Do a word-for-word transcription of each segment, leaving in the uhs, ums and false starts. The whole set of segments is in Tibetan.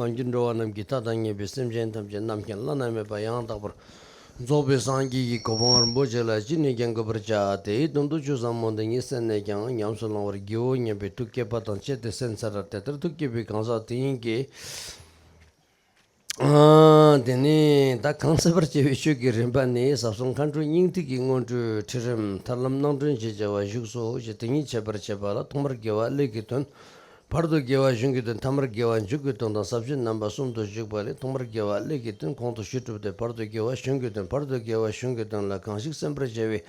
ནམ་མཁའི་འགྲོ་བ་རྣམས་ཀྱི་མཐའ་དང་མཉམ་པའི་སེམས་ཅན་ཐམས་ཅད་རྣམ་མཁྱེན་བླ་ན་མེད་པ་ཡང་དག་པར་རྫོགས་པའི་སངས་རྒྱས་ཀྱི་གོ་འཕང་རིན་པོ་ཆེ་ལ་ཅི་ནས་ཀྱང་འགོད་པར་བྱ། དེའི་དོན་དུ་ཆོས་ཟབ་མོ་འདི་ཉིད་གསན་ནས་ཀྱང་ཉམས་སུ་བླང་བར་བགྱིའོ་སྙམ་པའི་ཐུགས་བསྐྱེད་པ་དང་བཅས་ཏེ་གསན་ཚར། དེ་ལྟར་ཐུགས་བསྐྱེད་པའི་གང་ཟག་དེ་ཉིད་ཀྱིས། ཨ། དེ་ནས་ད་གང་གསན་པར་བྱ་བའི་ཆོས་ཀྱི་རིམ་པ་ནི། ཟབ་གསང་མཁའ་འགྲོའི་སྙིང་ཐིག་གི་སྔོན་འགྲོའི་ཁྲིད་རིམ་ཐར་ལམ་སྣང་སྒྲོན་ཞེས་བྱ་བ་བཞུགས་སོ་ཞེས་དེ་ཉིད་འཆད་པར་བྱེད་པ་ལ། ཐོག་མར་དགེ་བ་ཀླད་ཀྱི་དོན། བར་དུ་དགེ་བ་གཞུང་གི་དོན། ཐ་མར་དགེ་བ་མཇུག་གི་དོན་དང་ཟབ་ཆོས་རྣམ་པ་གསུམ་དུ་བཞུགས་པ་ལས། ཐོག་མར་དགེ་བ་ཀླད་ཀྱི་དོན་གོང་དུ་ཞུས་གྲུབ་སྟེ། བར་དུ་དགེ་བ་གཞུང་གི་དོན། བར་དུ་དགེ་བ་གཞུང་གི་དོན་ལ་གང་ཞིག་གསན་པར་བྱ་བའི་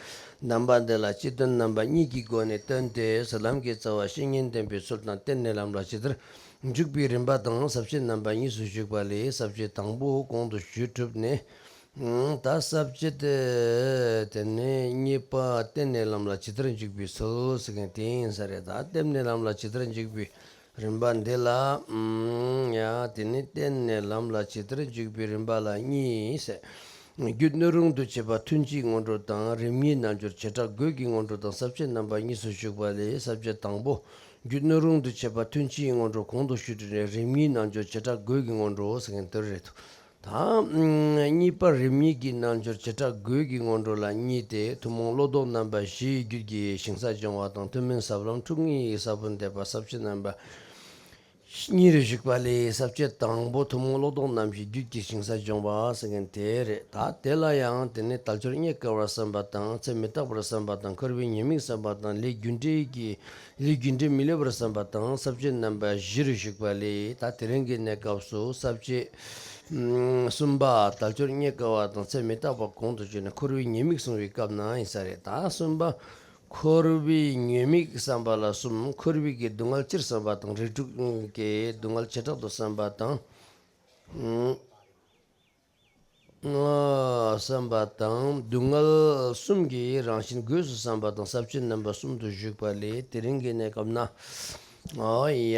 རྣམ་པ་འདི་ལ་སྤྱི་དོན་རྣམ་པ་གཉིས་ཀྱི་སྒོ་ནས་སྟོན་ཏེ། ལམ་གྱི་རྩ་བ་བཤེས་གཉེན་བསྟེན་པའི་ཚུལ་དང་། རྟེན་ནས་ལམ་ལ་ཇི་ལྟར་འཇུག་པའི་རིམ་པ་དང་། ཟབ་ཆོས་རྣམ་པ་གཉིས་སུ་བཞུགས་པ་ལས། ཟབ་ཆོས་དང་པོ་གོང་དུ་ཞུས་གྲུབ་ནས། ད་ཟབ་ཆོས་དེ་དེ་ནས་གཉིས་པ་རྟེན་ནས་ལམ་ལ་ཇི་ལྟར་འཇུག་པའི་ཚུལ་ཟེར་མཁན་དེ་ཡིན་ས་རེད། ད་རྟེན་ནས་ལམ་ལ་ཇི་ལྟར་འཇུག་པའི་རིམ་པ་འདི་ལ། ཨུམ། ཡ། དེ་ནི་རྟེན་ནས་ལམ་ལ་ཇི་ལྟར་འཇུག་པའི་རིམ་པ་ལ་གཉིས་ཟེར། རྒྱུད་སྣོད་རུང་དུ་བྱེད་པ་ཐུན་གཅིག་སྔོན་འགྲོ་དང་། རིམ་གཉིས་རྣལ་འབྱོར་བྱེ་བྲག་དགོས་ཀྱི་སྔོན་འགྲོ་དང་། ཟབ་ཆོས་རྣམ་པ་གཉིས་སུ་བཞུགས་པ་ལས། ཟབ་ཆོས་དང་པོ་རྒྱུད་སྣོད་རུང་དུ་བྱེད་པ་ཐུན་གཅིག་སྔོན་འགྲོ་གོང་དུ་ཞུས་ཏེ། རིམ་གཉིས་རྣལ་འབྱོར་བྱེ་བྲག་དགོས་ཀྱི་སྔོན་འགྲོ་ཟེར་མཁན་དེ་རེད། ད་གཉིས་པ་རིམ་གཉིས་ཀྱི་རྣལ་འབྱོར་བྱེ་བྲག་དགོས་ཀྱི་སྔོན་འགྲོ་ལ་གཉིས་ཏེ། ཐུན་མོང་བློ་ལྡོག་རྣམ་པ་བཞིའི་རྒྱུད་ཀྱི་ཞིང་ས་སྦྱོང་བ་དང་། ཐུན་མིན་ཟབ་ལམ་ཁྲོད་ངེས་ཀྱི་ས་བོན་འདེབས་པ། ཟབ་ཆོས་རྣམ་པ་གཉིས་རུ་བཞུགས་པ་ལས། ཟབ་ཆོས་དང་པོ་ཐུན་མོང་བློ་ལྡོག་རྣམ་བཞིའི་རྒྱུད་ཀྱི་ཞིང་ས་སྦྱོང་བ་ཟེར་མཁན་དེ་རེད། ད་དེ་ལ་ཡང་དེ་ནི་དལ་འབྱོར་རྙེད་དཀའ་བར་བསམ་པ་དང་། ཚེ་མི་རྟག་པར་བསམ་པ་དང་། འཁོར་བའི་ཉེས་དམིགས་བསམ་པ་དང་། ལས་རྒྱུ་འབྲས་ཀྱི་ལས་རྒྱུ་འབྲས་མི་སླུ་བར་བསམ་པ་དང་། ཟབ་ཆོས་རྣམ་པ་བཞི་རུ་བཞུགས་པ་ལས། ད་དེ་རིང་གི་གནས་སྐབས་སུ་ཟབ་ཆོས་གསུམ་པ་དལ་འབྱོར་རྙེད་དཀའ་བ་དང་ཚེ་མི་རྟག་པ་གོང་དུ་བྱས་ནས་འཁོར་བའི་ཉེས་དམིགས་གསུང་བའི་སྐབས་ན་ཡིན་ས་རེད། ད་གསུམ་པ། འཁོར་བའི་ཉེས་དམིགས་བསམ་པ་ལ་གསུམ། འཁོར་བའི་གི་སྡུག་བསྔལ་སྤྱིར་བསམ་པ་དང་། རིགས་དྲུག་གི་སྡུག་བསྔལ་བྱེ་བྲག་ཏུ་བསམ་པ་དང་། ཨང་། བསམ་པ་དང་། སྡུག་བསྔལ་གསུམ་གྱི་རང་བཞིན་སྒོས་སུ་བསམ་པ་དང་། ཟབ་ཆོས་རྣམ་པ་གསུམ་དུ་བཞུགས་པ་ལས། དེ་རིང་གི་གནས་སྐབས་ན། ཨོ་ཡ།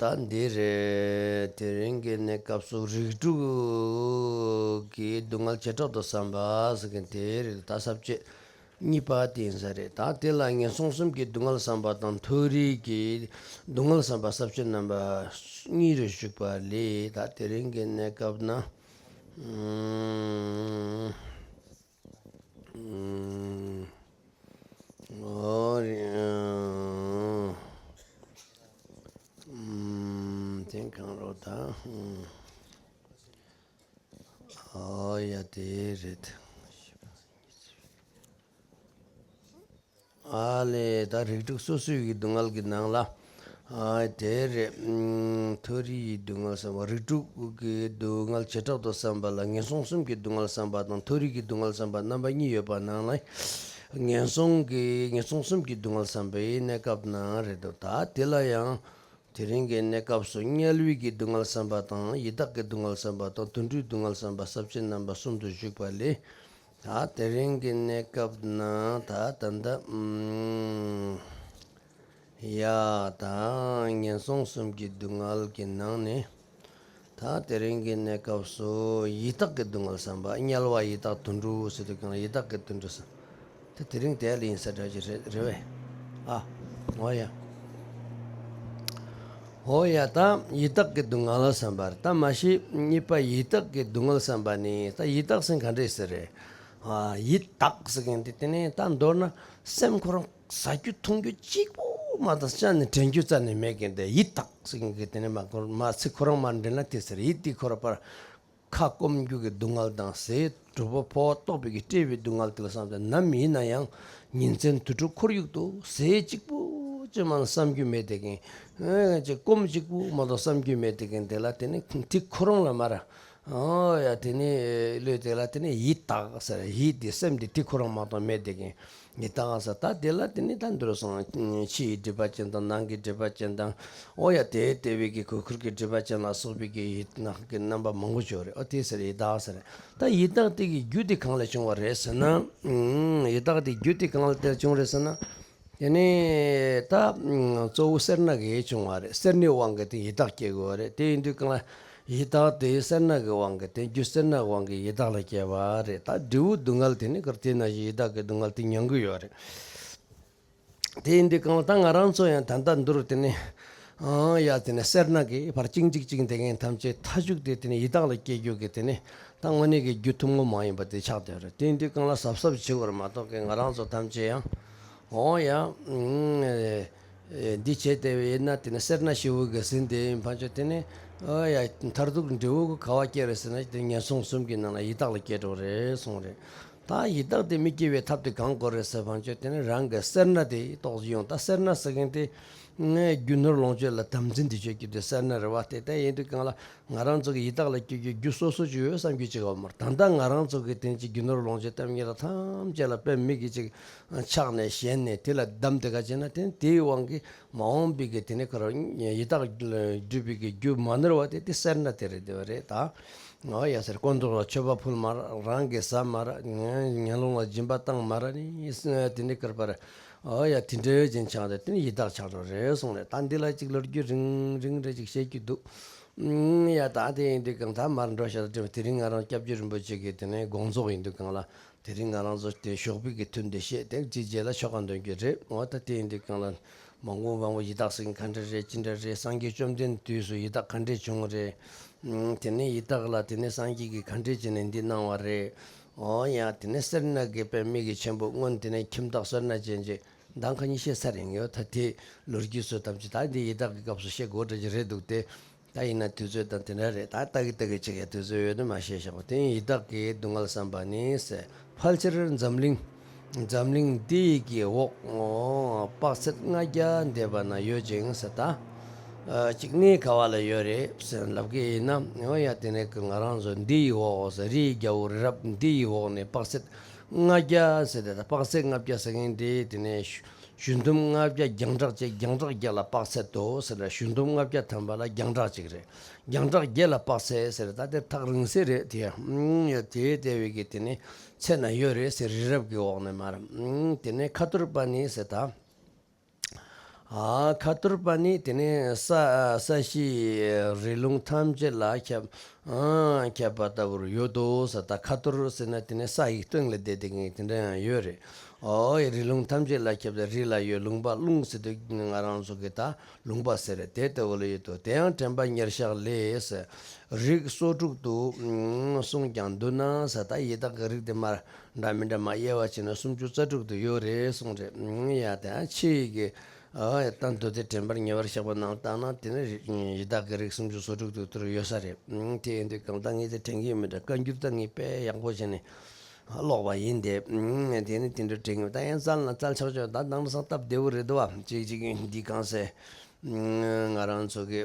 ད་འདི་རེད། དེ་རིང་གི་གནས་སྐབས་སུ་རིགས་དྲུག་གི་སྡུག་བསྔལ་བྱེ་བྲག་ཏུ་བསམ་པ་ཟེར་མཁན་དེ་རེད། ད་ཟབ་ཆོས་གཉིས་པ་དེ་ཡིན་ས་རེད། ད་དེ་ལ་ངན་སོང་གསུམ་གྱི་སྡུག་བསྔལ་བསམ་པ་དང་། མཐོ་རིས་ཀྱི་སྡུག་བསྔལ་བསམ་པ། ཟབ་ཆོས་རྣམ་པ་གཉིས་རུ་བཞུགས་པ་ལས། ད་དེ་རིང་གི་གནས་སྐབས་ན། ཨུམ། ཨུམ། ཨོ་རེད། ཨུམ། དེ་གང་རོ་ད། ཨུམ། ཨོ་ཡ། དེ་རེད། ཨ་ལས། ད་རིགས་དྲུག་སོ་སོའི་གི་སྡུག་བསྔལ་གྱི་ནང་ལ། ཨ། དེ་རེད། ཨུམ། མཐོ་རིས་ཀྱི་སྡུག་བསྔལ་བསམ་པ། རིགས་དྲུག་གི་སྡུག་བསྔལ་བྱེ་བྲག་ཏུ་བསམ་པ་ལ་ངན་སོང་གསུམ་གྱི་སྡུག་བསྔལ་བསམ་པ་དང་། མཐོ་རིས་ཀྱི་སྡུག་བསྔལ་བསམ་པ་རྣམ་པ་གཉིས་ཡོད་པ་ནང་ལ། ངན་སོང་གི་ངན་སོང་གསུམ་གྱི་སྡུག་བསྔལ་བསམ་པའི་གནས་སྐབས་ན་རེད་དོ། ད་དེ་ལ་ཡང་། དེ་རིང་གི་གནས་སྐབས་སུ་དམྱལ་བའི་གི་སྡུག་བསྔལ་བསམ་པ་དང་། ཡི་དྭགས་ཀྱི་སྡུག་བསྔལ་བསམ་པ་དང་། དུད་འགྲོའི་སྡུག་བསྔལ་བསམ་པ། ཟབ་ཆོས་རྣམ་པ་གསུམ་དུ་བཞུགས་པ་ལས། ད་དེ་རིང་གི་གནས་སྐབས་ན་ད་ད་ལྟ་ཨུམ། ཡ། ད་ངན་སོང་གསུམ་གྱི་སྡུག་བསྔལ་གྱི་ནང་ནས། ད་དེ་རིང་གི་གནས་སྐབས་སུ་ཡི་དྭགས་ཀྱི་སྡུག་བསྔལ་བསམ་པ། དམྱལ་བ་ཡི་དྭགས་དུད་འགྲོ་ཟེར་དུས་སྒང་ལ་ཡི་དྭགས་ཀྱི་དུད་འགྲོ་བསམ། ད་དེ་རིང་དེ་ལ་ཡིན་ས་འདྲ་ཅིག་རེད་རེད་བས། ཨ། འོ་ཡ། འོ་ཡ། ད་ཡི་དྭགས་ཀྱི་སྡུག་བསྔལ་བསམ་པ་རེད། ད་མ་གཞི་གཉིས་པ་ཡི་དྭགས་ཀྱི་སྡུག་བསྔལ་བསམ་པ་ནི། ད་ཡི་དྭགས་ཟེར་ག་འདྲས་ཟེར་རེད། ཨ། ཡི་དྭགས་ཟེར་མཁན་དེ་དེ་ནས་ད་མདོར་ན་སེམས་ཁོ་རང་ཟ་རྒྱུ་འཐུང་རྒྱུ་གཅིག་པོ་མ་གཏོགས་ཅང་ནས་དྲན་རྒྱུ་རྩ་ནས་མེད་མཁན་དེ་ཡི་དྭགས་ཟེར་མཁན་གྱི་དེ་ནས་མ་ཁོ་མ་ཚིག་ཁོ་རང་མ་འདྲེན་ན་དེ་ཟེར། ཡི་དེ་ཁོ་རང་པར་ཁ་སྐོམ་རྒྱུ་གི་སྡུག་བསྔལ་དང་། ཟས་དྲོ་པོ་ཕོ་བ་ལྟོགས་པའི་གི་བཀྲེས་པའི་སྡུག་བསྔལ་དེ་ལ་བསམ་སྟེ། ནམ་ཡིན་ན་ཡང་ཉིན་མཚན་དུས་དྲུག་ཁོར་ཡུག་ཏུ་ཟས་གཅིག་པུ་ཅི་མང་བསམ་རྒྱུ་མེད་དེ་མཁན། ཨེ། ཅིག་སྐོམ་གཅིག་པུ་མ་གཏོགས་བསམ་རྒྱུ་མེད་དེ་མཁན་དེ་ལ་དེ་ནི་དེ་ཁོ་རང་ལ་མ་ར། ཨོ་ཡ། དེ་ནི་ལོས་དེ་ལ་དེ་ནི་ཡི་དྭགས་ཟེར། ཡི་དེ་སེམས་དེ་དེ་ཁོ་རང་མ་གཏོགས་མེད་དེ་མཁན། ཡི་དྭགས་ཟེར། ད་དེ་ལ་དེ་ནི་ད་འདི་རུ་སོང་། ཕྱི་ཡི་སྒྲིབ་པ་ཅན་དང་། ནང་གི་སྒྲིབ་པ་ཅན་དང་། ཨོ་ཡ། དེ་ལྟེ་བའི་གི་གོས་ཁུར་གྱི་སྒྲིབ་པ་ཅན་ལ་སོགས་པའི་གི་ཡི་དྭགས་ཀྱི་རྣམ་པ་མང་པོ་ཅིག་ཡོད་རེད། ཨོ་དེ་ཟེར་ཡི་དྭགས་ཟེར། ད་ཡི་དྭགས་དེ་གི་རྒྱུ་དེ་གང་ལས་བྱུང་བ་རེད་ཟེར་ན། ཨང་། ཡི་དྭགས་དེ་རྒྱུ་དེ་གང་ལས་དེ་བྱུང་རེད་ཟེར་ན། དེ་ནས་ད་གཙོ་བོ་སེར་སྣ་གིས་བྱུང་བ་རེད། སེར་སྣའི་དབང་གིས་དེ་ཡི་དྭགས་སྐྱེ་དགོས་པ་རེད། དེ་ཡིན་དུས་སྒང་ལ་ཡི་དྭགས་དེ་སེར་སྣ་གི་དབང་གིས། དེ་རྒྱུ་སེར་སྣ་གི་དབང་གིས་ཡི་དྭགས་ལ་སྐྱེ་བ་རེད། ད་འབྲས་བུ་སྡུག་བསྔལ་དེ་ནི་གར་དེ་ན་ཡི་དྭགས་ཀྱི་སྡུག་བསྔལ་དེ་མྱང་གི་ཡོད་རེད། དེ་ཡིན་དུས་སྒང་ལ་ད་ང་རང་ཚོ་ཡང་ད་ལྟ་འདིར་དེ་ནི་ ཨང་ཡ་དེ་ནས་སེར་སྣ་གི་བར་གཅིག་གཅིག་གཅིག་དེ་གན་ཐམས་ཅད་མཐའ་མཇུག་དེ་དེ་ནས་ཡི་དྭགས་ལ་སྐྱེ་རྒྱུ་གི་དེ་ནས་ད་དངོས་གནས་ཀྱི་རྒྱུ་ཐུན་མོང་མ་ཡིན་པ་དེ་ཆགས་བསྡད་རེད། དེ་འདི་གང་ལ་གཟབ་གཟབ་བྱེད་དགོས་རེད་མ་གཏོགས་ཀྱི་ང་རང་ཚོ་ཐམས་ཅད་ཡང་འོང་ཡ་འདི་བྱས་བསྡད་པ་ཡིན་ན་དེ་ནས་སེར་སྣ་ཞེ་པོ་གི་ཟིན་དེ་ཡིན་ཕན་ཆོད་དེ་ནས་ཨ་ཡ་མཐར་ཐུག་འབྲས་བུ་གི་ག་བ་སྐྱེ་རེད་ཟེར་ན་དེ་ངན་སོང་གསུམ་གྱི་ནང་ལ་ཡི་དྭགས་ལ་སྐྱེ་འགྲོ་རེད་གསུངས་རེད། ད་ཡི་དྭགས་དེ་མི་སྐྱེ་བའི་ཐབས་དེ་གང་དགོས་རེད་ཟེར་བ་ཅོ་དེ་ནི་རང་གི་སེར་སྣ་དེ་རྟོགས་ཡོང་ད་སེར་སྣ་ཟེར་མཁན་དེ་ངས་རྒྱུ་ནོར་ལོངས་སྤྱོད་ལ་དམ་འཛིན་དེ་བྱེད་རྒྱུ་དེ་སེར་སྣ་རེད་བ། དེ་ལྟ་ཡིན་དུས་གང་ལ་ང་རང་ཚོ་གི་ཡི་དྭགས་ལ་སྐྱེ་རྒྱུ་རྒྱུ་སོ་སོ་ཅིག་ཡོད་བསམ་རྒྱུ་ཅིག་ཡོད་མ་རེད། ད་ལྟ་ང་རང་ཚོ་གི་དེ་ཅིག་རྒྱུ་ནོར་ལོངས་སྤྱོད་གཏམ་ངན་ལ་ཐམས་ཅད་ལ་དཔེ་མི་གི་ཅིག་ཆགས་ནས་ཞེན་ནས་དེ་ལ་བསྡམས་དེ་ག་བྱས་ན་དེ་དེའི་དབང་གིས་མ་འོངས་པའི་གི་དེ་ནི་ཁོ་རང་ཡི་དྭགས་སྒྲུབ་པའི་གི་རྒྱུ་མ་ནོར་བ་དེ་དེ་སེར་སྣ་དེ་རེད་དེ་བ་རེད་ད། ཨོ་ཡ་ཟེར། དཀོན་མཆོག་ལ་མཆོད་པ་ཕུལ་མ་ར། རང་གིས་ཟ་མ་ར། ངན་ངན་སློང་ལ་སྦྱིན་པ་བཏང་མ་ར་ནི། དེ་འདྲའི་སྐར་པར་ཨོ་ཡ་དེ་འདྲའི་ཅན་ཆགས་ཏེ་དེ་ནི་ཡི་དྭགས་ཆགས་འགྲོ་རེད་གསུངས་རེད། ད་འདི་ལ་ཅིག་ལོ་རྒྱུས་རིང་རིང་རེ་ཅིག་བཤད་རྒྱུ་འདུག་ཨུམ། ཡ་ད་དེ་ཡིན་དུས་གང་ད་མར་འགྲོ་ཤག་དེ་དེ་རིང་ང་རང་སྐྱབས་རྗེ་རིན་པོ་ཆེ་གི་དེ་ནས་དགོངས་རྫོགས་ཡིན་དུས་གང་ལ་དེ་རིང་ང་རང་ཚོ་དེ་ཞོགས་པའི་གི་ཐུན་དེ་བཤད་དེ་ཅིག་རྗེས་ལ་ཆོ་ག་འདོན་རྒྱུ་རེད། འོ་ད་དེ་ཡིན་དུས་གང་ལ། མང་པོ་མང་པོ་ཡི་དྭགས་ཟེར་མཁན་ག་འདྲ་རེད་ཅི་འདྲ་རེད། སངས་རྒྱས་བཅོམ་ལྡན་དུས་སུ་ཡི་དྭགས་ག་འདྲས་བྱུང་རེད། ཨུམ། དེ་ནས་ཡི་དྭགས་ལ་དེ་ནས་སངས་རྒྱས་ཀྱིས་ག་འདྲས་བྱས་ནས་འདི་གནང་བ་རེད། འོ་ཡ་དེ་ནས་སེར་སྣ་གི་དཔེ་མི་གི་ཆེན་པོ་སྔོན་དེ་ནས་ཁྱིམ་བདག་སེར་སྣ་ཅན་གྱི་མདང་ཁ་ཉིན་བཤད་ཚར་ཡིན་ཡོད། ད་དེ་ལོ་རྒྱུས་སུ་ཐམས་ཅད་ད་འདི་ཡི་དྭགས་ཀྱི་སྐབས་སུ་བཤད་དགོས་འདྲ་ཅིག་རེད་འདུག་སྟེ། ད་ཡིན་ན་དུས་ཚོད་དང་དེ་འདྲ་རེད། ད་ལྟ་གི་ལྟ་གི་ཅིག་ཡ་དུས་ཚོད་ཡོད་ན་མ་བཤད་བཞག་པ་དེ་ཡི་དྭགས་ཀྱི་སྡུག་བསྔལ་བསམ་པ་ནི་ཟེར། ཕལ་ཆེར་འཛམ་གླིང་། འཛམ་གླིང་འདི་ཡི་གི་འོག་དཔག་ཚད་ལྔ་བརྒྱ་འདས་པ་ན་ཡོད་ཅིང་ཟེར་ད། ཨ་གཅིག་ནི་ག་བ་ལ་ཡོད་རེད་ཟེར་ལབ་གི་ཡིན་ན། འོ་ཡ་དེ་ནས་ཀྱི་ང་རང་ཚོ་འདི་ཡི་འོག་ཟེར། རིའི་རྒྱལ་པོ་རི་རབ་འདི་ཡི་འོག་ནས་དཔག་ཚད་ལྔ་བརྒྱ་ཟེར་ཏེ། ད་དཔག་ཚད་ལྔ་བརྒྱ་ཟེར་མཁན་དེ་དེ་ནས་གཞུ་འདོམ་ལྔ་བརྒྱ་རྒྱང་གྲགས་བཅས། རྒྱང་གྲགས་བརྒྱད་ལ་དཔག་ཚད་དོ་ཟེར་ལ། གཞུ་འདོམ་ལྔ་བརྒྱ་ཐམ་པ་ལ་རྒྱང་གྲགས་གཅིག་རེད། རྒྱང་གྲགས་བརྒྱད་ལ་དཔག་ཚད་ཟེར། ད་དེ་ཐག་རིང་ས་རེད་དེ། ཨུམ། ཡ་དེ་དེ་བས་ཀྱི་དེ་ནི་ཚད་ན་ཡོད་རེད་ཟེར། རི་རབ་ཀྱི་འོག་ནས་མར། ཨུམ། དེ་ནས་ཁ་ཐོར་པ་ནི་ཟེར་ད། ཨ་ཁ་ཐོར་པ་ནི་དེ་ནས་ས་ས་གཞི་རི་ལུང་ཐམས་ཅད་ལ་ཁྱབ། ཨང་ཁྱབ་པ་ལྟ་བུར་ཡོད་དོ་ཟེར། ད་ཁ་ཐོར་ཟེར་ན་དེ་ནས་ས་ཡི་སྟེང་ལ་བསྡད་དེ་ངེས་དེ་འདྲ་ཡང་ཡོད་རེད། ཨོ་ཡ་རི་ལུང་ཐམས་ཅད་ལ་ཁྱབ་སྟེ་རི་ལ་ཡོད། ལུང་པ། ལུང་ཟེར་དུས་ང་རང་ཚོ་གི་ད་ལུང་པ་ཟེར་རེད། དེ་ལྟ་བུ་ལ་ཡོད་དོ། དེ་ཡང་དྲན་པ་ཉེར་བཞག་ལས་ཟེར། རིགས་སོ་དྲུག་ཏུ་གསུངས་ཀྱང་འདུག་ན་ཟེར། ད་ཡི་དྭགས་ཀྱི་རིགས་དེ་མར་འདྲ་མི་འདྲ་མ་དབྱེ་བ་ཕྱེ་ན་སུམ་ཅུ་རྩ་དྲུག་ཏུ་ཡོད་རེད་གསུངས་རེད། ཡ་དེ་ཡང་ཕྱི་ཡི་གི་ཨ་ད་མདོ་སྡེ་དྲན་པ་ཉེ་བར་བཞག་པ་ནང་བཏང་ན་དེ་ནི་ཡི་དྭགས་ཀྱི་རིགས་སུམ་ཅུ་སོ་དྲུག་ཏུ་དེར་ཡོད་ས་རེད། དེ་ཡིན་དུས་གང་ལྟར་ངས་དེ་དྲན་གྱི་མི་འདྲ། བཀའ་འགྱུར་ད་ངས་དཔེ་ཡག་པོ་བྱས་ནས་ཀློག་པ་ཡིན་ཏེ། དེ་ནི་དེ་འདྲ་དྲན་གྱི་མི་འདུག་ད་ཡང་བཙལ་ན་བཙལ་ཆོག་ཆོག་ད་དེང་སང་སྟབས་བདེ་པོ་རེད་འདུག་བ། གཅིག་གཅིག་འདི་གང་ཟེར། ང་རང་ཚོ་གི་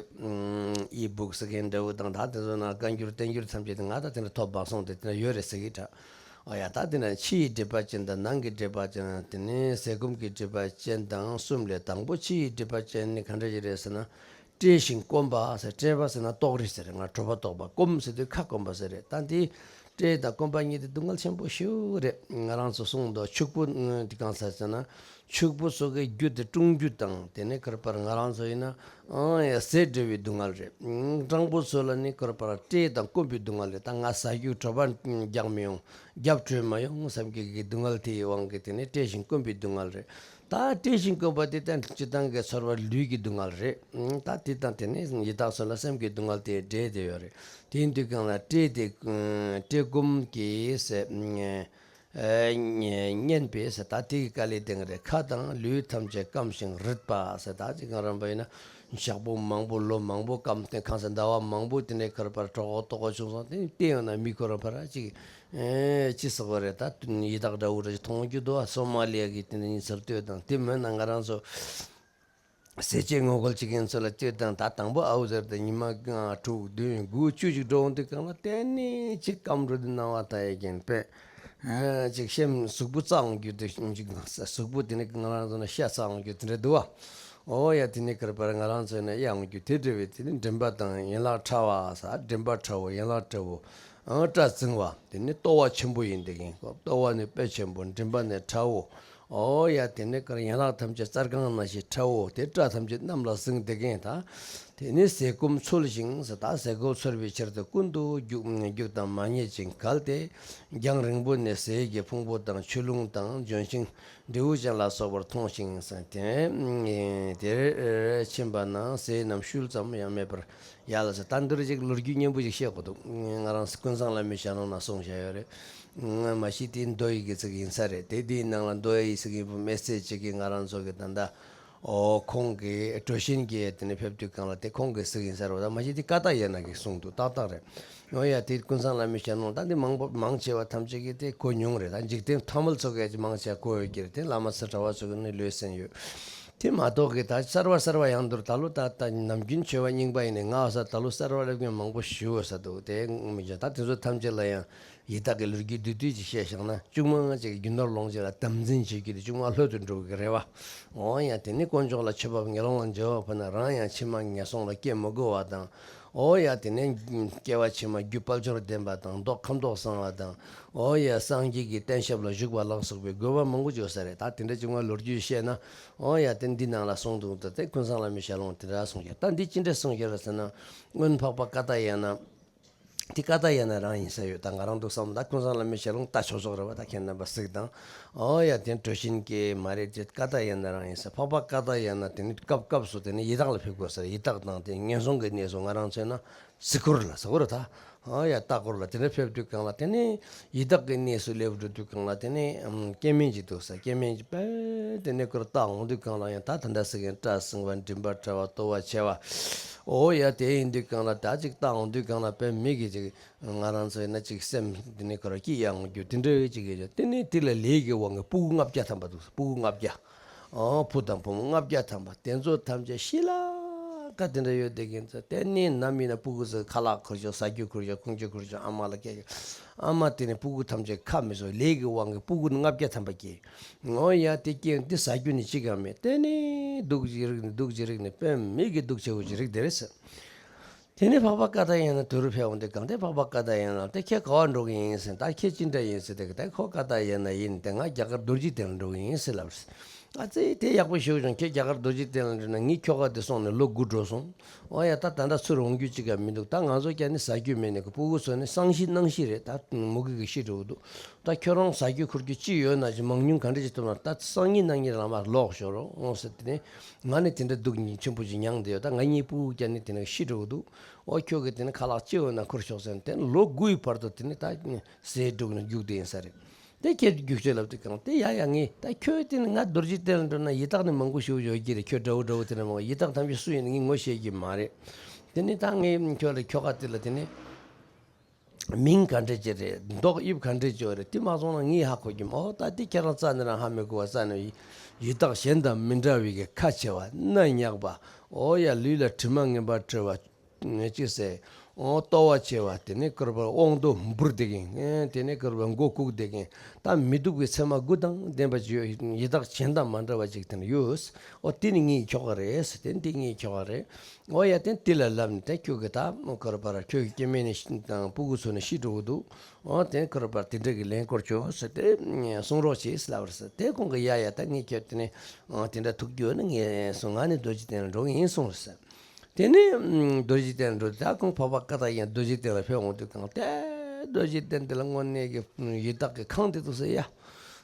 ཨི་བུག་ཟེར་མཁན་འདྲ་བོ་དང་། ད་དེ་ཚོ་ནང་བཀའ་འགྱུར་བསྟན་འགྱུར་ཐམས་ཅད་དེ་ང་ད་དེ་འདྲ་ཐོབ་པ་སོང་སྟེ་དེ་འདྲ་ཡོད་རེད་ཟེར་གི་འདྲ། ཨོ་ཡ་ད་དེ་ནས་ཕྱི་ཡི་སྒྲིབ་པ་ཅན་དང་ནང་གི་སྒྲིབ་པ་ཅན། དེ་ནས་ཟས་སྐོམ་གྱི་སྒྲིབ་པ་ཅན་དང་གསུམ་ལས། དང་པོ་ཕྱི་ཡི་སྒྲིབ་པ་ཅན་ནི་ག་འདྲ་ཞིག་རེད་ཟེར་ན། བཀྲེས་ཤིང་སྐོམ་པ་ཟེར། བཀྲེས་པ་ཟེར་ན་ལྟོགས་རི་ཟེར། ང་དྲོ་པ་ལྟོགས་པ། སྐོམ་ཟེར་དུས་ཁ་སྐོམ་པ་ཟེར་རེད། ད་འདི་བཀྲེས་དང་སྐོམ་པ་གཉིས་དེ་སྡུག་བསྔལ་ཆེན་པོ་ཞེ་པོ་རེད། ང་རང་ཚོ་གསུངས་འདུག་ཕྱུག་པོ་དེ་གང་ཟེར་ཟེར་ན། ཕྱུག་པོ་སོགས་ཀྱི་རྒྱུ་དེ་བཀྲུང་རྒྱུ་དང་། དེ་ནས་ཁར་པར་ང་རང་ཚོ་ཡིན་ན་ཨང་ཡ་ཟས་བྲེལ་བའི་སྡུག་བསྔལ་རེད། སྤྲང་པོ་ཚོ་ལ་ནི་ཁར་པར་བཀྲེས་དང་སྐོམ་པའི་སྡུག་བསྔལ་རེད། ད་ང་ཟ་རྒྱུ་གྲོད་པ་རྒྱགས་མི་ཡོང་། རྒྱབ་བྲོས་མ་ཡོང་བསམ་གྱི་གི་སྡུག་བསྔལ་དེའི་དབང་གིས་དེ་ནི་བཀྲེས་ཤིང་སྐོམ་པའི་སྡུག་བསྔལ་རེད། ད་བཀྲེས་ཤིང་སྐོམ་པ་དེ་ད་སྤྱིར་བཏང་གི་ཚོར་བ་ལུས་ཀྱི་སྡུག་བསྔལ་རེད། ད་དེ་དང་དེ་ནི་ཡི་དྭགས་ཚོ་ལ་སེམས་ཀྱི་སྡུག་བསྔལ་དེ་འདྲེས་བསྡད་ཡོད་རེད། དེ་ཡིན་དུས་གང་ལ་བཀྲེས་ཏེ་བཀྲེས་སྐོམ་གྱིས་ཟེར། ཨ་ཉེན་པས་ཟེར། ད་དེ་གི་དཀའ་ལས་དེ་རེད། ཁ་དང་ལུས་ཐམས་ཅད་སྐམ་ཞིང་རུད་པ་ཟེར། ད་ཅིག་གང་རམ་པ་ཡིན་ན་ཞག་པོ་མང་པོ་ལོ་མང་པོ་སྐམ་སྟེ། གང་ཟེར་ཟླ་བ་མང་པོ་དེ་ནས་ཁར་པར་གྲོད་ཁོག་ལྟོགས་པ་བྱུང་སོང་སྟེ། དེ་ཡང་ན་མི་ཁོ་རང་ཕར་ཅིག་ཨེ་ཅི་ཟེར་བ་རེད། ད་ཡི་དྭགས་འདྲ་བོ་འདྲ་ཅིག་མཐོང་རྒྱུ་འདུག་བ། སོ་མ་ལི་ཡ་གི་དེ་ནས་ཡིན་ཟེར་ལྟོས་དང་། དེ་མིན་ན་ང་རང་ཚོ་ཟས་བཅད་ངོ་རྒོལ་བྱེད་མཁན་ཚོ་ལ་ལྟོས་དང་། ད་དང་པོ་ཨའུ་ཟེར་ཏེ་ཉི་མ་ལྔ་དྲུག་བདུན་དགུ་བཅུ་ཅིག་འགྲོ་འོང་དུས་གང་ལ་དེ་ནས་ཅིག་སྐམ་འགྲོ་དུས་སྣང་བ་ལྟ་ཡས་རྐྱེན་པས། ཨ་ཅིག་སེམས་གཟུགས་པོ་རྩ་འོང་རྒྱུ་དེ་ཅིག་གཟུགས་པོ་དེ་ནི་ང་རང་ཚོ་ན་ཤ་རྩ་འོང་རྒྱུ་དེ་འདྲ་འདུག་བ། ཨོ་ཡ་དེ་ནི་ཁར་པར་ང་རང་ཚོ་ན་གཡའ་འོང་རྒྱུ་དེ་འདྲ་བས། དེ་ནི་མགྲིན་པ་དང་ཡན་ལག་ཕྲ་བ་ཟེར། མགྲིན་པ་ཕྲ་བོ་ཡན་ལག་ཕྲ་བོ། ཨང་སྐྲ་རྫིང་བ་དེ་ནི་ལྟོ་བ་ཆེན་པོ་ཡིན། དེ་གིན་ལྟོ་བ་ནི་དཔེ་ཆེན་པོ། མགྲིན་པ་ནི་ཕྲ་བོ། ཨོ་ཡ་དེ་ནི་ཁར་ཡན་ལག་ཐམས་ཅད་གཙར་གང་ནང་བཞིན་ཕྲ་བོ། དེ་སྐྲ་ཐམས་ཅད་གནམ་ལ་ཟིང་། དེ་གིན་ད་ དེ་ནི་ཟས་སྐོམ་འཚོལ་ཞིང་ཟེར། ད་ཟས་སྐོམ་འཚོལ་བའི་ཕྱིར་དུ་ཀུན་ཏུ་རྒྱུག་རྒྱུག་དང་མ་རྙེད་ཅིང་གལ་ཏེ། རྒྱང་རིང་པོ་ནས་ཟས་ཀྱི་ཕུང་པོ་དང་ཆུ་ཀླུང་དང་ལྗོན་ཤིང་འབྲས་བུ་ཅན་ལ་སོགས་པར་མཐོང་ཞིང་ཟེར། དེ་དེར་ཕྱིན་པ་ན་ཟས་རྣམས་ཤུལ་ཙམ་ཡང་མེད་པར་ཡལ་ཟེར། ད་འདིར་ཅིག་ལོ་རྒྱུས་སྙན་པོ་ཞིག་བཤད་དགོས་འདུག་ང་རང་ཀུན་བཟང་བླ་མའི་ཞལ་ལུང་ན་གསུངས་བཞག་ཡོད་རེད། ང་མ་གཞི་དེ་མདོ་ཡི་གི་ཚིག་ཡིན་ས་རེད། དེ་དེའི་ནང་ལ་མདོ་ཡི་ཚིག་ཡིན་པོ་མེད་ཚེ་ཅིག་གི་ང་རང་ཚོ་གི་ད་ལྟ། ཨོ་ཁོང་གིས་གྲོ་ཞིན་གྱི་དེ་ནས་ཕེབས་དུས་སྒང་ལ་དེ་ཁོང་གིས་ཟེར་གྱིན་ཟེར་བ་དང་མ་གཞི་དེ་ཀ་ཏ་ཡ་ན་གིས་གསུངས་འདུག་ཏག་ཏག་རེད། ཨོ་ཡ་དེ་ཀུན་བཟང་བླ་མའི་ཞལ་ལུང་ད་འདི་མང་པོ་མང་ཆེ་བ་ཐམས་ཅད་ཀྱིས་དེ་གོ་མྱོང་རེད། ད་འཇིག་རྟེན་ཐ་མལ་ཚོ་གས་ཀྱི་མང་ཆེ་བ་གོ་ཡོད་ཀྱི་རེད། དེ་བླ་མ་ཚུ་གྲྭ་བ་ཚོ་གི་ནི་ལོས་ཟིན་ཡོད། དེ་མ་གཏོགས་ཀྱི་ད་གསར་བ་གསར་བ་ཡང་འདུར་ད་ལོ་ད་ད་ནམ་རྒྱུན་ཆོས་པ་རྙིང་པ་ཡིན་ནས་ང་ས་ད་ལོ་གསར་བ་སླེབས་མཁན་མང་པོ་ཞུ་འོ་ས་འདུག་དེ་མི་བྱ་ད་དེ་ཚོ་ཐམས་ཅད་ལ་ཡང་། ཡི་དྭགས་ཀྱི་ལོ་རྒྱུས་བསྡུས་བསྡུས་ཅིག་བཤད་བཞག་ན་གཅུང་མོ་ང་ཅིག་གི་རྒྱུ་ནོར་ལོངས་སྤྱོད་ལ་དམ་འཛིན་བྱེད་རྒྱུ་དེ་གཅུང་མོ་ལྷོད་དུ་འགྲོ་གི་རེད་བ། འོ་ཡ་དེ་ནི་དཀོན་མཆོག་ལ་མཆོད་པ་ངན་སློང་ལ་འཇལ་བ་ཕུལ་ན་རང་ཡང་ཕྱི་མ་ངན་སོང་ལ་སྐྱེ་མི་དགོས་བ་དང་། འོ་ཡ་དེ་ནི་སྐྱེ་བ་ཕྱི་མ་རྒྱུ་དཔལ་འབྱོར་ལྡན་པ་དང་མདོག་ཁམ་མདོག་བཟང་བ་དང་། འོ་ཡ་སངས་རྒྱས་ཀྱི་བསྟན་ཞབས་ལ་བཞུགས་པ་ལ་སོགས་པའི་དགོས་པ་མང་པོ་བརྗོད་ས་རེད། ད་དེ་འདྲ་གཅུང་མོ་ལོ་རྒྱུས་བཤད་ན། འོ་ཡ་དེ་འདི་ནང་ལ་གསུངས་འདུག་ད་དེ་ཀུན་བཟང་བླ་མའི་ཞལ་ལུང་དེ་འདྲ་གསུངས་ཀྱི་ད་འདི་ཅི་འདྲ་གསུངས་ཀྱི་རེད་ཟེར་ན། སྔོན་འཕགས་པ་ཀ་ཏ་ཡ་ན། དེ་ཀ་ཏ་ཡ་ན་རང་ཡིན་ས་ཡོད། ད་ང་རང་འདུག་བསམ་ད་ཀུན་བཟང་བླ་མའི་ཞལ་ལུང་ལྟ་ཆོག་ཆོག་རེད་བ། ད་ཁྱེད་རྣམ་པ་གཟིགས་དང་། ཨོ་ཡ་དེ་གྲོ་ཞིན་སྐྱེས་མ་རེད་དེ་ཀ་ཏ་ཡ་ན་རང་ཡིན་ས། འཕགས་པ་ཀ་ཏ་ཡ་ན་དེ་ནི་སྐབས་སྐབས་སུ་དེ་ནི་ཡི་དྭགས་ལ་ཕེབས་དགོས་ས་རེད། ཡི་དྭགས་དང་དེ་ངན་སོང་གི་གནས་སུ་ང་རང་མཚོན་ན་གཟིགས་སྐོར་ལ་ཟེར་གོ་རེད་ད། ཨོ་ཡ་ལྟ་སྐོར་ལ་དེ་འདྲ་ཕེབས་དུས་སྒང་ལ་དེ་ནི་ཡི་དྭགས་ཀྱི་གནས་སུ་སླེབས་འགྲོ་དུས་སྒང་ལ་དེ་ནི་སྐྱེ་དམན་ཅིག་འདུག་ས། སྐྱེ་དམན་ཅིག་དཔེ་དེ་ནི་ཁོར་ལྟ་འོང་དུས་སྒང་ལ་ཡང་ད་ད་ལྟ་ཟེར་མཁན་སྐྲ་སྲིང་བ་མགྲིན་པ་བྲལ་བ་ལྟོ་བ་ཆེ་བ། ཨོ་ཡ་དེ་ཡིན་དུས་སྒང་ལ་ད་ཅིག་ལྟ་འོང་དུས་སྒང་ལ་དཔེ་མི་གི་ཅིག་ང་རང་ཚོ་ཡིན་ན་ཅིག་སེམས་དེ་ནི་ཁོ་ར་སྐྱིད་ཡང་འོང་རྒྱུ་དེ་འདྲ་ཅིག་ཡོད། དེ་ནི་དེ་ལ་ལས་ཀྱི་དབང་གིས་སྤུ་གུ་ལྔ་བརྒྱ་ཐམ་པ་འདུག་སྤུ་གུ་ལྔ་བརྒྱ། ཨོ་བུ་དང་བུ་མོ་ལྔ་བརྒྱ་ཐམ་པ་དེ་ཚོ་ཐམས་ཅད་ཤི་ལ་ཀ་དེ་འདྲ་ཡོད་དེ་གིན་ཚོ་དེ་ནི་ནམ་ཡིན་ན་སྤུ་གུ་ཚོ་ཁ་ལག་ཁུར་ཤོག་ཟ་རྒྱུ་ཁུར་ཤོག་ཁུང་ཆུ་ཁུར་ཤོག་ཨ་མ་ལ་སྐད་ཤོག་ཨ་མ་དེ་ནི་སྤུ་གུ་ཐམས་ཅད་ཁ་མི་སོ་ལས་ཀྱི་དབང་གིས་སྤུ་གུ་ལྔ་བརྒྱ་ཐམ་པ་སྐྱེས། ཨོ་ཡ་དེ་སྐྱེས་དེ་ཟ་རྒྱུ་ནི་གཅིག་ཀྱང་མེད། དེ་ནི་སྡུག་ཅིག་རིག་ནི་སྡུག་ཅིག་རིག་ནི་དཔེ་མི་གི་སྡུག་ཆེ་བོ་ཅིག་རིག་དེ་རེད་ཟེར། དེ་ནས་འཕགས་པ་ཀ་ཏ་ཡ་ན་དུར་ཕེབས་འོང་དུས་སྒང་དེ་འཕགས་པ་ཀ་ཏ་ཡ་ན་དེ་ཁྱེད་ག་བ་འགྲོ་གི་ཡིན་ཟེར། ད་ཁྱེད་ཅི་འདྲ་ཡིན་ཟེར་དེ་གི་ད་ཁོ་ཀ་ཏ་ཡ་ན་ཡིན་དེ་ང་རྒྱ་གར་རྡོ་རྗེ་གདན་ལ་འགྲོ་གི་ཡིན་ཟེར་ལབ། ཨ་ཙི་དེ་ཡག་པོ་ཞུ་བྱུང་། ཁྱེད་རྒྱ་གར་རྡོ་རྗེ་གདན་ལ་འགྲོ་ན་ངའི་ཁྱོ་ག་དེ་སོང་ནས་ལོ་དགུ་འགྲོ་སོང་། ཨོ་ཡ་ད་ད་ལྟ་ཚུར་འོང་རྒྱུ་ཅིག་ཀྱང་མི་འདུག་ད་ང་ཚོ་ཀྱང་ནི་ཟ་རྒྱུ་མེད་ནས་ཀི་སྤུ་གུ་ཚོ་ནི་སང་ཤི་གནངས་ཤི་རེད། ད་མུ་གེ་གི་ཤི་འགྲོ་གི་འདུག་ད་ཁྱོད་རང་ཟ་རྒྱུ་ཁུར་རྒྱུ་ཅི་ཡོད་ན་ཅི་མང་ཉུང་ག་འདྲ་ཅིག་ཐོབ་ན་ད་སང་ཉིན་གནངས་ཉིན་རང་མར་ལོག་ཤོག་རོགས་འོང་ཟེར། དེ་ནས་ང་ནི་དེ་འདྲ་སྡུག་ཆེན་པོ་ཅིག་མྱངས་བསྡད་ཡོད། ད་ང་གཉིས་སྤུ་གུ་ཀྱང་ནི་དེ་ནས་ཤི་འགྲོ་གི་འདུག་ཨོ་ཁྱོད་ཀྱིས་དེ་ནས་ཁ་ལག་ཅི་ཡོད་ན་ཁུར་ཤོག་ཟེར་ནས་དེ་ནས་ལོ་དགུའི་བར་དུ་དེ་ནས་ད་ཟས་སྒྲུག་ནས་རྒྱུགས་བསྡད་ཡིན་ས་རེད། དེ་ཁྱེད་རྒྱུགས་ཤོག་ལབ་དུས་གང་དེ་ཡ་ཡ་ངས་ད་ཁྱོད་དེ་ནས་ང་རྡོ་རྗེ་གདན་ལ་འགྲོ་ན་ཡི་དྭགས་ནི་མང་པོ་ཞིག་ཡོད་ཀྱི་རེད། ཁྱོད་འདྲ་བོ་འདྲ་བོ་དེ་འདྲ་མང་པོ་ཡི་དྭགས་ཐམས་ཅད་སུ་ཡིན་ངས་ངོ་ཤེས་ཀྱི་མ་རེད། དེ་ནས་ད་ངས་ཁྱོད་ལ་ཁྱོ་ག་དེ་ལ་དེ་ནས། མིང་ག་འདྲ་ཅིག་རེད། མདོག་དབྱིབས་ག་འདྲ་ཅིག་རེད། དེ་མ་སོང་ན་ངས་ཧ་གོ་གི་མ། ཨོ་ད་དེ་ཁྱེད་རང་རྩ་ནས་རང་ཧ་མི་གོ་བ་རྩ་ནས་ཡི་དྭགས་གཞན་དང་མི་འདྲ་བའི་གི་ཁ་ཆེ་བ་སྣ་ཉག་པ། ཨོ་ཡ་ལུས་ལ་དྲི་མ་ངན་པ་བྲི་བ་ཅི་ཟེར། ཨོ་ལྟོ་བ་ཆེ་བ་དེ་ནི་ཀུར་པར་དབང་དུ་འབུར་བསྡད་མཁན། དེ་ནི་ཀུར་པར་མགོ་བཀུག་བསྡད་མཁན། ད་མི་སྡུག་པའི་མཚན་མ་དགུ་དང་ལྡན་པ་ཅིག་ཡོད། ཡི་དྭགས་གཞན་དང་མ་འདྲ་བ་ཅིག་དེ་ནི་ཡོད། ཨོ་དེ་ནི་ངའི་ཁྱོ་ག་རེད། དེ་ནི་དེ་ངའི་ཁྱོ་ག་རེད། འོ་ཡ་དེ་དེ་ལ་ལབ་ནས་དེ་ཁྱོད་ཀྱི་ད་ཁོ་ར་པར་ཁྱོད་ཀྱི་སྐྱེ་དམན་ནི་དང་སྤུ་གུ་ཚོ་ནི་ཤི་འགྲོ་གི་འདུག་འོ་དེ་ཁོ་ར་པར་དེ་འདྲ་གི་ལན་སྐོར་བྱོས་ཟེར་ཏེ་གསུང་རོགས་བྱེད་ཟེར་ལབ་པ་རེད་ཟེར། དེ་ཁོང་གི་ཡ་ཡ་ད་ངས་ཁྱོད་དེ་ནི་དེ་འདྲ་ཐུག་རྒྱུ་ནི་ངས་སོང་ང་ནི་རྡོ་རྗེ་གདན་ལ་འགྲོ་གི་ཡིན་གསུངས་རེད་ཟེར། དེ་ནི་རྡོ་རྗེ་གདན་ལ་འགྲོ་དུས་ད་ཁོང་འཕགས་པ་ཀ་ཏ་ཡ་ན་རྡོ་རྗེ་གདན་ལ་ཕེབས་འོང་དུས་གང་དེ་རྡོ་རྗེ་གདན་དེ་ལ་དངོས་གནས་ཀྱི་ཡི་དྭགས་ཀྱི་ཁང་དེ་འདུག་ཟེར་ཡ།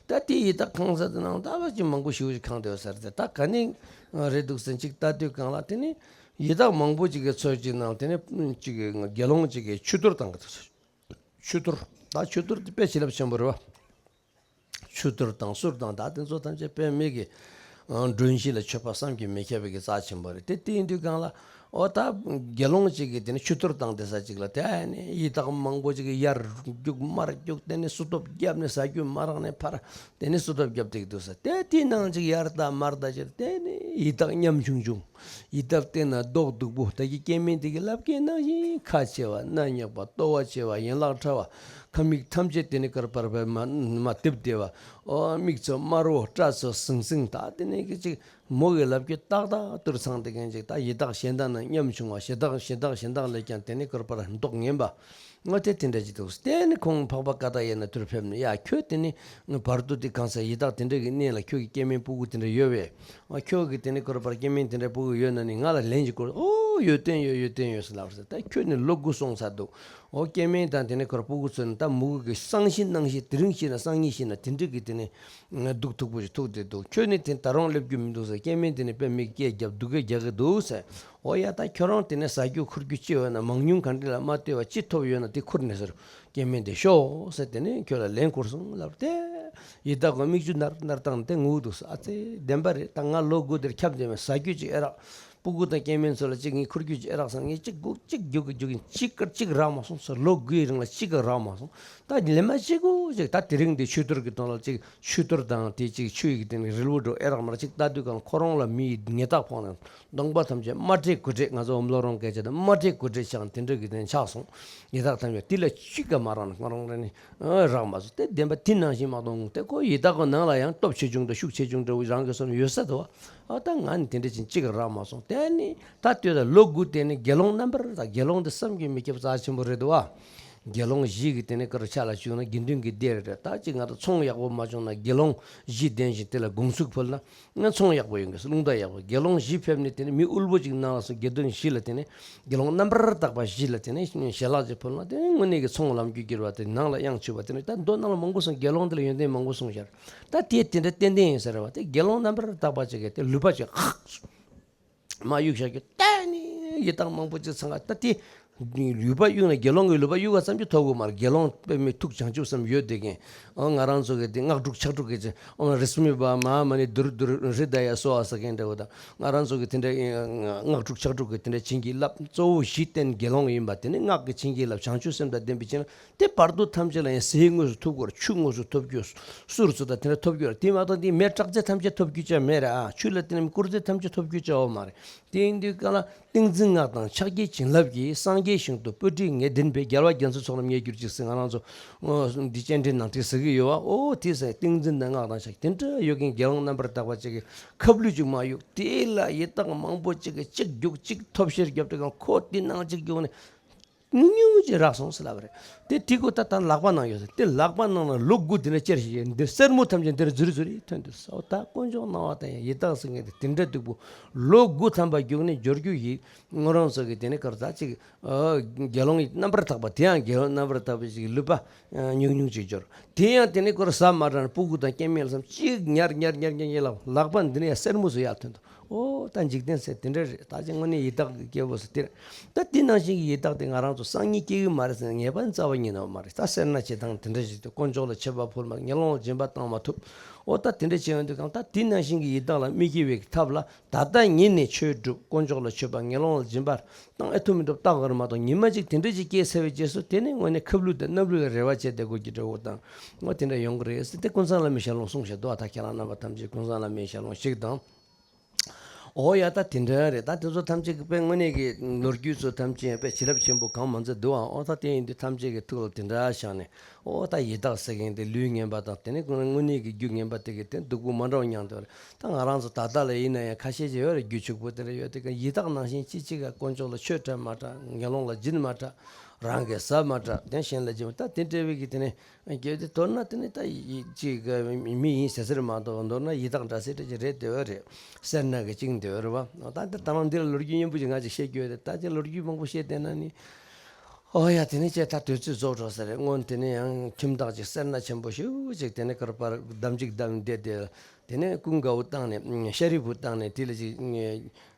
ད་དེ་ཡི་དྭགས་ཁང་ཟེར་དེ་ནང་ད་བ་ཅི་མང་པོ་ཞིག་ཁང་དེ་ཡོད་ཟེར་ཏེ་ད་ག་ནས་རེད་འདུག་ཟེར་ཅིག་ལྟ་དུས་གང་ལ་དེ་ནི། ཡི་དྭགས་མང་པོ་ཅིག་གི་ཚོད་ཅིག་ནང་དེ་ནས་ཅིག་གི་དགེ་སློང་ཅིག་གིས་ཆུ་གཏོར་བཏང་གི་འདུག་ཆུ་གཏོར། ད་ཆུ་གཏོར་དེ་དཔེ་བྱིན་རླབས་ཆེན་པོ་རེད་བ། ཆུ་གཏོར་དང་གསུར་དང་ད་དེ་ཚོ་ཐམས་ཅད་དཔེ་མི་གི་མགྲོན་གཞི་ལ་མཆོད་པ་བསམ་གྱིས་མི་ཁྱབ་པའི་གི་རྩ་ཆེན་པོ་རེད། དེ་དེ་ཡིན་དུས་གང་ལ་ཨོ་ད་དགེ་སློང་ཅིག་གིས་དེ་ནས་ཆུ་གཏོར་བཏང་དེ་ས་ཅིག་ལ་དེ་ནས་ཡི་དྭགས་མང་པོ་ཅིག་གིས་ཡར་རྒྱུག་མར་རྒྱུག་དེ་ནས་སུ་སྟོབས་བརྒྱབ་ནས་ཟ་རྒྱུ་མ་རག་ནས་ཕར་དེ་ནས་སུ་སྟོབས་བརྒྱབ་དེ་འདུག་ས་དེ་དེའི་ནང་ཅིག་ཡར་ལྟ་མར་ལྟ་ཅིག་དེ་ནས་ཡི་དྭགས་ཉམ་ཆུང་ཆུང་། ཡི་དྭགས་བལྟས་ན་མདོག་སྡུག་པོ་ད་གི་སྐྱེ་དམན་དེ་གི་ལབ་ཀྱི་ནང་བཞིན་ཁ་ཆེ་བ་སྣ་ཉག་པ་ལྟོ་བ་ཆེ་བ་ཡན་ལག་ཕྲ་བ་ཁ་མིག་ཐམས་ཅད་དེ་ནི་དཀར་པར་བས་མ་མ་བཏེབ་བདེ་བ། ཨོ་མིག་ཚོ་དམར་བོ་སྐྲ་ཚོ་ཟིང་ཟིང་ད་དེ་ནི་གི་ཅིག་མོ་གི་ལབ་ཀྱི་ཏག་ཏག་ཏུར་ཚང་དེ་གན་ཅིག་ད་ཡི་དྭགས་གཞན་དག་ནི་ཉམ་ཆུང་བ་གཞན་དག་གཞན་དག་གཞན་དག་ལས་ཀྱང་དེ་ནི་དཀར་པར་མདོག་ངན་པ། ང་དེ་དེ་འདྲ་ཅིག་འདུག་དེ་ནི་ཁོང་འཕགས་པ་ཀ་ཏ་ཡ་ན་དུར་ཕེབས་ནས། ཡ་ཁྱོད་དེ་ནི་བར་དུ་དེ་གང་ས་ཡི་དྭགས་དེ་འདྲ་གི་གནས་ལ་ཁྱོད་ཀྱི་སྐྱེ་དམན་སྤུ་གུ་དེ་འདྲ་ཡོད་པས། ཨ་ཁྱོད་ཀྱི་དེ་ནི་ཁོ་ར་བར་སྐྱེ་དམན་དེ་འདྲ་སྤུ་གུ་ཡོད་ན་ནི་ང་ལ་ལན་ཅིག་སྐུར། ཨོ་ཡོད་དོན་ཡོད་ཡོད་དོན་ཡོད་ཟེར་ལབ་ཟེར། ད་ཁྱོད་ནི་ལོ་དགུ་སོང་ཚར་འདུག་ཨོ་སྐྱེ་དམན་དང་དེ་ནི་ཁོ་ར་སྤུ་གུ་ཚོ་ནི་ད་མུ་གུ་གི་སང་ཤི་གནངས་ཤི་དེ་རིང་ཤི་ན་སང་ཉིན་ཤི་ན་དེ་འདྲ་གི་དེ་ནི་སྡུག་ཐུག་པོ་ཞིག་ཐུག་བསྡད་འདུག་ཁྱོད་ནི་དེ་ད་རུང་སླེབས་རྒྱུ་མི་འདུག་ཟེར། སྐྱེ་དམན་དེ་ནི་དཔེ་མི་སྐད་རྒྱབ་སྡུག་སྐད་རྒྱག་གི་འདུག་ཟེར། ཨོ་ཡ། ད་ཁྱོད་རང་དེ་ནས་ཟ་རྒྱུ་འཁུར་རྒྱུ་ཅི་ཡོད་ན། མང་ཉུང་ག་འདྲ་ལ་མ་ལྟོས་པ་ཅི་ཐོབ་ཡོད་ན་དེ་འཁུར་ནས་ཟེར། སྐྱེ་དམན་དེ་ཤོག་ཟེར། དེ་ནས་ཁྱོད་ལ་ལན་བསྐུར་སོང་ལབ་སྟེ། ཡི་དྭགས་ཀྱི་མིག་ཆུ་ནར་ནར་བཏང་སྟེ་ངུ་འདུག་ཟེར། ཨ་ཙི་བདེན་པ་རེད། ད་ང་ལོ་དགུ་དེར་ཁྱབ་བསྡད་པའི་ཟ་རྒྱུ་ཅིག་ཨེ་རག་སྤུ་གུ་དང་སྐྱེ་དམན་ཚོ་ལ་ཅིག་ངས་འཁུར་རྒྱུ་ཅིག་ཨེ་རག་བསམ། ངས་ཅིག་སྒུག་ཅིག་རྒྱུག་གི་རྒྱུག་གིན་ཅིག་ཀར་ཅིག་རག་མ་སོང་ཟེར། ལོ་དགུའི་རིང་ལ་ཅིག་ཀར་རག་མ་སོང་། ད་ལེ་མ་ཅིག་གོ་ཅིག་ད་དེ་རིང་འདི་ཆུ་གཏོར་གྱི་དོན་ལ་ཅིག་ཆུ་གཏོར་དང་དེ་ཅིག་ཆུ་ཡི་དེ་ནི་རིལ་བུ་འགྲོ་ཨེ་རག་མ་རག་ཅིག་ལྟ་དུས་གང་ཁོ་རང་ལ་མི་ཡི་ཉེས་དག་ཕོག་ནས། གདོང་པ་ཐམས་ཅད་རྨ་འབྲས་དགུ་འབྲས། ང་ཚོ་འོམ་ལོ་རོང་སྐད་ཆ་དང་རྨ་འབྲས་དགུ་འབྲས་ཆགས། དེ་འདྲ་གི་དེ་ཆགས་སོང་། ཡི་དྭགས་ཐམས་ཅད་དེ་ལ་ཅིག་ཀ་མ་རག་ན་ང་རང་རེ་ནི་རག་མ་སོང་། དེ་བདེན་པ་དེ་ནང་བཞིན་མ་གཏོང་། དེ་ཁོ་ཡི་དྭགས་ཀྱི་ནང་ལ་ཡང་སྟོབས་ཆེ་ཆུང་དང་ཤུགས་ཆེ་ཆུང་འདྲ་བོ་རང་གི་བསམ་ཡོད་ས་འདུག་ཨ་ད་ང་ནི་དེ་འདྲ་ཅིག་ཅིག་རག་མ་སོང་། དེ་ནི་ད་ལྟོས་ད་ལོ་དགུ་དེ་ནི་དགེ་སློང་རྣམ་པར་དག་དགེ་སློང་དེ་བསམ་གྱིས་མི་ཁྱབ་རྩ་ཆེན་པོ་རེད་འདུག་བ། དགེ་སློང་བཞི་གི་དེ་ནི་ཀར་ཆ་ལ་བཅུག་ན་དགེ་འདུན་གྱི་སྡེ་རེད། ད་ཅིག་ང་ད་ཚོང་ཡག་པོ་མ་བྱུང་ན་དགེ་སློང་བཞི་ལྡན་ཞིང་དེ་ལ་དགོངས་ཚུལ་ཕུལ་ན། ང་ཚོང་ཡག་པོ་ཡོང་གི་རླུང་རྟ་ཡག་པོ། དགེ་སློང་བཞི་ཕེབས་ནས་དེ་ནས་མི་དབུལ་པོ་ཅིག་ནང་ལ་སོང་། དགེ་འདུན་བཞི་ལ་དེ་ནས་དགེ་སློང་རྣམ་པར་དག་པ་བཞི་ལ་དེ་ནས་ཞལ་ལག་ཅིག་ཕུལ་ན་དེ་ནས་དངོས་གནས་ཀྱི་ཚོང་ལམ་རྒྱུད་བསྒྱུར་བ་དེ་ནང་ལ་གཡང་ཆུད་པ་དེ་ནས། ད་མདོ་ནང་ལ་མང་པོ་སོང་། དགེ་སློང་དེ་ལ་ཡོན་ཏན་མང་པོ་སོང་ཤར། ད་དེ་དེ་འདྲ་ཏན་ཏན་ཡིན་ཟེར་བ་དེ། དགེ་སློང་རྣམ་པར་དག་པ་ཅིག་གིས་དེ་ལུད་པ་ཅིག་མ་གཡུག་བཞག་རྒྱུ་ད་ནི་ཡི་དྭགས་མང་པོ་ཅིག་ཚང་ག་ད་དེ། ལུད་པ་གཡུག་ན་དགེ་སློང་གི་ལུད་པ་གཡུག་ག་ཙམ་གྱིས་ཐོབ་གི་མ་རེད། དགེ་སློང་དཔེ་མི་ཐུགས་བྱང་ཆུབ་སེམས་ཡོད་བསྡད་མཁན། ཨོ་ང་རང་ཚོ་གི་དེ་སྔགས་དྲུག་ཕྱག་དྲུག་གི་ཅིག་ཨོ་རི་སྨྲི་པ་མ་ཧཱ་མ་ཎི་དུར་དུར་རི་ད་ཡ་སྭཱ་ཧཱ་ཟེར་མཁན་འདྲ་བོ་དང་། ང་རང་ཚོ་གི་དེ་འདྲ་སྔགས་དྲུག་ཕྱག་དྲུག་གི་དེ་འདྲ་བྱིན་གྱིས་བརླབས། གཙོ་བོ་གཞི་རྟེན་དགེ་སློང་ཡིན་པ་དེ་ནི་སྔགས་ཀྱི་བྱིན་གྱིས་བརླབས། བྱང་ཆུབ་སེམས་དང་ལྡན་པའི་ཕྱིར་དེ་བར་དོ་ཐམས་ཅད་ལ་ཡང་ཟས་དངོས་སུ་ཐོབ་དགོས། ཆུ་དངོས་སུ་ཐོབ་དགོས། གསུར་ཚོ་དང་དེ་འདྲ་ཐོབ་དགོས། དེ་མ་གཏོགས་དེ་མེ་དྲག་རྫས་ཐམས་ཅད་ཐོབ་རྒྱུ་ཅང་མེད་རེད། ཨ་ཆུ་ལ་དེ་ནི་བསྐུར་རྫས་ཐམས་ཅད་ཐོབ་རྒྱུ་ཅང་ཡོད་མ་རེད། དེ་ཡིན་དུས་གང་ལ། ཏིང་འཛིན་སྔགས་དང་ཕྱག་རྒྱའི་བྱིན་རླབས་ཀྱིས། སངས་རྒྱས་ཞིང་དུ་སྤོས་དྲི་ངད་ལྡན་པའི། རྒྱལ་བ་རྒྱ་མཚོའི་ཚོགས་རྣམས་རྙེད་གྱུར་ཅིག་ཟེར། ང་རང་ཚོ་འདི་སྤྱན་འདྲེན་ནང་བྲིས་ཟེར་གྱི་ཡོད་བ། ཨོ་དེ་ཟེར། ཏིང་འཛིན་དང་སྔགས་དང་ཕྱག་དེ་འདྲ་ཡོད་མཁན་དགེ་སློང་རྣམ་པར་དག་པ་ཅིག་གིས་ཁབ་ལུད་ཅིག་མ་གཡུག་དེ་ལ་ཡི་དྭགས་མང་པོ་ཅིག་གིས་གཅིག་རྒྱུག་གཅིག་ཐོབ་ཤེར་རྒྱབ་དུས་གང་ཁོ་དེ་ནང་གཅིག་རྒྱུག་ནས་ཉུང་ཉུང་ཅིག་རག་སོང་ཟེར་ལབ་པ་རེད། དེ་དེ་ཁོ་ད་ལྟ་ལག་པ་ནང་ཡོད་ཟེར། དེ་ལག་པ་ནང་ལ་ལོ་དགུ་དེ་འདྲ་ཅེར་ཞིག་ཡོད། འདིར་སེར་མོ་ཐམས་ཅད་འདིར་ཟུར་ཟུར་ཡིས་ཐོན་འདུག་ཟེར། ཨོ་ད་དཀོན་མཆོག་སྣང་བ་དང་ཡང་ཡི་དྭགས་ཟེར་མཁན་དེ་དེ་འདྲ་སྡུག་པོ། ལོ་དགུ་ཐམ་པ་རྒྱུགས་ནས་འབྱོར་རྒྱུ་ཡིས་ང་རང་ཚོ་གི་དེ་ནས་གར་ད་ཅིག་དགེ་སློང་རྣམ་པར་དག་པ། དེ་ཡང་དགེ་སློང་རྣམ་པར་དག་པ་ཅིག་ལུད་པ་ཉུང་ཉུང་ཅིག་འབྱོར། དེ་ཡང་དེ་ནས་ཁོ་ར་ཟ་མ་དྲག་ན་སྤུ་གུ་དང་སྐྱེ་དམན་ལ་བསམ་གཅིག་ཉར་ཉར་ཉར་ཉར་ཉར་ལ་ལག་པ་འདི་ནས་ཡང་སེར་མོ་ཟུར་ཡར་ཐོན་འདུག་ཨོ་ད་འཇིག་རྟེན་ཟེར་དེ་འདྲ་རེད། ད་ཅི་དངོས་གནས་ཡི་དྭགས་ཀྱི་སྐྱེ་བོ་ཟེར་དེ་རེད། ད་དེ་ནང་བཞིན་གྱི་ཡི་དྭགས་དེ་ང་རང་ཚོ་སང་ཉིན་སྐྱེ་གི་མ་རེད་ཟེར་ངེས་པ་རྩ་བ་ཉིད་ནས་མ་རེད། ད་སེར་སྣ་བྱེད་སྟངས་དེ་འདྲ་ཞིག་དེ་དཀོན་མཆོག་ལ་མཆོད་པ་ཕུལ་མ་དགེ་སློང་ལ་སྦྱིན་པ་བཏང་མ་ཐུབ། ཨོ་ད་དེ་འདྲ་བྱེད་ཡོང་དུས་གང་ད་དེ་ནང་བཞིན་གྱི་ཡི་དྭགས་ལ་མི་སྐྱེ་བའི་ཐབས་ལ་ད་ལྟ་ཉིད་ནས་ཆོས་སྒྲུབ། དཀོན་མཆོག་ལ་མཆོད་པ་དགེ་སློང་ལ་སྦྱིན་པ་བཏང་ཨེ་ཐུབ་མི་ཐུབ་བལྟ་དགོས་རེད་མ་གཏོགས་ཉི་མ་གཅིག་དེ་འདྲ་ཞིག་སྐྱེས་ཚར་བའི་རྗེས་སུ་དེ་ནི་དངོས་གནས་ཁབ་ལུད་དང་སྣབས་ལུད་ལ་རེ་བ་བྱས་བསྡད་དགོས་ཀྱི་འདྲ་བོ་དང་། ཨོ་དེ་འདྲ་ཡོང་གི་རེད་ཟེར་དེ་ཀུན་བཟང་བླ་མའི་ཞལ་ལུང་གསུངས་བཞག་འདུག་ཨ་ད་ཁྱེད་རང་རྣམ་པ་ཐམས་ཅད་ཀུན་བཟང་བླ་མའི་ཞལ་ལུང་ཞིག་དང་། ཨོ་ཡ་ད་དེ་འདྲ་རེད། ད་དེ་ཚོ་ཐམས་ཅད་ཀྱི་དཔེ་དངོས་གནས་ཀྱི་ལོ་རྒྱུས་ཚོ་ཐམས་ཅད་དཔེ་བྱིན་རླབས་ཆེན་པོ་གང་མང་ཚད་འདུག་ཨང་། ཨོ་ད་དེ་ཡིན་དུས་ཐམས་ཅད་ཀྱི་ཐུགས་ལ་དེ་འདྲ་བཞག་ནས། ཨོ་ད་ཡི་དྭགས་ཟེར་མཁན་དེ་ལུས་ངན་པ་དང་དེ་ནས་དངོས་གནས་ཀྱི་རྒྱུ་ངན་པ་དེ་གི་དེ་སྡུག་པོ་མ་འདྲ་བ་མྱངས་བསྡད་པ་རེད། ད་ང་རང་ཚོ་ད་ལྟ་ལ་ཡིན་ན་ཡང་ཁ་ཤས་ཅིག་ཡོད་རེད། རྒྱུ་ཕྱུག་པོ་དེ་འདྲ་ཡོད་དེ་ག་ཡི་དྭགས་ནང་བཞིན་ཅི་ཅི་ག་དཀོན་མཆོག་ལ་མཆོད་དྲགས་མ་དྲགས། དགེ་སློང་ལ་སྦྱིན་མ་དྲགས། རང་གིས་ཟ་མ་དྲགས། དེ་གཞན་ལ་སྦྱིན་པ་ད་དེ་འདྲ་བའི་གི་དེ་ནས། རྒྱུ་དེ་མདོར་ན་དེ་ནི་ད་ཡི་ཅིག་མི་ཡིན་ཟེར་ཟེར་མ་གཏོགས་མདོར་ན་ཡི་དྭགས་འདྲ་སེ་འདྲ་ཅིག་རེད་དེ་བ་རེད། སེར་སྣ་གི་བཅིངས་དེ་བ་རེད་བ། ད་འདི་ད་རང་འདི་ལ་ལོ་རྒྱུས་སྙན་པོ་ཅིག་ང་ཅིག་བཤད་རྒྱུ་ཡོད་རེད། ད་ཅིག་ལོ་རྒྱུས་མང་པོ་བཤད་བསྡད་ན་ནི། ཨོ་ཡ་དེ་ནི་ཅེ་ད་དུས་ཚོད་རྫོགས་འགྲོ་ས་རེད། སྔོན་དེ་ནི་ཡང་ཁྱིམ་བདག་ཅིག་སེར་སྣ་ཆེན་པོ་ཞེ་པོ་ཅིག་དེ་ནི་ཀར་པར་འདམ་ཅིག་བསྡམས་བསྡད་དེ། དེ་ནས་ཀུན་དགའ་བོ་བཏང་ནས་ཤཱ་རིའི་བུ་བཏང་ནས་དེ་ལ་ཅིག་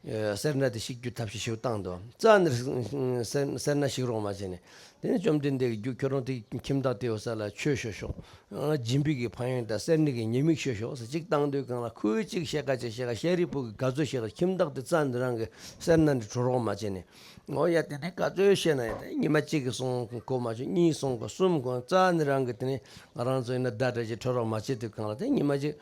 སེར་སྣ་དེ་བཤིག་རྒྱུ་ཐབས་ཤེས་ཞིག་བཏང་འདུག་རྩ་ནས་སེར་སེར་སྣ་བཤིག་རོགས་མ་བྱས་ནས། དེ་ནས་བཅོམ་ལྡན་འདས་ཀྱིས་རྒྱུ་ཁྱོད་རང་དེ་ཁྱིམ་བདག་དེའི་ས་ལ་ཆོས་ཞུ་ཤོག་སྦྱིན་པའི་གི་ཕན་ཡོན་དང་སེར་སྣའི་གི་ཉེས་དམིགས་ཞུ་ཤོག་ཟེར་གཅིག་བཏང་དུས་གང་ལ་ཁོས་གཅིག་བཤད་ཁ་གཅིག་བཤད་ཁ་ཤཱ་རིའི་བུ་གིས་ག་ཚོད་བཤད་ཁ་ཁྱིམ་བདག་དེ་རྩ་ནས་རང་གི་སེར་སྣ་འདི་བྲོ་རོགས་མ་བྱས་ནས། ཨོ་ཡ་དེ་ནས་ག་ཚོད་བཤད་ན་ཡང་དེ་ཉི་མ་གཅིག་གི་སོང་གོ་མ་བྱུང་། གཉིས་སོང་གོ་གསུམ་གོ་རྩ་ནས་རང་གི་དེ་ནས་ང་རང་ཚོ་ཡིན་ན་བརྡ་འདྲ་ཅིག་འཕྲོད་རོགས་མ་བྱེད་དུས་གང་ལ་དེ་ཉི་མ་གཅིག་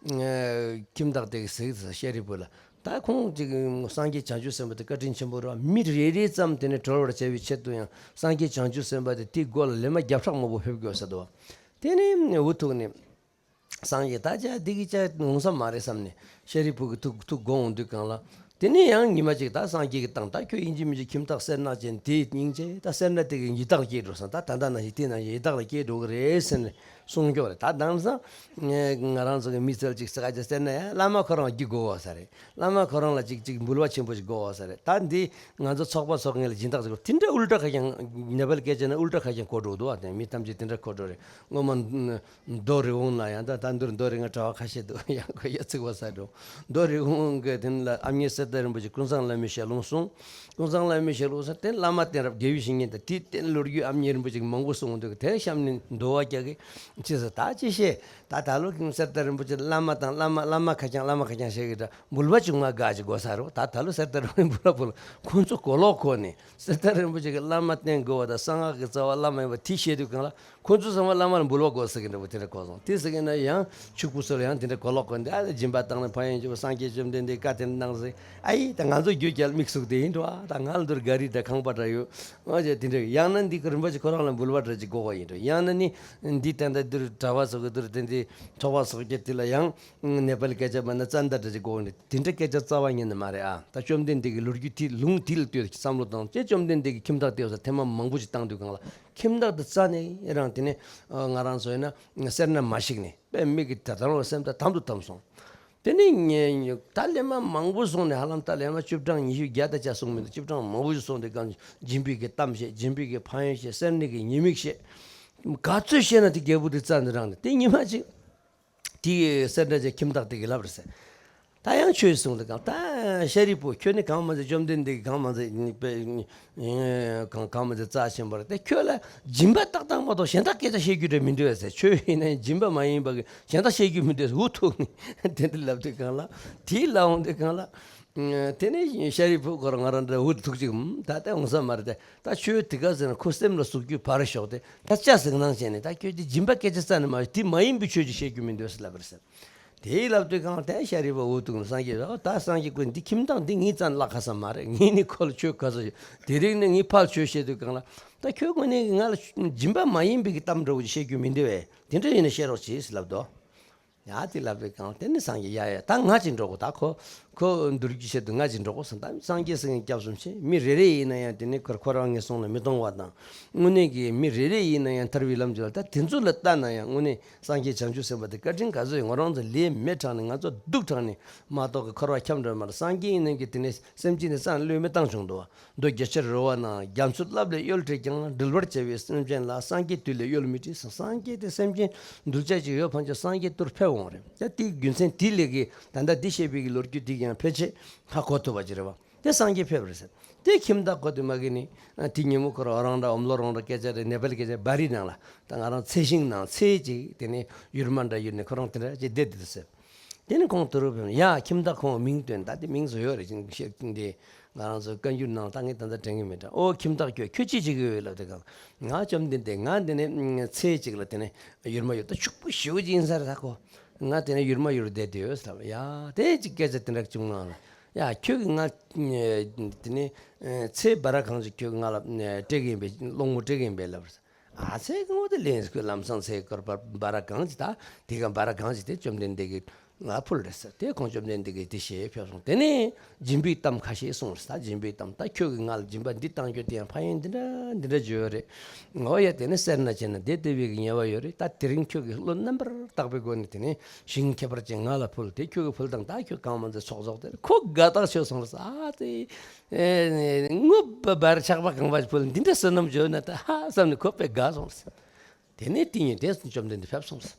ཁྱིམ་བདག་དེ་གིས་ཟེར་གི་ཟེར་ཤཱ་རིའི་བུ་ལ། ད་ཁོང་ཅིག་སངས་རྒྱས་བྱང་ཆུབ་སེམས་དཔའ་དེ་བཀའ་དྲིན་ཆེན་པོ་རེད་བ། མི་རེ་རེ་ཙམ་དེ་ནས་གྲོལ་བར་བྱ་བའི་ཆེད་དུ་ཡང་སངས་རྒྱས་བྱང་ཆུབ་སེམས་དཔའ་དེ་དེའི་མགོ་ལ་ལེན་མ་བརྒྱ་ཕྲག་མང་པོ་ཕེབས་དགོས་ཟེར་འདུག་བ། དེ་ནས་འུ་ཐུག་ནས། སངས་རྒྱས་ད་ཅི་འདི་གི་ཅི་འོང་ས་མ་རེད་བསམ་ནས་ཤཱ་རིའི་བུ་གི་ཐུགས་ཐུགས་དགོངས་འོང་དུས་གང་ལ། དེ་ནས་ཡང་ཉི་མ་གཅིག་ད་སངས་རྒྱས་ཀྱིས་བཏང་། ད་ཁྱོད་ཡིན་གཅིག་མིན་གཅིག་ཁྱིམ་བདག་སེར་སྣ་ཅན་དེའི་སྙིང་རྗེ་ད་སེར་སྣ་དེ་གི་ཡི་དྭགས་སྐྱེས་འགྲོ་སོང་། ད་ད་ལྟ་ནང་བཞིན་དེ་ནང་བཞིན་ཡི་དྭགས་ལ་སྐྱེས་འགྲོ་གི་རེད་ཟེར་ནས་གསུངས་ཀྱོག་རེད། ད་དེང་སང་ང་རང་ཚོ་གི་མི་ཚོ་ཅིག་ས་ཆ་ཟེར་ན་ཡང་བླ་མ་ཁོ་རང་རྒྱུག་དགོས་བ་ས་རེད། བླ་མ་ཁོ་རང་ལ་ཅིག་ཅིག་འབུལ་བ་ཆེན་པོ་ཞིག་དགོས་བ་ས་རེད། ད་འདི་ང་ཚོ་ཚོགས་པ་ཚོགས་ངེས་ལ་སྦྱིན་བདག་ཅིག་དེ་འདྲ་ཨུལ་ཊ་ཁ་རྐྱང་། ནེ་པལ་སྐད་ཆ་ན་ཨུལ་ཊ་ཁ་རྐྱང་གོ་འགྲོ་འདུག་བ། དེ་མི་ཐམས་ཅད་དེ་འདྲ་གོ་འགྲོ་རེད། སྔོན་མ་མདོ་རི་བོང་ལ་ཡང་ད་ད་འདིར་མདོ་རི་ང་གྲྭ་བ་ཁ་ཤས་འདུག་ཡང་ཁོ་ཡ་ཚིག་བ་ས་འགྲོ། མདོ་རི་བོང་གི་དེ་ལ་ཨ་མྱེས་གསེར་རྟ་རིན་པོ་ཆེ་ཀུན་བཟང་བླ་མའི་ཞལ་ལུང་གསུངས། ཀུན་བཟང་བླ་མའི་ཞལ་ལུང་ཟེར་དེ་བླ་མ་བསྟེན་རབས་དགེ་བའི་བཤེས་གཉེན་དང་དེའི་རྟེན་ལོ་རྒྱུས་ཨ་མྱེས་རིན་པོ་ཆེ་གི་མང་པོ་གསུངས་འདུག་དེ་གཤམ་ནས་འདུལ་བ་རྒྱག་གི་ཅི་ཟེར་ད་ཅི་བཤད། ད་ད་ལོ་གསེར་རྟ་རིན་པོ་ཆེ་བླ་མ་དང་བླ་མ་བླ་མ་ཁ་རྐྱང་བླ་མ་ཁ་རྐྱང་བཤད་གི་འདྲ། འབུལ་བ་ཅུང་མ་དགའ་ཅིག་དགོས་ས་རེད། ད་ད་ལོ་གསེར་རྟ་རིན་པོ་ཆེ་འབུལ་བ་ཕུལ། ཁོང་ཚོ་གོ་ལོག་གོ་ནས་གསེར་རྟ་རིན་པོ་ཆེ་གི་བླ་མ་བསྟེན་དགོས་བ་དང་གསང་སྔགས་ཀྱི་རྩ་བ་བླ་མ་ཡིན་པ་དེ་བཤད་དུས་གང་ལ། ཁོ་ཚོ་ཚང་མ་བླ་མ་ལ་འབུལ་བ་དགོས་ཟེར་གྱི་འདྲ་པོ་དེ་འདྲ་གོ་སོང་། དེ་ཟེར་གྱི་ན་ཡང་ཕྱུག་པོ་ཚོ་ལ་ཡང་དེ་འདྲ་གོ་ལོག་གོ་འདི་ཨ་སྦྱིན་པ་བཏང་ནས་ཕན་ཡོན་ཅེས་པ་སངས་རྒྱས་བཅོམ་ལྡན་འདས་བཀའ་དེ་གནང་ཟེར། ཨ་ཡི་ད་ང་ཚོ་རྒྱུད་རྒྱལ་མིག་གཟུགས་དེ་ཡིན་འགྲོ་ཨ། ད་ང་ལ་འདིར་ག་རི་འདྲ་ཁང་པ་འདྲ་ཡོད་ཨ་ཅེ་དེ་འདྲ་ཡང་ན་འདི་གི་རིན་པོ་ཆེ་ཁོ་རང་ལ་འབུལ་བ་འདྲ་ཅིག་དགོས་པ་ཡིན་འགྲོ། ཡང་ན་ནི་འདི་ད་ལྟ་འདིར་གྲྭ་བ་ཚོ་གི་འདིར་དེ་འདི་ཚོགས་པ་སོགས་ཀྱི་དེ་ལ་ཡང་ནེ་པལ་སྐད་ཆ་མ་ན་ཙན་ད་འདྲ་ཅིག་དགོས་འདྲ། དེ་འདྲ་སྐད་ཆ་རྩ་བ་ཉིད་ནས་མ་རེད་ཨ། ད་བཅོམ་ལྡན་འདས་ཀྱི་ལོ་རྒྱུས་དེ་ལུང་དེ་ལ་ལྟོས་བསམ་བློ་བཏང་ཅེ་བཅོམ་ལྡན་འདས་ཀྱི་ཁྱིམ་བདག་དེ་བ་ས་ཐེངས་མ་མང་པོ་ཅིག་བཏང་དུས་གང་ལ། ཁྱིམ་བདག་དེ་རྩ་ནས་རང་དེ་ནས་ང་རང་ཚོ་ཡིན་ན་སེར་སྣ་མ་ཞིག་ནས་དཔེ་མིག་གི་ད་དང་བ་སེམས་ད་དམ་དུ་དམ་སོང་། དེ་ནས་ངས་ད་ལས་མ་མང་པོ་སོང་ནས་ཧ་ལམ་ད་ལས་མ་བཅུ་གྲངས་ཉི་ཤུ་བརྒྱ་དང་ཆ་སོང་མི་འདུག་བཅུ་གྲངས་མང་པོ་ཞིག་སོང་དེ་གང་སྦྱིན་པའི་གི་གཏམ་བཤད་སྦྱིན་པའི་གི་ཕན་ཡོན་བཤད་སེར་སྣའི་གི་ཉེས་དམིགས་བཤད། ག་ཚོད་བཤད་ན་དེ་རྒྱལ་པོ་དེ་རྩ་ནས་རང་ནས་དེ་ཉི་མ་གཅིག་དེ་གི་སེར་སྣ་ཅན་ཁྱིམ་བདག་དེ་གི་ལབ་རེད་ཟེར། ད་ཡང་ཆོས་གསུངས་དེ་གང་ད་ཤཱ་རིའི་བུ་ཁྱོད་ནི་གང་མ་ཚད་བཅོམ་ལྡན་འདས་ཀྱི་གང་མ་ཚད་གང་གང་མ་ཚད་རྩ་ཆེན་པོ་རེད། དེ་ཁྱོད་ལ་སྦྱིན་པ་ཏག་ཏག་མ་གཏོགས་གཞན་དག་སྐད་ཆ་བཤད་རྒྱུ་འདྲ་མི་འདུག་ཟེར། ཆོས་ཡིན་ན་ཡང་སྦྱིན་པ་མ་ཡིན་པ་གི་གཞན་དག་བཤད་རྒྱུ་མི་འདུག་ཟེར། འུ་ཐུག་ནས་དེ་འདྲ་ལབ་དུས་གང་ལ། དེའི་ལབ་འོང་དུས་གང་ལ། དེ་ནས་ཤཱ་རིའི་བུ་ཁོ་རང་ང་རང་འདྲ་འུ་ཐུག་ཅིག་ད་ལྟ་འོང་ས་མ་རེད་དེ། ད་ཆོས་དེ་ག་ཟེར་ན་ཁོ་སེམས་ལ་ཟུག་རྒྱུ་བར་ཞོག་སྟེ་ད་ཅག་ཟིང་སྣང་བྱས་ནས་ད་ཁྱོད་ཀྱི་སྦྱིན་པ་སྐད་ཆ་རྩ་ནས་མ་དེ་མ་ཡིན་པའི་ཆོས་ཅིག་བཤད་རྒྱུ་མི་འདུག་ཟེར་ལབ་པ་རེད་ཟེར། དེའི་ལབ་དུས་གང་དེ་ཤཱ་རིའི་བུ་འུ་ཐུག་ནས་སངས་རྒྱས་ལ་ད་སངས་རྒྱས་ཀུན་འདི་ཁྱིམ་བདག་འདི་ངའི་རྩ་ནས་བརླག་ཁ་ས་མ་རེད། ངས་ནི་ཁོ་ལ་ཆོས་ག་ས་ཞིག་དེ་རིང་ནས་ངས་ཕར་ཆོས་བཤད་དུས་གང་ལ་ད་ཁྱོད་ཀུན་ནས་ང་ལ་སྦྱིན་པ་མ་ཡིན་པའི་གི་གཏམ་འདྲ་བོ་ཅིག་བཤད་རྒྱུ་མི་འདུག་བས། དེ་འདྲ་ཡིན་ན་བཤད་རོགས་གྱིས་ཟེར་ལབ་དོ། ཡ་དེ་ལབ་པའི་སྒང་དེ་ནི་སངས་རྒྱས་ཡ་ཡ་ད་ང་ཅིག་འགྲོ་གོ་ད་ཁོ་ཁོ་འདུལ་རྒྱུ་ཆེད་དུ་ང་ཅིག་འགྲོ་གོ་ཟེར། ད་སངས་རྒྱས་སེང་གེ་སྐྱབས་སུ་མཆི། མི་རེ་རེ་ཡིན་ན་ཡང་དེ་ནི་ཁོ་ཁོ་རང་ངན་སོང་ལ་མི་གཏོང་བ་དང་དངོས་གནས་ཀྱི་མི་རེ་རེ་ཡིན་ན་ཡང་ཐར་བའི་ལམ་བྱེད་ལ་ད་དེ་ཚོ་ལ་ལྟ་ན་ཡང་དངོས་གནས་སངས་རྒྱས་བྱང་ཆུབ་སེམས་དཔའ་དེ་བཀའ་དྲིན་ག་ཚོད་ཡིན། ང་རང་ཚོ་ལས་མེད་དྲགས་ནས་ང་ཚོ་སྡུག་དྲགས་ནས་མ་གཏོགས་ཀྱི་འཁོར་བ་འཁྱམས་འགྲོ་མ་རེད། སངས་རྒྱས་ཡིན་ནམ་གྱི་དེ་ནི་སེམས་ཅན་ནི་སང་བློས་མི་བཏང་བྱུང་འདུག་བ། མདོ་རྒྱ་ཆེར་རོལ་པ་ན། རྒྱ་མཚོ་རླབས་ལས་གཡོལ་བྲལ་ཀྱང་། འདུལ་བར་བྱ་བའི་སེམས་ཅན་ལ། སངས་རྒྱས་དུས་ལས་གཡོལ་མི་བྲི། སངས་རྒྱས་དེ་སེམས་ཅན་འདུལ་བྱ་ཅིག་ཡོད་ཕན་ཆད་སངས་རྒྱས་དུར་ཕེབས་འོང་རེད། ད་དེའི་རྒྱུ་མཚན་དེ་ལས་ཀྱི་ད་ལྟ་འདི་བཤད་པའི་གི་ལོ་རྒྱུས་དེ་ཡང་ཕལ་ཆེར་ཧ་གོ་ཐུབ་པ་ཅིག་རེད་བ། དེ་སངས་རྒྱས་ཕེབས་རེད་ཟེར། དེ་ཁྱིམ་བདག་ཁོ་དེ་མ་གི་ནི་དེ་ཉིན་མོ་ཁོ་རང་རང་འདྲ་ཨོམ་ལོ་རང་འདྲ་སྐད་ཆ་རེད། ནེ་པལ་སྐད་ཆ་བ་རི་ནང་ལ་ད་ང་རང་ཚེ་ཤིང་ནང་ཚེ་ཅིག་དེ་ནི་ཡུར་མ་འདྲ་ཡུར་ནས་ཁོ་རང་དེ་འདྲ་ཅིག་བསྡད་དེ་ཟེར། དེ་ནི་ཁོང་དུ་རུ་ཕེབས་ཡ་ཁྱིམ་བདག་ཁོང་མིང་བཏོན། ད་དེ་མིང་བཟོ་ཡོད་རེད་ཅིང་བཤད་ཀྱིན་དེ། ང་རང་ཚོའི་བཀའ་འགྱུར་ནང་ད་ངས་ད་ལྟ་དྲན་གྱི་མེད་དྲ། ཨོ་ཁྱིམ་བདག་ཁྱོད་ཁྱོད་ཅི་བྱེད་ཀྱི་ཡོད་ལབ་དེ་གང་། ང་བཅོམ་ལྡན་འདས་ང་འདི་ནས་ཚེ་གཅིག་ལ་དེ་ནས་ཡུར་མ་ཡུར་ད་ཕྱུག་པོ་ཞེ་པོ་ཅིག་ཡིན་ས་རེད་ད་ཁོ། ང་དེ་ནས་ཡུར་མ་ཡུར་བསྡད་དེ་ཡོད་ཟེར་ལབ། ཡ་དེ་ཅིག་སྐད་ཆ་དེ་འདྲ་བྱུང་ན་ལ། ཡ་ཁྱོད་ཀྱིས་ང་དེ་ནས་ཚེ་སྦ་ར་གང་ཅིག་ཁྱོད་ང་ལ་སྤྲད་ཀྱི་ཡིན་པས། སློང་མོ་སྤྲད་ཀྱི་ཡིན་པས་ལབ་རེད། ཨ་ཚེ་གང་བོ་དེ་ལེན་ཁོས་ལམ་སང་ཚེ་སྐོར་པ་སྦ་ར་གང་ཅིག་ད་དེ་ག་སྦ་ར་གང་ཅིག་དེ་བཅོམ་ལྡན་འདས་ཀྱིས་ང་ཕུལ་རེད་ཟེར། དེ་ཁོང་བཅོམ་ལྡན་འདས་ཀྱིས་དེ་ཞེས་ཕེབས་སོང་། དེ་ནས་སྦྱིན་པའི་གཏམ་ཁ་ཤས་གསུངས་རེད། ད་སྦྱིན་པའི་གཏམ་ད་ཁྱོད་ཀྱིས་ང་ལ་སྦྱིན་པ་འདི་བཏང་རྒྱུ་དེ་ཡང་ཕན་ཡོན་འདི་འདྲ་འདི་འདྲ་བརྗོད་ཡོད་རེད། འོ་ཡ་དེ་ནས་སེར་སྣ་བྱས་ན་དེ་བདེ་བའི་གི་ཉེས་པ་ཡོད་རེད། ད་དེ་རིང་ཁྱོད་ཀྱིས་བློ་རྣམ་པར་དག་པའི་སྒོ་ནས་དེ་ནས་ཞིང་ཁྱད་པར་ཅན་ང་ལ་ཕུལ། དེ་ཁྱོད་ཀྱིས་ཕུལ་དང་ད་ཁྱོད་གང་མ་ཚད་ཚོགས་རྫོགས་དེ་ཁོ་དགའ་ཐག་ཆོད་སོང་རེད། ཨ་ཙི། ཨེ་ངུ་བར་ཆག་པ་གང་བ་ཕུལ་འདི་འདྲ་བསོད་ནམས་བརྗོད་ན་ད་ཧ་བསམ་ནས་ཁོ་དཔེ་དགའ་སོང་ཟེར། དེ་ནས་དེ་ཉིན་དེ་བཅོམ་ལྡན་འདས་ཕེབས་སོང་ཟེར།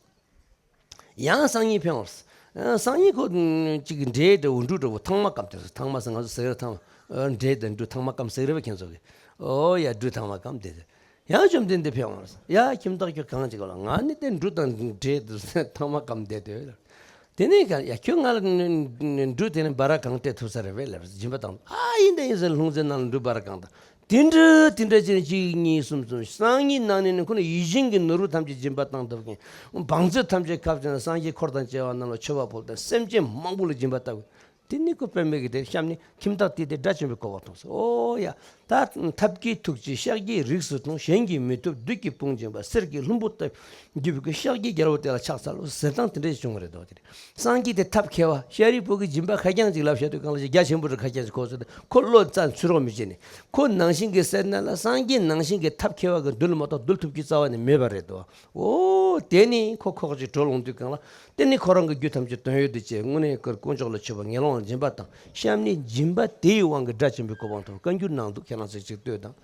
ཡང་སང་ཉིན་ཕེབས་སོང་ཟེར། སང་ཉིན་ཁོ་གཅིག་གི་འབྲས་དང་འབྲུ་འདྲ་བོ་ཐང་མ་སྐམ་དེ་ཟེར། ཐང་མ་ཟེར་ང་ཚོ་ཟེར་རེད་ཐང་མ། འབྲས་དང་འབྲུ་ཐང་མ་སྐམ་ཟེར་རེད་པ་ཁྱེད་ཚོ་གི། ཨོ་ཡ་འབྲུ་ཐང་མ་སྐམ་དེ་ཟེར། ཡང་བཅོམ་ལྡན་འདས་ཕེབས་སོང་ཟེར། ཡ་ཁྱིམ་བདག་ཁྱོད་གང་ཅིག་ལ། ང་ནི་དེ་འབྲུ་དང་འབྲས་དང་ཐང་མ་སྐམ་བསྡད་དེ། དེ་ནས་ཀྱང་ཡ་ཁྱོད་ང་ལ་འབྲུ་དེ་ནི་སྦ་ར་གང་སྤྲད་ཐུབ་ས་རེད་པས་ལབ་སྦྱིན་པ་བཏང་། ཨ་ཡིན་ད་ཡིན་ཟེར་ལྷུང་བཟེད་ནང་ལ་འབྲུ་སྦ་ར་གང་དང་དེ་འདྲ་དེ་འདྲ་བྱས་ནས་གཅིག་གཉིས་གསུམ་གསུམ་སང་ཉིན་གནངས་ཉིན་ནས་ཁོ་ན་ཡིད་བཞིན་གྱི་ནོར་བུ་ཐམས་ཅད་སྦྱིན་པ་བཏང་ཐུབ་མཁན། བང་མཛོད་ཐམས་ཅད་ཁ་བྱས་ནས་སངས་རྒྱས་འཁོར་དང་བཅས་པ་རྣམས་ལ་མཆོད་པ་ཕུལ་དང་སེམས་ཅན་མང་པོ་ལ་སྦྱིན་པ་བཏང་། དེ་ནི་ཁོ་དཔེ་མེད་ཀྱི་དེ་གཤམ་ནས་ཁྱིམ་བདག་དེ་དེ་དགྲ་བཅོམ་པའི་གོ་འཕང་ཐོབ་སོང་། ཨོ་ཡ། ད་ཐབས་མཁས་ཐུགས་རྗེས་ཤཱཀྱའི་རིགས་སུ་འཁྲུངས། གཞན་གྱིས་མི་ཐུབ་བདུད་ཀྱི་དཔུང་འབྱིན་པ། གསེར་གྱི་ལྷུན་པོ་ལྟ་བུའི་རྒྱལ་པོ་ཀུན། ཤཱཀྱའི་རྒྱལ་པོ་དེ་ལ་ཕྱག་འཚལ་ལོ་ཟེར་སྟངས་དེ་འདྲ་ཞིག་བྱུང་བ་རེད་དོ། དེ་རེད། སངས་རྒྱས་དེ་ཐབས་མཁས་པ། ཤཱ་རིའི་བུ་གིས་སྦྱིན་པ་ཁ་རྐྱང་ཅིག་ལབ་བཤད་དུས་གང་ལ་ཞིག་རྒྱ་ཆེན་པོ་རུ་ཁ་རྐྱང་ཅིག་གོ་ཚོད་དེ་ཁོ་བློ་རྩ་ཚུད་རོགས་མི་བྱེད་ནས། ཁོ་ནང་བཞིན་གྱི་སེར་སྣ་ལ་སངས་རྒྱས་ནང་བཞིན་གྱི་ཐབས་མཁས་པ་གི་མདུན་ལ་མ་གཏོགས་འདུལ་ཐུབ་རྒྱུ་རྩ་བ་ནས་མེད་པ་རེད་དོ། འོ་དེ་ནི་ཁོ་ཁོག་ཅིག་གྲོལ་ལོང་དུས་གང་ལ། དེ་ནི་ཁོ་རང་གི་རྒྱུ་ཐམས་ཅད་དོན་ཡོད་དུ་བྱས། དངོས་གནས་ཀྱི་དཀོན་མཆོག་ལ་མཆོད་པ་ངན་སློང་ལ་སྦྱིན་པ་དང་། གཤམ་ནས་སྦྱིན་པ་དེའི་དབང་གིས་དགྲ་བཅོམ་པའི་གོ་འཕང་ཐོབ་བཀའ་འགྱུར་ནང་འདུག་ཁྱེད་རང་ཚོས་ཅིག་ལྟོས་དང་།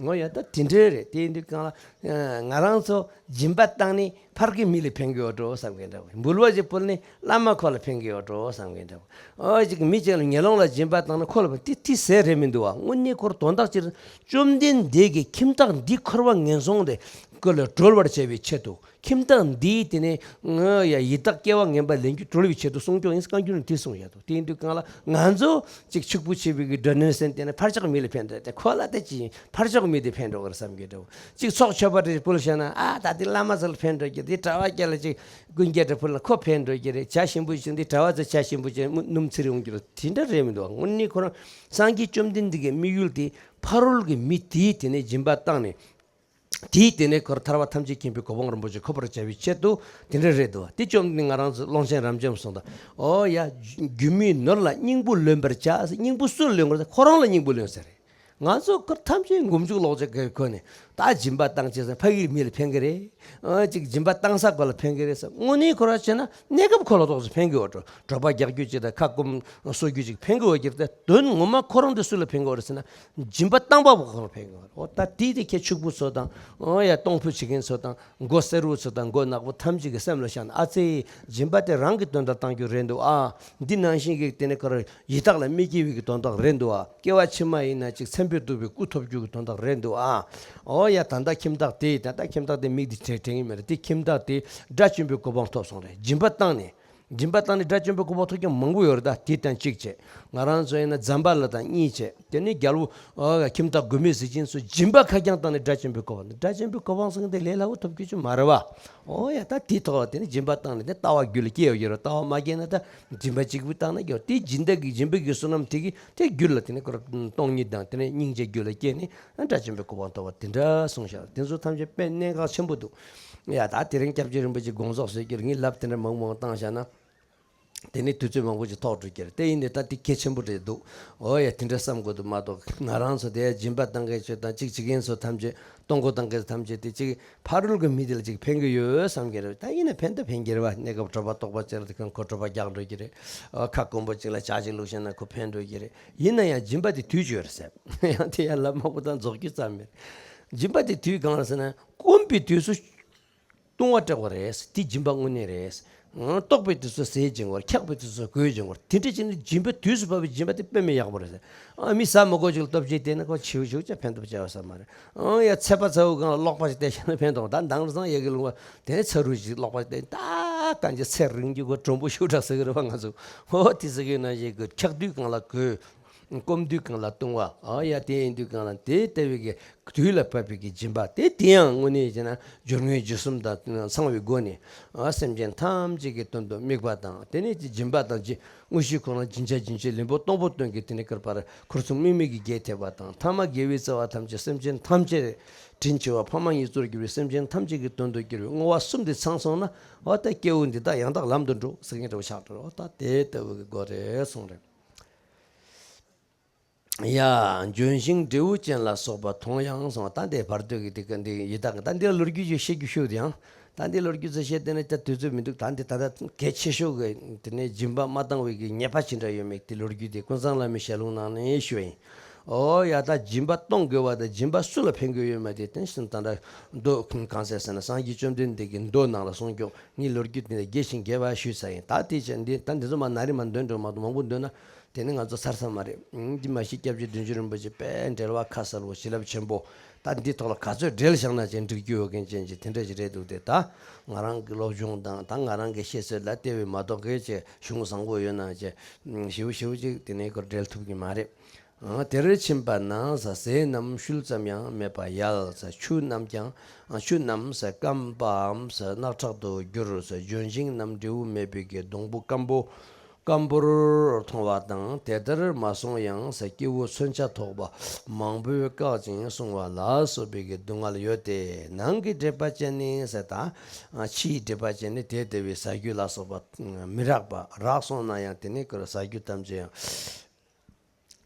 ངོ་ཡ་ད་དེ་འདྲའི་རེད། དེ་ཡིན་དུས་གང་ལ། ང་རང་ཚོ་སྦྱིན་པ་བཏང་ནས་ཕར་གི་མི་ལ་ཕན་གི་ཡོད་འགྲོ་བསམ་གི་འདྲ་བོ། འབུལ་བ་ཞིག་ཕུལ་ནས་བླ་མ་ཁོ་ལ་ཕན་གི་ཡོད་འགྲོ་བསམ་གི་འདྲ་བོ། ཨོ་ཅིག་མི་གཅིག་ལ་ངན་སློང་ལ་སྦྱིན་པ་བཏང་ན་ཁོ་ལ་ཕན་དེ་དེ་ཟེར་རེད་མི་འདུག་བ། དངོས་གནས་ཁོར་དོན་དག་ཅིག་བཅོམ་ལྡན་འདས་ཀྱིས་ཁྱིམ་བདག་འདི་འཁོར་བ་ངན་སོང་དེ་ཀུན་ལས་སྒྲོལ་བར་བྱ་བའི་ཆེད་དུ། ཁྱིམ་བདག་འདིས་དེ་ནས་ངོ་ཡ་ཡི་དྭགས་སྐྱེ་བ་ངན་པ་ལེན་རྒྱུ་གྲོལ་བའི་ཆེད་དུ་གསུངས་སྐྱོང་ཡིན། བཀའ་འགྱུར་ནས་དེ་གསུངས་བཞག་འདུག་དེ་ཡིན་དུས་གང་ལ་ང་ཚོ་ཅིག་ཕྱུག་པོ་བྱེད་པའི་གི་སྒྲ་སྣོན་སེམས་དེ་ནས་ཕར་ཆག་མི་ལ་ཕན་འདོད་དེ་ཁོ་ལ་དེ་ཅི་ཕར་ཆག་མི་དེ་ཕན་འགྲོ་གི་རེད་བསམ་གི་འདྲ་བོ། ཅིག་ཚོགས་མཆོད་པ་དེ་ཕུལ་བྱས་ན་ཨ་ད་དེ་བླ་མ་ཚོ་ལ་ཕན་འགྲོ་གི་དེ་གྲྭ་བ་སྐྱ་ལ་ཅིག་ཀུན་རྒྱལ་དྲ་ཕུལ་ན་ཁོ་ཕན་འགྲོ་གི་རེད། བྱ་ཞིམ་པོ་ཞིག་འདི་གྲྭ་བ་ཚོ་བྱ་ཞིམ་པོ་ཅིག་སྣུམ་ཚིར་ཡོང་གི་རེད། དེ་འདྲ་རེད་མི་འདུག་དངོས་གནས་ཁོ་རང་སངས་རྒྱས་བཅོམ་ལྡན་འདས་ཀྱི་དམིགས་ཡུལ་དེ་ཕ་རོལ་གྱི་མི་དེའི་དེ་ནས་སྦྱིན་པ་བཏང་ནས། དེའི་དེ་ནས་ཁོར་ཐར་པ་ཐམས་ཅད་མཁྱེན་པའི་གོ་འཕང་རིན་པོ་ཆེ་ཐོབ་པར་བྱ་བའི་ཆེད་དུ་དེ་འདྲ་རེད་འདུག་དེ་བཅོམ་ལྡན་ང་རང་ཚོ་ཀློང་ཆེན་རབ་འབྱམས་གསུངས་དང་། ཨོ་ཡ། སྒྱུ་མའི་ནོར་ལ་སྙིང་པོ་ལོན་པར་བྱ། སྙིང་པོ་སུར་ལོན་དགོས། ཁོ་རང་ལ་སྙིང་པོ་ལོན་ཟེར་རེད། ང་ཚོ་ཁོ་ཐམས་ཅད་མགོ་མཇུག་ལོག་ཅིག་གི་ཁོ་ནས་ད་སྦྱིན་པ་བཏང་ཅེས་ཟེར་ཕ་གིའི་མི་ལ་ཕན་གི་རེད། ཨ་ཅིག་སྦྱིན་པ་བཏང་ས་ཁོ་ལ་ཕན་གི་རེད་ཟེར། དངོས་གནས་ཁོ་རང་བྱས་ན་གནས་སྐབས་ཁོ་ལ་ཏོག་ཙམ་ཕན་གི་ཡོད་འགྲོ། དྲོ་པ་རྒྱག་རྒྱུ་ཅིག་དང་ཁ་སྐོམ་གསོ་རྒྱུ་ཅིག་ཕན་གི་ཡོད་ཀྱི་རེད། དོན་ངོ་མ་ཁོ་རང་དེ་སུ་ལ་ཕན་གི་ཡོད་རེད་ཟེར་ན། སྦྱིན་པ་བཏང་པ་པོ་ཁོ་རང་ཕན་གི་ཡོད་རེད། འོ་ད་དེ་དེ་ཁྱེད་ཕྱུག་པོ་ཚོ་དང་། ཨོ་ཡ་གཏོང་ཕོད་བྱེད་མཁན་ཚོ་དང་། མགོ་སེར་བོ་ཚོ་དང་མགོ་ནག་པོ་ཐམས་ཅད་ཀྱི་སེམས་ལ་བཞག་ན། ཨ་ཙི། སྦྱིན་པ་དེ་རང་གི་དོན་དག་བཏང་རྒྱུ་རེད་འདུག་ཨ། འདི་ནང་བཞིན་གྱི་དེ་ནས་ཁོ་རང་ཡི་དྭགས་ལ་མི་སྐྱེ་བའི་གི་དོན་དག་རེད་འདུག་ཨ། སྐྱེ་བ་ཕྱི་མ་ཡིན་ན་ཅིག་མཚན་དཔེ་སྟུག་པའི་སྐུ་ཐོབ་རྒྱུ་གི་དོན་དག་རེད་འདུག་ཨ། ཨོ་ཡ་ད་ལྟ་ཁྱིམ་བདག་དེ་ད་ལྟ་ཁྱིམ་བདག་དེ་མིག་དེ་དྲན་དྲན་གི་མེད་རེད། དེ་ཁྱིམ་བདག་དེ་དགྲ་བཅོམ་པའི་གོ་འཕང་ཐོབ་སོང་རེད། སྦྱིན་པ་བཏང་ནས། སྦྱིན་པ་བཏང་ནས་དགྲ་བཅོམ་པའི་གོ་འཕང་ཐོབ་མཁན་མང་པོ་ཡོད་རེད། ད་དེ་དང་གཅིག་བྱས། ང་རང་ཚོ་ཡིན་ན་ཛམ་བྷ་ལ་དང་གཉིས་བྱས། དེ་ནས་རྒྱལ་པོ་ཨོ་ཁྱིམ་བདག་མགོན་མེད་ཟས་སྦྱིན་ཚོ་སྦྱིན་པ་ཁ་རྐྱང་བཏང་ནས་དགྲ་བཅོམ་པའི་གོ་འཕང་། དགྲ་བཅོམ་པའི་གོ་འཕང་ཟེར་མཁན་དེ་ལས་སླ་བོ་ཐོབ་རྒྱུ་ཅིག་མ་རེད་བ། ཨོ་ཡ་ད་དེ་ཐོག་ལ་དེ་ནས་སྦྱིན་པ་བཏང་ནས་དེ་ལྟ་བ་རྒྱུད་ལ་སྐྱེ་ཡོད་ཀྱི་རེད། ལྟ་བ་མ་སྐྱེས་ན་ད་སྦྱིན་པ་གཅིག་པུ་བཏང་ན་ཀྱང་དེ་སྦྱིན་བདག་གི་སྦྱིན་པ་གི་བསོད་ནམས་དེ་གིས་དེ་རྒྱུད་ལ་དེ་ནས་ཁོ་རང་སྟོང་ཉིད་དང་དེ་ནས་སྙིང་རྗེ་རྒྱུད་ལ་སྐྱེས་ནས་དགྲ་བཅོམ་པའི་གོ་འཕང་ཐོབ་པ་དེ་འདྲ་གསུངས་བཞག་དེ་ཚོ་ཐམས་ཅད་དཔེ་གནད་འགག་ཆེན་པོ་འདུག་ཡ་ད་དེ་རིང་སྐྱབས་རྗེ་རིན་པོ་ཆེ་དགོངས་རྫོགས་ཟེར་གྱི་རེད། ངས་ལབ་དེ་འདྲ་མང་མང་བཏང་བཞག་ན། དེ་ནས་དུས་ཚོད་མང་པོ་ཅིག་ཐོགས་འགྲོ་གི་རེད། དེ་ཡིན་དུས་ད་དེ་གལ་ཆེན་པོ་རེད་འདུག་ཨོ་ཡ་དེ་འདྲ་བསམ་དགོས་འདུག་མ་གཏོགས་ང་རང་ཚོ་དེ་སྦྱིན་པ་བཏང་མཁན་ཚོ་དང་གཅིག་བྱེད་མཁན་ཚོ་ཐམས་ཅད་གཏོང་སྒོ་བཏང་མཁན་ཚོ་ཐམས་ཅད་དེ་གཅིག་ཕ་རོལ་གྱི་མི་དེ་ལ་གཅིག་ཕན་གི་ཡོད་བསམ་གི་རེད། ད་ཡིན་ན་ཕན་ད་ཕན་གི་རེད་བ། གནས་སྐབས་དྲོ་པ་ལྟོགས་པ་ཅིག་ལ་དེ་ཁོ་དྲོ་པ་རྒྱག་འགྲོ་གི་རེད། ཨོ་ཁ་སྐོམ་པོ་ཅིག་ལ་ཇ་ཅིག་བླུགས་ཤེ་ན་ཁོ་ཕན་འགྲོ་གི་རེད། ཡིན་ན་ཡང་སྦྱིན་པ་དེ་དུས་ཅིག་ཡོད་རེད་ཟེར། ཡང་དེ་ཡང་ལབ་མང་པོ་དང་རྫོགས་རྒྱུ་ཙམ་མེད། སྦྱིན་པ་དེ་དུས་གང་ལ་ཟེར་ན་སྐོམ་པའི་དུས་སུ། བཏུང་བ་སྤྲད་པ་རེད། དེ་སྦྱིན་པ་དངོས་གནས་རེད། ལྟོགས་པའི་དུས་སུ་ཟས་སྦྱིན་དགོས། འཁྱག་པའི་དུས་སུ་གོས་སྦྱིན་དགོས། དེ་འདྲ་བྱས་ནས་སྦྱིན་པ་དུས་སུ་བབས་པའི་སྦྱིན་པ་དེ་དཔེ་མི་ཡག་པོ་རེད། ཨ་མི་ཟ་མི་དགོས་ཅིག་ལ་སྟོབས་ཆེ་བསྟན་ན་ཁོ་བྱིའུ་ཞིག་ཅག་ཕན་ཐོགས་བྱ་བ་ཟ་མ་རེད། ཨང་ཡ་ཚད་པ་ཚ་བོ་གང་ལ་ལོག་པ་ཞིག་བལྟས་ཤེ་ན་ཕན་ཐོགས། ད་དེང་སང་ཡ་གི་ལུང་བ་དེ་ནས་ཚ་རུ་ཞིག་ལོག་པ་ཞིག་བལྟས་ད་གང་ཅི་ཚེ་རིང་རྒྱུ་གོ་གྲུང་པོ་ཞིག་འདྲ་ཟེར་གི་རེད་བ། ང་ཚོ་ཧོ་དེ་ཟེར་གི་ན་ཞིག་གི་འཁྱག་དུས་གང་ལ་གོས། སྐོམ་དུས་གང་ལ་བཏུང་བ། ཨ་ཡ་དེ་ཡིན་དུས་གང་ལ་དེ་ལྟ་བུའི་གི་དུས་ལ་བབ་པའི་གི་སྦྱིན་པ་དེ་དེ་ཡང་དངོས་གནས་བྱས་ན་སྦྱོར་དངོས་རྗེས་གསུམ་དང་ཚང་བའི་སྒོ་ནས་ཨ་སེམས་ཅན་ཐམས་ཅད་ཀྱི་དོན་དུ་དམིགས་པ་དང་། དེ་ནས་ཀྱི་སྦྱིན་པ་དང་ཅི་དངོས་གཞི་ཁོ་ན་སྦྱིན་བྱ་སྦྱིན་བྱེད་ལེན་པོ་གཏོང་ཕོད་དོན་གྱི་དེ་ནས་ཀར་པར་འཁོར་གསུམ་དམིགས་མེད་ཀྱི་རྒྱས་ཐེབས་པ་དང་། ཐ་མ་དགེ་བའི་རྩ་བ་ཐམས་ཅད་སེམས་ཅན་ཐམས་ཅད་དྲིན་ཆེ་བ་ཕ་མ་གཉིས་གཙོར་གྱུར་པའི་སེམས་ཅན་ཐམས་ཅད་ཀྱི་དོན་དུ་གྱུར་པའི་བསྔོ་བ་གསུམ་དེ་ཚང་སོང་ན་འོ་ད་སྐྱེ་བོ་འདི་དག་ཡང་དག་ལམ་དུ་འགྲོ་ཟེར་མཁན་འདྲ་བོ་ཆགས་འགྲོ། འོ་ད་དེ་ལྟ་བུ་གི་སྒོ་རེད་གསུངས་རེད། ཡ། ལྗོན་ཤིང་འབྲས་བུ་ཅན་ལ་སོགས་པ་མཐོང་ཡང་གསུངས། ད་འདི་བར་དོ་གི་དེ་ག་འདི་ཡི་དྭགས་ཀྱི་ད་འདི་ལོ་རྒྱུས་ཅིག་བཤད་རྒྱུ་ཤོད་དེ་ཡང་། ད་འདི་ལོ་རྒྱུས་ཚོ་བཤད་དེ་ནས་ད་དུས་ཚོད་མི་འདུག་ད་འདི་ད་ལྟ་གལ་ཆེ་ཤོས་ཀྱི་དེ་ནས་སྦྱིན་པ་མ་བཏང་བའི་གི་ཉེས་པ་ཅི་འདྲ་ཡོད་མེད་དེ་ལོ་རྒྱུས་དེ་ཀུན་བཟང་བླ་མའི་ཞལ་ལུང་ནང་ནས་ཞུས་ཡིན། ཨོ་ཡ་ད་སྦྱིན་པ་གཏོང་དགོས་པ་དང་སྦྱིན་པ་སུ་ལ་ཕན་གི་ཡོད་མེད་དེ་དེ་བཞིན་ད་ལྟ་མདོ་གང་ཟེར་ཟེར་ན་སངས་རྒྱས་བཅོམ་ལྡན་འདས་ཀྱི་མདོ་ནང་ལ་གསུངས་ཀྱོག་ངས་ལོ་རྒྱུས་དེ་འདྲ་རྒྱས་ཤིང་རྒྱས་པ་ཞུས་ཚར་ཡིན། ད་དེ་ཅན་འདི་ད་འདི་ཚོ་མ་ན་རི་མ་འདོན་འགྲོ་མ་གཏོགས་མང་པོ་འདོན་ན། དེ་ནི་ང་ཚོ་ཚར་ས་མ་རེད། ཨང་། འདི་མ་གཞི་སྐྱབས་རྗེ་བདུད་འཇོམས་རིན་པོ་ཆེ་དཔེ་འགྲེལ་བ་ཁ་གསལ་བོ་བྱིན་རླབས་ཆེན་པོ། ད་འདི་ཐོག་ལ་ག་ཚོད་འགྲེལ་བཞག་ན་ཅིག་འགྲིག་རྒྱུ་ཡོད་མཁན་ཅན་གྱི་དེ་འདྲ་ཞིག་རེད་འདུག་སྟེ། ད་ང་རང་གི་སློབ་སྦྱོང་དང་ད་ང་རང་གི་ཤེས་ཚོད་ལ་བལྟས་པའི་མ་གཏོགས་གལ་ཆེ་གཞུང་བཟང་པོ་ཡོད་ན་ཅིག་ཨང་། ཞེ་པོ་ཞེ་པོ་ཅིག་དེ་ནས་ཁོ་འགྲེལ་ཐུབ་ཀྱི་མ་རེད། ཨང་། དེར་ཕྱིན་པ་ན་ཟས་རྣམས་ཤུལ་ཙམ་ཡང་མེད་པར་ཡལ། ཆུ་རྣམས་ཀྱང་ཆུ་རྣམས་སྐམ་པའམ་རྣག་ཁྲག་ཏུ་གྱུར། ལྗོན་ཤིང་རྣམས་འབྲས་བུ་མེད་པའི་གི་སྡོང་པོ་སྐམ་པོ། སྐམ་པོར་མཐོང་བ་དང་། དེ་ལྟར་མ་སོང་ཡང་ཟེར། སྐྱེ་བོ་མཚོན་ཆ་ཐོགས་པ་མང་པོས་བཀག་ཅིང་བསྲུང་བ་ལ་སོགས་པའི་གི་སྡུག་བསྔལ་ཡོད་དེ། ནང་གི་སྒྲིབ་པ་ཅན་ནི་ཟེར་དང་། ཕྱིའི་སྒྲིབ་པ་ཅན་ནི་དེ་ལྟ་བུའི་ཟ་རྒྱུ་ལ་སོགས་པ་མི་རག་པ། རག་སོང་ན་ཡང་དེ་ནི་ཀུན་ཟ་རྒྱུ་ཐམས་ཅད་ཡང་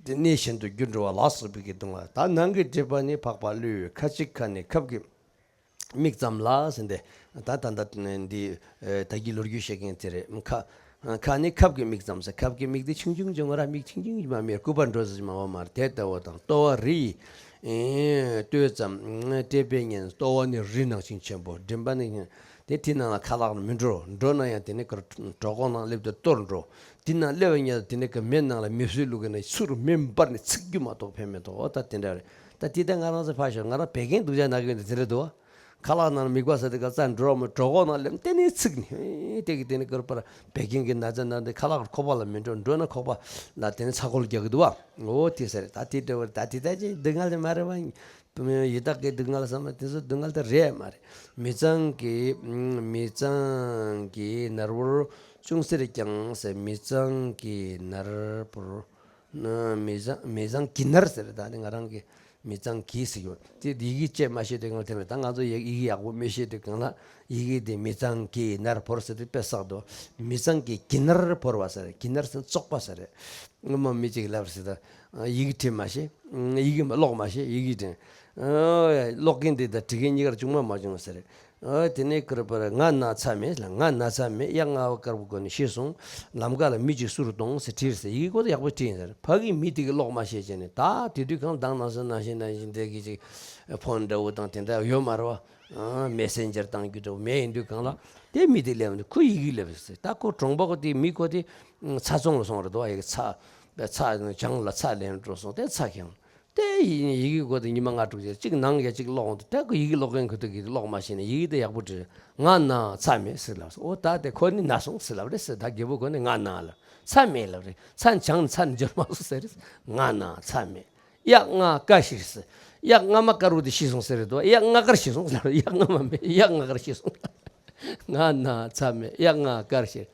དེ་གནས་གཞན་དུ་འགྱུར་འགྲོ་བ་ལ་སོགས་པའི་གི་སྡུག་བསྔལ། ད་ནང་གི་སྒྲིབ་པ་ནི་འཕགས་པ་ཀླུའི་ཁ་ཅིག་ཁ་ནི་ཁབ་ཀྱི་མིག་ཙམ་ལ་ཟེར་ཏེ། ད་ད་ལྟ་འདི་ད་གིན་ལོ་རྒྱུས་བཤད་མཁན་དེ་རེད། ཁ་ཁ་ནི་ཁབ་ཀྱི་མིག་ཙམ་ཟེར། ཁབ་ཀྱི་མིག་དེ་ཆུང་ཆུང་ཅིག་མ་རེད། མིག་ཆུང་ཆུང་ཅིག་མ་མེད། སྐུད་པ་འདྲ་ཟིག་མ་བ་མ་རེད། དེ་ལྟ་བུ་དང་། ལྟོ་བ་རི་ཡི་ལྟོས་ཙམ་བཀྲེས་པས་ཉེན། ལྟོ་བ་ནི་རི་ནང་བཞིན་ཆེན་པོ། མགྲིན་པ་ནི་དེ་དེ་ནང་ལ་ཁ་ལག་མི་འགྲོ། འགྲོ་ན་ཡང་དེ་ནི་གྲོད་ཁོག་ནང་སླེབས་ཏེ་གཏོར་འགྲོ། དེ་ནང་སླེབས་པ་ཉིད་དེ་ནི་མེ་ནང་ལ་མེ་གསོད་བླུགས་ན་ཚུར་མེ་འབར་ནས་ཚིག་རྒྱུ་མ་གཏོགས་ཕན་མི་ཐོགས། ད་དེ་འདྲ་རེད། ད་དེ་ལྟར་ང་རང་ཚོ་ཕར་ཞོག་ང་རང་བད་ཀན་སྡུག་ཅག་ན་གི་ཡོད་འདི་དེ་རེད་འདུག་ཁ་ལག་ནང་མིད་པ་ཟ་དུས་སྐབས་རྩ་འགྲོ་མི་གྲོད་ཁོག་ནང་སླེབས་དེ་ནས་ཚིག་ནས་དེ་གི་དེ་ནི་གར་པར་བད་ཀན་གྱི་ན་ཚ་ན་འདི་ཁ་ལག་ཁོག་པ་ལ་མི་འགྲོ། འགྲོ་ན་ཁོག་པ་ལ་དེ་ནི་ཚ་འཁོལ་རྒྱག་གི་འདུག་བ། འོ་དེ་ཟེར། ད་དེ་འདྲ་བར་ད་དེ་ལྟ་ཅི་སྡུག་བསྔལ་དེ་མ་རེད་བ། ཡི་དྭགས་ཀྱི་སྡུག་བསྔལ་བསམ་ན་དེ་ཚོ་སྡུག་བསྔལ་དེ་རེད་མ་རེད། མི་གཙང་གི་མི་གཙང་གི་ནར་བུར་ཅུང་ཟད་ཀྱང་ཟེར། མི་གཙང་གི་ནར་བུར། མི་གཙང་མི་གཙང་གི་ནར་ཟེར། ད་ནི་ང་རང་གི་མི་གཙང་གི་ཟེར་གྱི་ཡོད། དེ་ཡི་གེ་བཅད་མ་ཤེས་དུས་གང་དེ་ལ། ད་ང་ཚོ་ཡི་གེ་ཡག་པོ་མི་ཤེས་དུས་གང་ལ་ཡི་གེ་དེ་མི་གཙང་གི་ནར་བོར་ཟེར་དུས་དཔེ་བསགས་འདུག་མི་གཙང་གི་གི་ནར་བོར་བ་ཟེར། གི་ནར་ཟེར་བཙོག་པ་ཟེར་རེད། སྔོན་མ་མི་གཅིག་ལབ་ཟེར། ད་ཡི་གེ་བྲིས་མ་ཤེས། ཡི་གེ་ཀློག་མ་ཤེས། ཡི་གེ་འབྲི། ཀློག་མཁན་དེ་དང་བྲི་མཁན་གཉིས་ཀར་གཅུང་མ་མ་བྱུང་ཟེར། ཨ་དེ་ནས་ཀུན་པར་ང་ན་ཚ་མེད་ལ། ང་ན་ཚ་མེད། གཡག་རྔ་བ་དཀར་པོ་གོན་ནས་ཤི་སོང་། ལམ་ཁ་ལ་མི་གཅིག་གསུར་གཏོང་ཟེར་བྲིས་ཟེར། ཡི་གེ་ཁོ་ཚོ་ཡག་པོ་བྲིས་ཟེར། ཕ་གི་མི་དེ་གིས་ཀློག་མ་ཤེས་བྱས་ནས། ད་དེ་དུས་གང་དང་ནང་སོ་ནང་བཞིན་ནང་བཞིན་དེ་གི་ཅིག་ཕོན་འདྲ་བོ་དང་དེ་འདྲ་ཡོད་མ་རེད་བ། ཨ་མེ་སེན་ཇར་བཏང་རྒྱུ་འདྲ་བོ་མེད། ཡིན་དུས་གང་ལ་དེ་མི་དེ་སླེབས་ནས་ཁོ་ཡི་གེ་སླེབས་ཟེར། ད་ཁོ་གྲོང་པ་ཁོ་དེ་མི་ཁོ་དེ་ཚྭ་བཙོང་ལ་སོང་རེད་དོ། ཡི་གེ་ཚྭ་ཚྭ་བྱང་ལ་ཚྭ་ལེན་འགྲོ་སོང་། དེ་ཚྭ་ཁྱེར་དེ་ཡི་ཡི་གེ་སྒོ་དེ་ཉི་མ་ལྔ་དྲུག་ཅིག་གཅིག་ནང་གི་གཅིག་ཀློག་འོང་དུས། ད་ཁོ་ཡི་གེ་ཀློག་མཁན་ཁོ་ཐུག་གི་ཀློག་མ་ཤེས་ནས་ཡི་གེ་དེ་ཡག་པོ་བྲིས། ང་ན་ཚ་མེད་ཟེར་ལབ་སོང་། འོ་ད་དེ་ཁོ་ནི་ན་སོང་ཟེར་ལབ་རེད་ཟེར། ད་རྒད་པོ་ཁོ་ནི་ང་ན་ལབ་ཚ་མེད་ལབ་རེད། ཚྭ་བྱང་ཚྭ་ནི་འབྱོར་མ་སོང་ཟེར་རེད། ང་ན་ཚ་མེད། གཡག་རྔ་དཀར་ཤི་ཟེར། གཡག་རྔ་མ་དཀར་པོ་དེ་ཤི་སོང་ཟེར་རེད་དོ། གཡག་རྔ་དཀར་ཤི་སོང་ཟེར་ལབ་རེད། གཡག་རྔ་མ་མེད། གཡག་རྔ་དཀར་ཤི་སོང་། ང་ན་ཚ་མེད། གཡག་རྔ་དཀར་ཤི།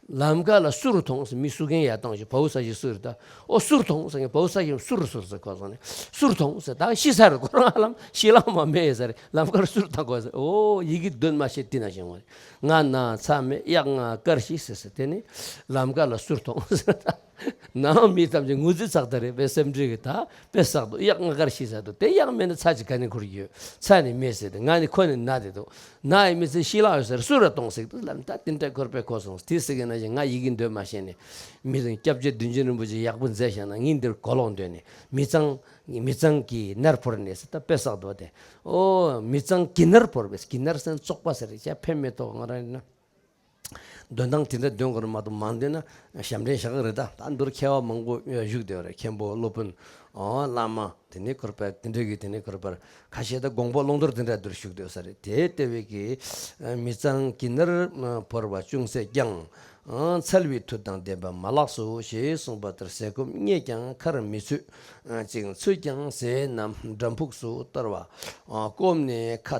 ལམ་ཁ་ལ་གསུར་གཏོང་ཟེར། མི་གསུ་མཁན་ཡར་བཏང་ཞིག་བའུ་ས་ཞིག་གསུར་ད། ཨོ་གསུར་གཏོང་ཟེར་མཁན་བའུ་ས་ཞིག་གསུར་གསུར་ཟེར། ཁོ་ཚོ་ནི་གསུར་གཏོང་ཟེར། ད་ཤི་ས་རེད། ཁོ་རང་ལམ་ཤི་ལམ་མ་མེད་ཟེར། ལམ་ཁར་གསུར་བཏང་དགོས་ཟེར། ཨོ་ཡི་གེ་འདོན་མ་ཤེས་དེ་ན་བཞིན་ངོ་། ང་ན་ཚ་མེད། གཡག་རྔ་དཀར་ཤི་ཟེར་ཟེར། དེ་ནི་ལམ་ཁ་ལ་གསུར་གཏོང་ཟེར། ད་ནང་མི་ཐམས་ཅད་ངུ་ཚིག་ཚགས་ད་རེད་པས། སེམས་ཁྲལ་གི་ད་དཔེ་བསགས་འདུག་གཡག་རྔ་དཀར་ཤི་ཟེར་འདུག་དེ་གཡག་མེད་ན་ཚྭ་ཅིག་ག་ནས་ཁུར་རྒྱུ་ཡོད། ཚྭ་ནི་མེད་ཟེར་ཏེ། ང་ནི་ཁོ་ནི་ན་དེ་འདུག་ན་ཡི་མི་ཚེ་ཤི་ལ་ཡོད་ཟེར། གསུར་ར་གཏོང་ཟེར་འདུག་ལབ་ནས། ད་དེ་འདྲ་ཁོར་པས་གོ་སོང་། དེ་ཟེར་གི་ན་བཞིན་ང་ཡི་གེ་འདོན་མ་ཤེས་ནས། མི་དང་སྐྱབས་རྗེ་བདུད་འཇོམས་རིན་པོ་ཆེ་ཡག་པོ་མཛད་བཞག་ན། ངས་འདིར་གོ་ལོག་འདོན་ནས་མི་གཙང་མི་གཙང་གི་ནར་བོར་ནས་ཟེར། ད་དཔེ་བསགས་འདུག་དེ། ཨོ་མི་གཙང་གི་ནར་བོར་བས། གི་ནར་ཟེར་བཙོག་པ་ཟེར་རེད། ཅག་ཕན་མི་ཐོགས། ང་རང་ཡིན་ན། འདོན་སྟངས་དེ་འདྲ་འདོན་དགོས་རེད་མ་གཏོགས། མ་འདོན་ན་ཞབས་འདྲེན་བཞག་གི་རེད། ད་ད་མདོར་མཁས་པ་མང་པོ་བཞུགས་བསྡད་པ་རེད། མཁན་པོ་སློབ་དཔོན། ཨོ་བླ་མ། དེ་ནས་ཁོར་པ་དེ་འདྲ་གི་དེ་ནས་ཁོར་པར་ཁ་ཤས་ད་དགོངས་པ་ཀློང་རྡོལ་དེ་འདྲ་འདིར་བཞུགས་བསྡད་ས་རེད། དེ་ལྟ་བུའི་གི་མི་གཙང་གི་ནར་བོར་བ་ཅུང་ཟད་ཀྱང་། འཚལ་བའི་མཐུ་དང་ལྡན་པ་མ་ལགས་སོ་ཞེས་གསུངས་པ་ལྟར། ཟས་སྐོམ་རྙེད་ཀྱང་ཁར་མི་ཚུད་ཅིང་། ཚུད་ཀྱང་ཟས་རྣམས་འགྲམ་ཕུགས་སུ་གཏོར་བ། ཨ་སྐོམ་ནས་ཁ་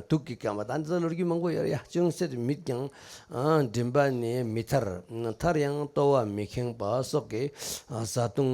དུག་གིས་སྐམ་པ། ད་འདི་ཚོ་ལོ་རྒྱུས་མང་པོ་ཡོད་རེད་ཡ། ཅུང་ཟད་མིད་ཀྱང་། ཨ་མགྲིན་པ་ནས་མི་ཐར། ཐར་ཡང་ལྟོ་བ་མི་ཁེངས་པ་སོགས་ཀྱིས། ཨ་བཟའ་བཏུང་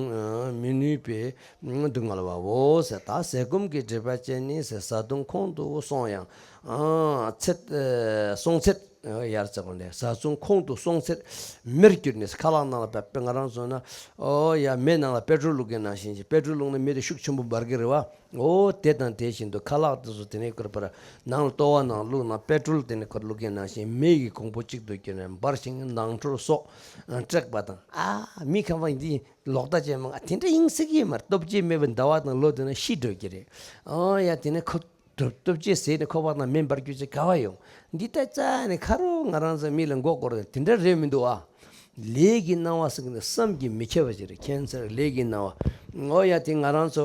མི་ནུས་པའི་སྡུག་བསྔལ་བའོ་ཟེར། ད་ཟས་སྐོམ་གྱི་སྒྲིབ་པ་ཅན་ནི་ཟེར། བཟའ་བཏུང་ཁོང་དུ་སོང་ཡང་། ཨ་ཚད་ཨ་སོང་ཚད། ཡར་ཙམ་ནས་བཟའ་བཏུང་ཁོང་དུ་སོང་ཚད་མེར་གྱུར་ནས། ཁ་ལག་ནང་ལ་པེ་པེ་ང་རང་ཚོ་ན། ཨོ་ཡ་མེ་ནང་ལ་པེ་ཏྲོལ་བླུགས་མཁན་ནང་བཞིན་གྱི། པེ་ཏྲོལ་བླུགས་ན་མེ་དེ་ཤུགས་ཆེན་པོ་འབར་གི་རེད་བ། ཨོ་དེ་དང་དེ་བཞིན་དུ་ཁ་ལག་དེ་ཚོ་དེ་ནས་ཁོར་པར་ནང་ལ་ལྟོ་བ་ནང་བླུགས་ན། པེ་ཏྲོལ་དེ་ནས་ཁོར་བླུགས་མཁན་ནང་བཞིན་མེ་ཡི་གོང་བུ་གཅིག་ཏུ་གྱུར་ནས་འབར་ཞིང་ནང་ཁྲོལ་སོགས་སྐྲག་པ་དང་། ཨ་མི་ཁམས་པ་འདི་ལོག་ལྟ་ཅན་མང་དེ་འདྲ་ཡིན་སྲིད་ཀྱི་མ་རེད། སྟོབས་ཆེ་མེད་པའི་ཟླ་བ་དང་ལོ་དེ་ན་ཤི་འགྲོ་གི་རེད། ཨོ་ཡ་དེ་ནས་ཁོ། སྟོབས་སྟོབས་ཆེ་ཟེར་ནས་ཁོག་པ་དང་མེ་འབར་རྒྱུ་ཅིག་ག་བ་ཡོང་། འདི་ལྟ་ཙ་ནས་ཁ་རོག་ང་རང་ཚོ་མི་ལ་མགོ་སྐོར་དེ་འདྲ་རེད་མི་འདུག་ཨ། ལས་ཀྱི་སྣང་བ་ཟེར་གྱི་འདི་བསམ་གྱིས་མི་ཁྱབ་པ་ཅིག་རེད། ཁྱད་མཚར་ལས་ཀྱི་སྣང་བ། ངོ་ཡ་དེ་ང་རང་ཚོ་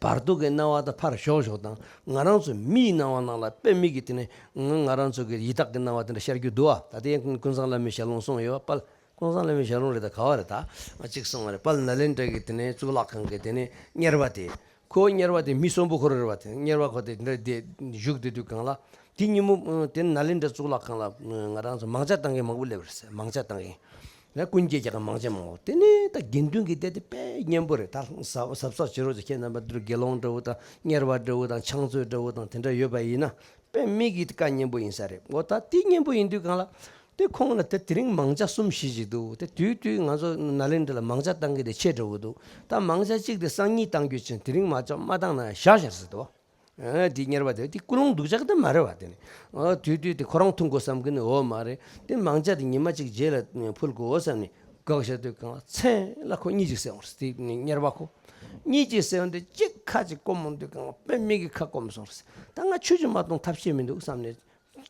བར་དོ་གི་སྣང་བ་དང་ཕར་ཞོག་ཞོག་དང་། ང་རང་ཚོ་མིའི་སྣང་བ་ནང་ལ་དཔེ་མི་གི་དེ་ནས་ང་ང་རང་ཚོ་གི་ཡི་དྭགས་ཀྱི་སྣང་བ་དེ་འདྲ་ཤར་རྒྱུ་འདུག་ཨ། ད་ལྟ་ཡང་ཀུན་བཟང་བླ་མའི་ཞལ་ལུང་གསུངས་ཡོད་པ། དཔལ་ཀུན་བཟང་བླ་མའི་ཞལ་ལུང་རེད། ད་ག་བ་རེད། ད་གཅིག་གསུངས་པ་རེད། དཔལ་ནཱ་ལེནྡྲ་གི་དེ་ནས་གཙུག་ལག་ཁང་གི་དེ་ནས་གཉེར་པ་དེ། ཁོ་གཉེར་བ་དེ་མི་གསོན་པོ་ཁོ་རེ་རེད་བ། དེ་གཉེར་བ་ཁོ་དེ་འདྲ་དེ་བཞུགས་བསྡད་དུས་གང་ལ། དེ་ཉིན་མོ་དེ་ནཱ་ལེནྡྲ་གཙུག་ལག་ཁང་ལ་ང་རང་ཚོ་མང་ཇ་བཏང་མཁན་མང་པོ་སླེབས་རེད་ཟེར། མང་ཇ་བཏང་མཁན། ན་ཀུན་སྐྱེལ་རྒྱག་མཁན་མང་ཆེ་མང་བོ། དེ་ནས་ད་དགེ་འདུན་གྱི་སྡེ་དེ་དཔེ་སྙན་པོ་རེད། ད་གཟབ་གཟབ་གཟབ་བྱེད་རོགས་ཀྱི། ཁྱེད་རྣམ་པ་འདིར་དགེ་སློང་འདྲ་བོ་དང་གཉེར་པ་འདྲ་བོ་དང་ཕྱག་མཛོད་འདྲ་བོ་དང་དེ་འདྲ་ཡོད་པ་ཡིན་ན། དཔེ་མིག་གི་བཀའ་སྙན་པོ་ཡིན་ས་རེད། འོ་ད་དེ་སྙན་པོ་ཡིན་དུས་གང་ལ། དེ་ཁོང་ལ་དེ་དེ་རིང་མང་ཇ་གསུམ་བཞི་ཞིག་འདུག། དེ་དུས་དུས་ང་ཚོ་ནཱ་ལེནྡྲ་ལ་མང་ཇ་བཏང་གི་དེ་ཆེ་འགྲོ་གི་འདུག། ད་མང་ཇ་གཅིག་དེ་སང་ཉིན་བཏང་རྒྱུ་ཅན། དེ་རིང་མ་ཇ་མ་བཏང་ན་བཞག་བཞག་ཟེར་འདུག། ཨ་དེ་གཉེར་པ་དེ་དེ་ཀུན་སློང་སྡུག་ཅག་དེ་མ་རེད་བ། དེ་ནི་ཨ་དུས་དུས་དེ་ཁོ་རང་འཐུང་དགོས་བསམ་གི་ནི་འོ་མ་རེད། དེ་མང་ཇ་དེ་ཉི་མ་གཅིག་རྗེས་ལ་ཕུལ་དགོས་འོ་བསམ་ནས་དགག་བྱ་དུས་གང་ལ་མཚན་ལ་ཁོ་གཉིས་ཅིག་གསན་འོང་རེད། དེ་གཉེར་པ་ཁོ་གཉིས་ཅིག་གསན་འོང་དེ་གཅིག་ཁ་ཅིག་སྐོམ་འོང་དུས་གང་ལ་དཔེ་མིག་གི་ཁ་སྐོམ་སོང་རེད། ད་ང་ཆོས་ཅིག་མ་གཏོང་ཐབས་ཤེས་མི་འདུག་བསམ་ནས།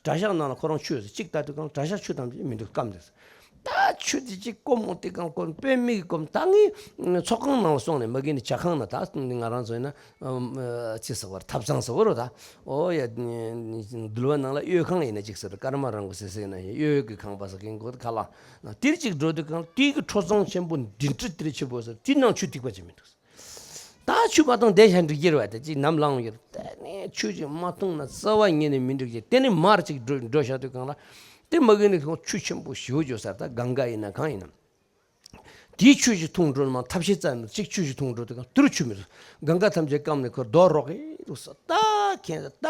གྲྭ་ཤག་ནང་ལ་ཁོ་རང་ཆོས་ཟེར་གཅིག་ལྟ་དུས་གང་གྲྭ་ཤག་ཆོས་ཐམས་ཅད་མི་འདུག་སྐམ་འདུག། ད་ཆོས་དེ་གཅིག་སྐོམ་འོང་དེ་གང་སྐོམ་དཔེ་མིག་གི་སྐོམ། ད་ངས་ཚོགས་ཁང་ནང་ལ་སོང་ནས་མ་གི་ནས་ཇ་ཁང་ན་ད་ང་རང་ཚོ་ཡིན་ན་ཅི་ཟེར་བར་ཐབ་ཚང་ཟེར་བ་རོ། ད་འོ་ཡ་འདུལ་བ་ནང་ལ་གཡོས་ཁང་ཡིན་ན་གཅིག་ཟེར། ཀརྨ་རང་གི་ཟེར་ཟེར་ན་གཡོས་ཀྱི་ཁང་པ་ཟེར་གི་མགོ་ཁ་ལ་དེར་གཅིག་འགྲོ་དུས་གང་དེ་གི་ཁྲོ་ཚང་ཆེན་པོ་འདི་འདྲ་དེར་ཆེ་པོ་ཟེར། དེ་ནང་ཆུ་ཐིགས་པ་ཅིག་མི་འདུག། ད་ཆུ་མ་འཐུང་བསྡད་བཞག་འགྲིག་གི་རེད་བ། དེ་ཅིག་ནམ་ལངས་ཡོད། དེ་ནས་ཆུ་ཅིག་མ་འཐུང་ན་རྩ་བ་ཉིད་ནས་མི་འགྲིག་གི། དེ་ནས་མར་ཅིག་འགྲོ་འགྲོ་བཞག་དུས་གང་ལ། དེ་མ་གི་ནས་ཁོང་ཆུ་ཆེན་པོ་ཞེ་པོ་ཅིག་ཡོད་ས་རེད། ད་གངྒཱ་ཡིན་ན་གང་ཡིན་ན། དེའི་ཆུ་ཅིག་འཐུང་འགྲོ་ན་མ་ཐབས་ཤེས་རྩ་མེད། ཅིག་ཆུ་ཅིག་འཐུང་འགྲོ་དུས་གང་དུ་རུ་ཆུ་མི་འདུག། གངྒཱ་ཐམས་ཅད་སྐམ་ནས་ཁོ་རྡོ་རོག་གི་འདུག་ས། ད་ཁྱེད་ད་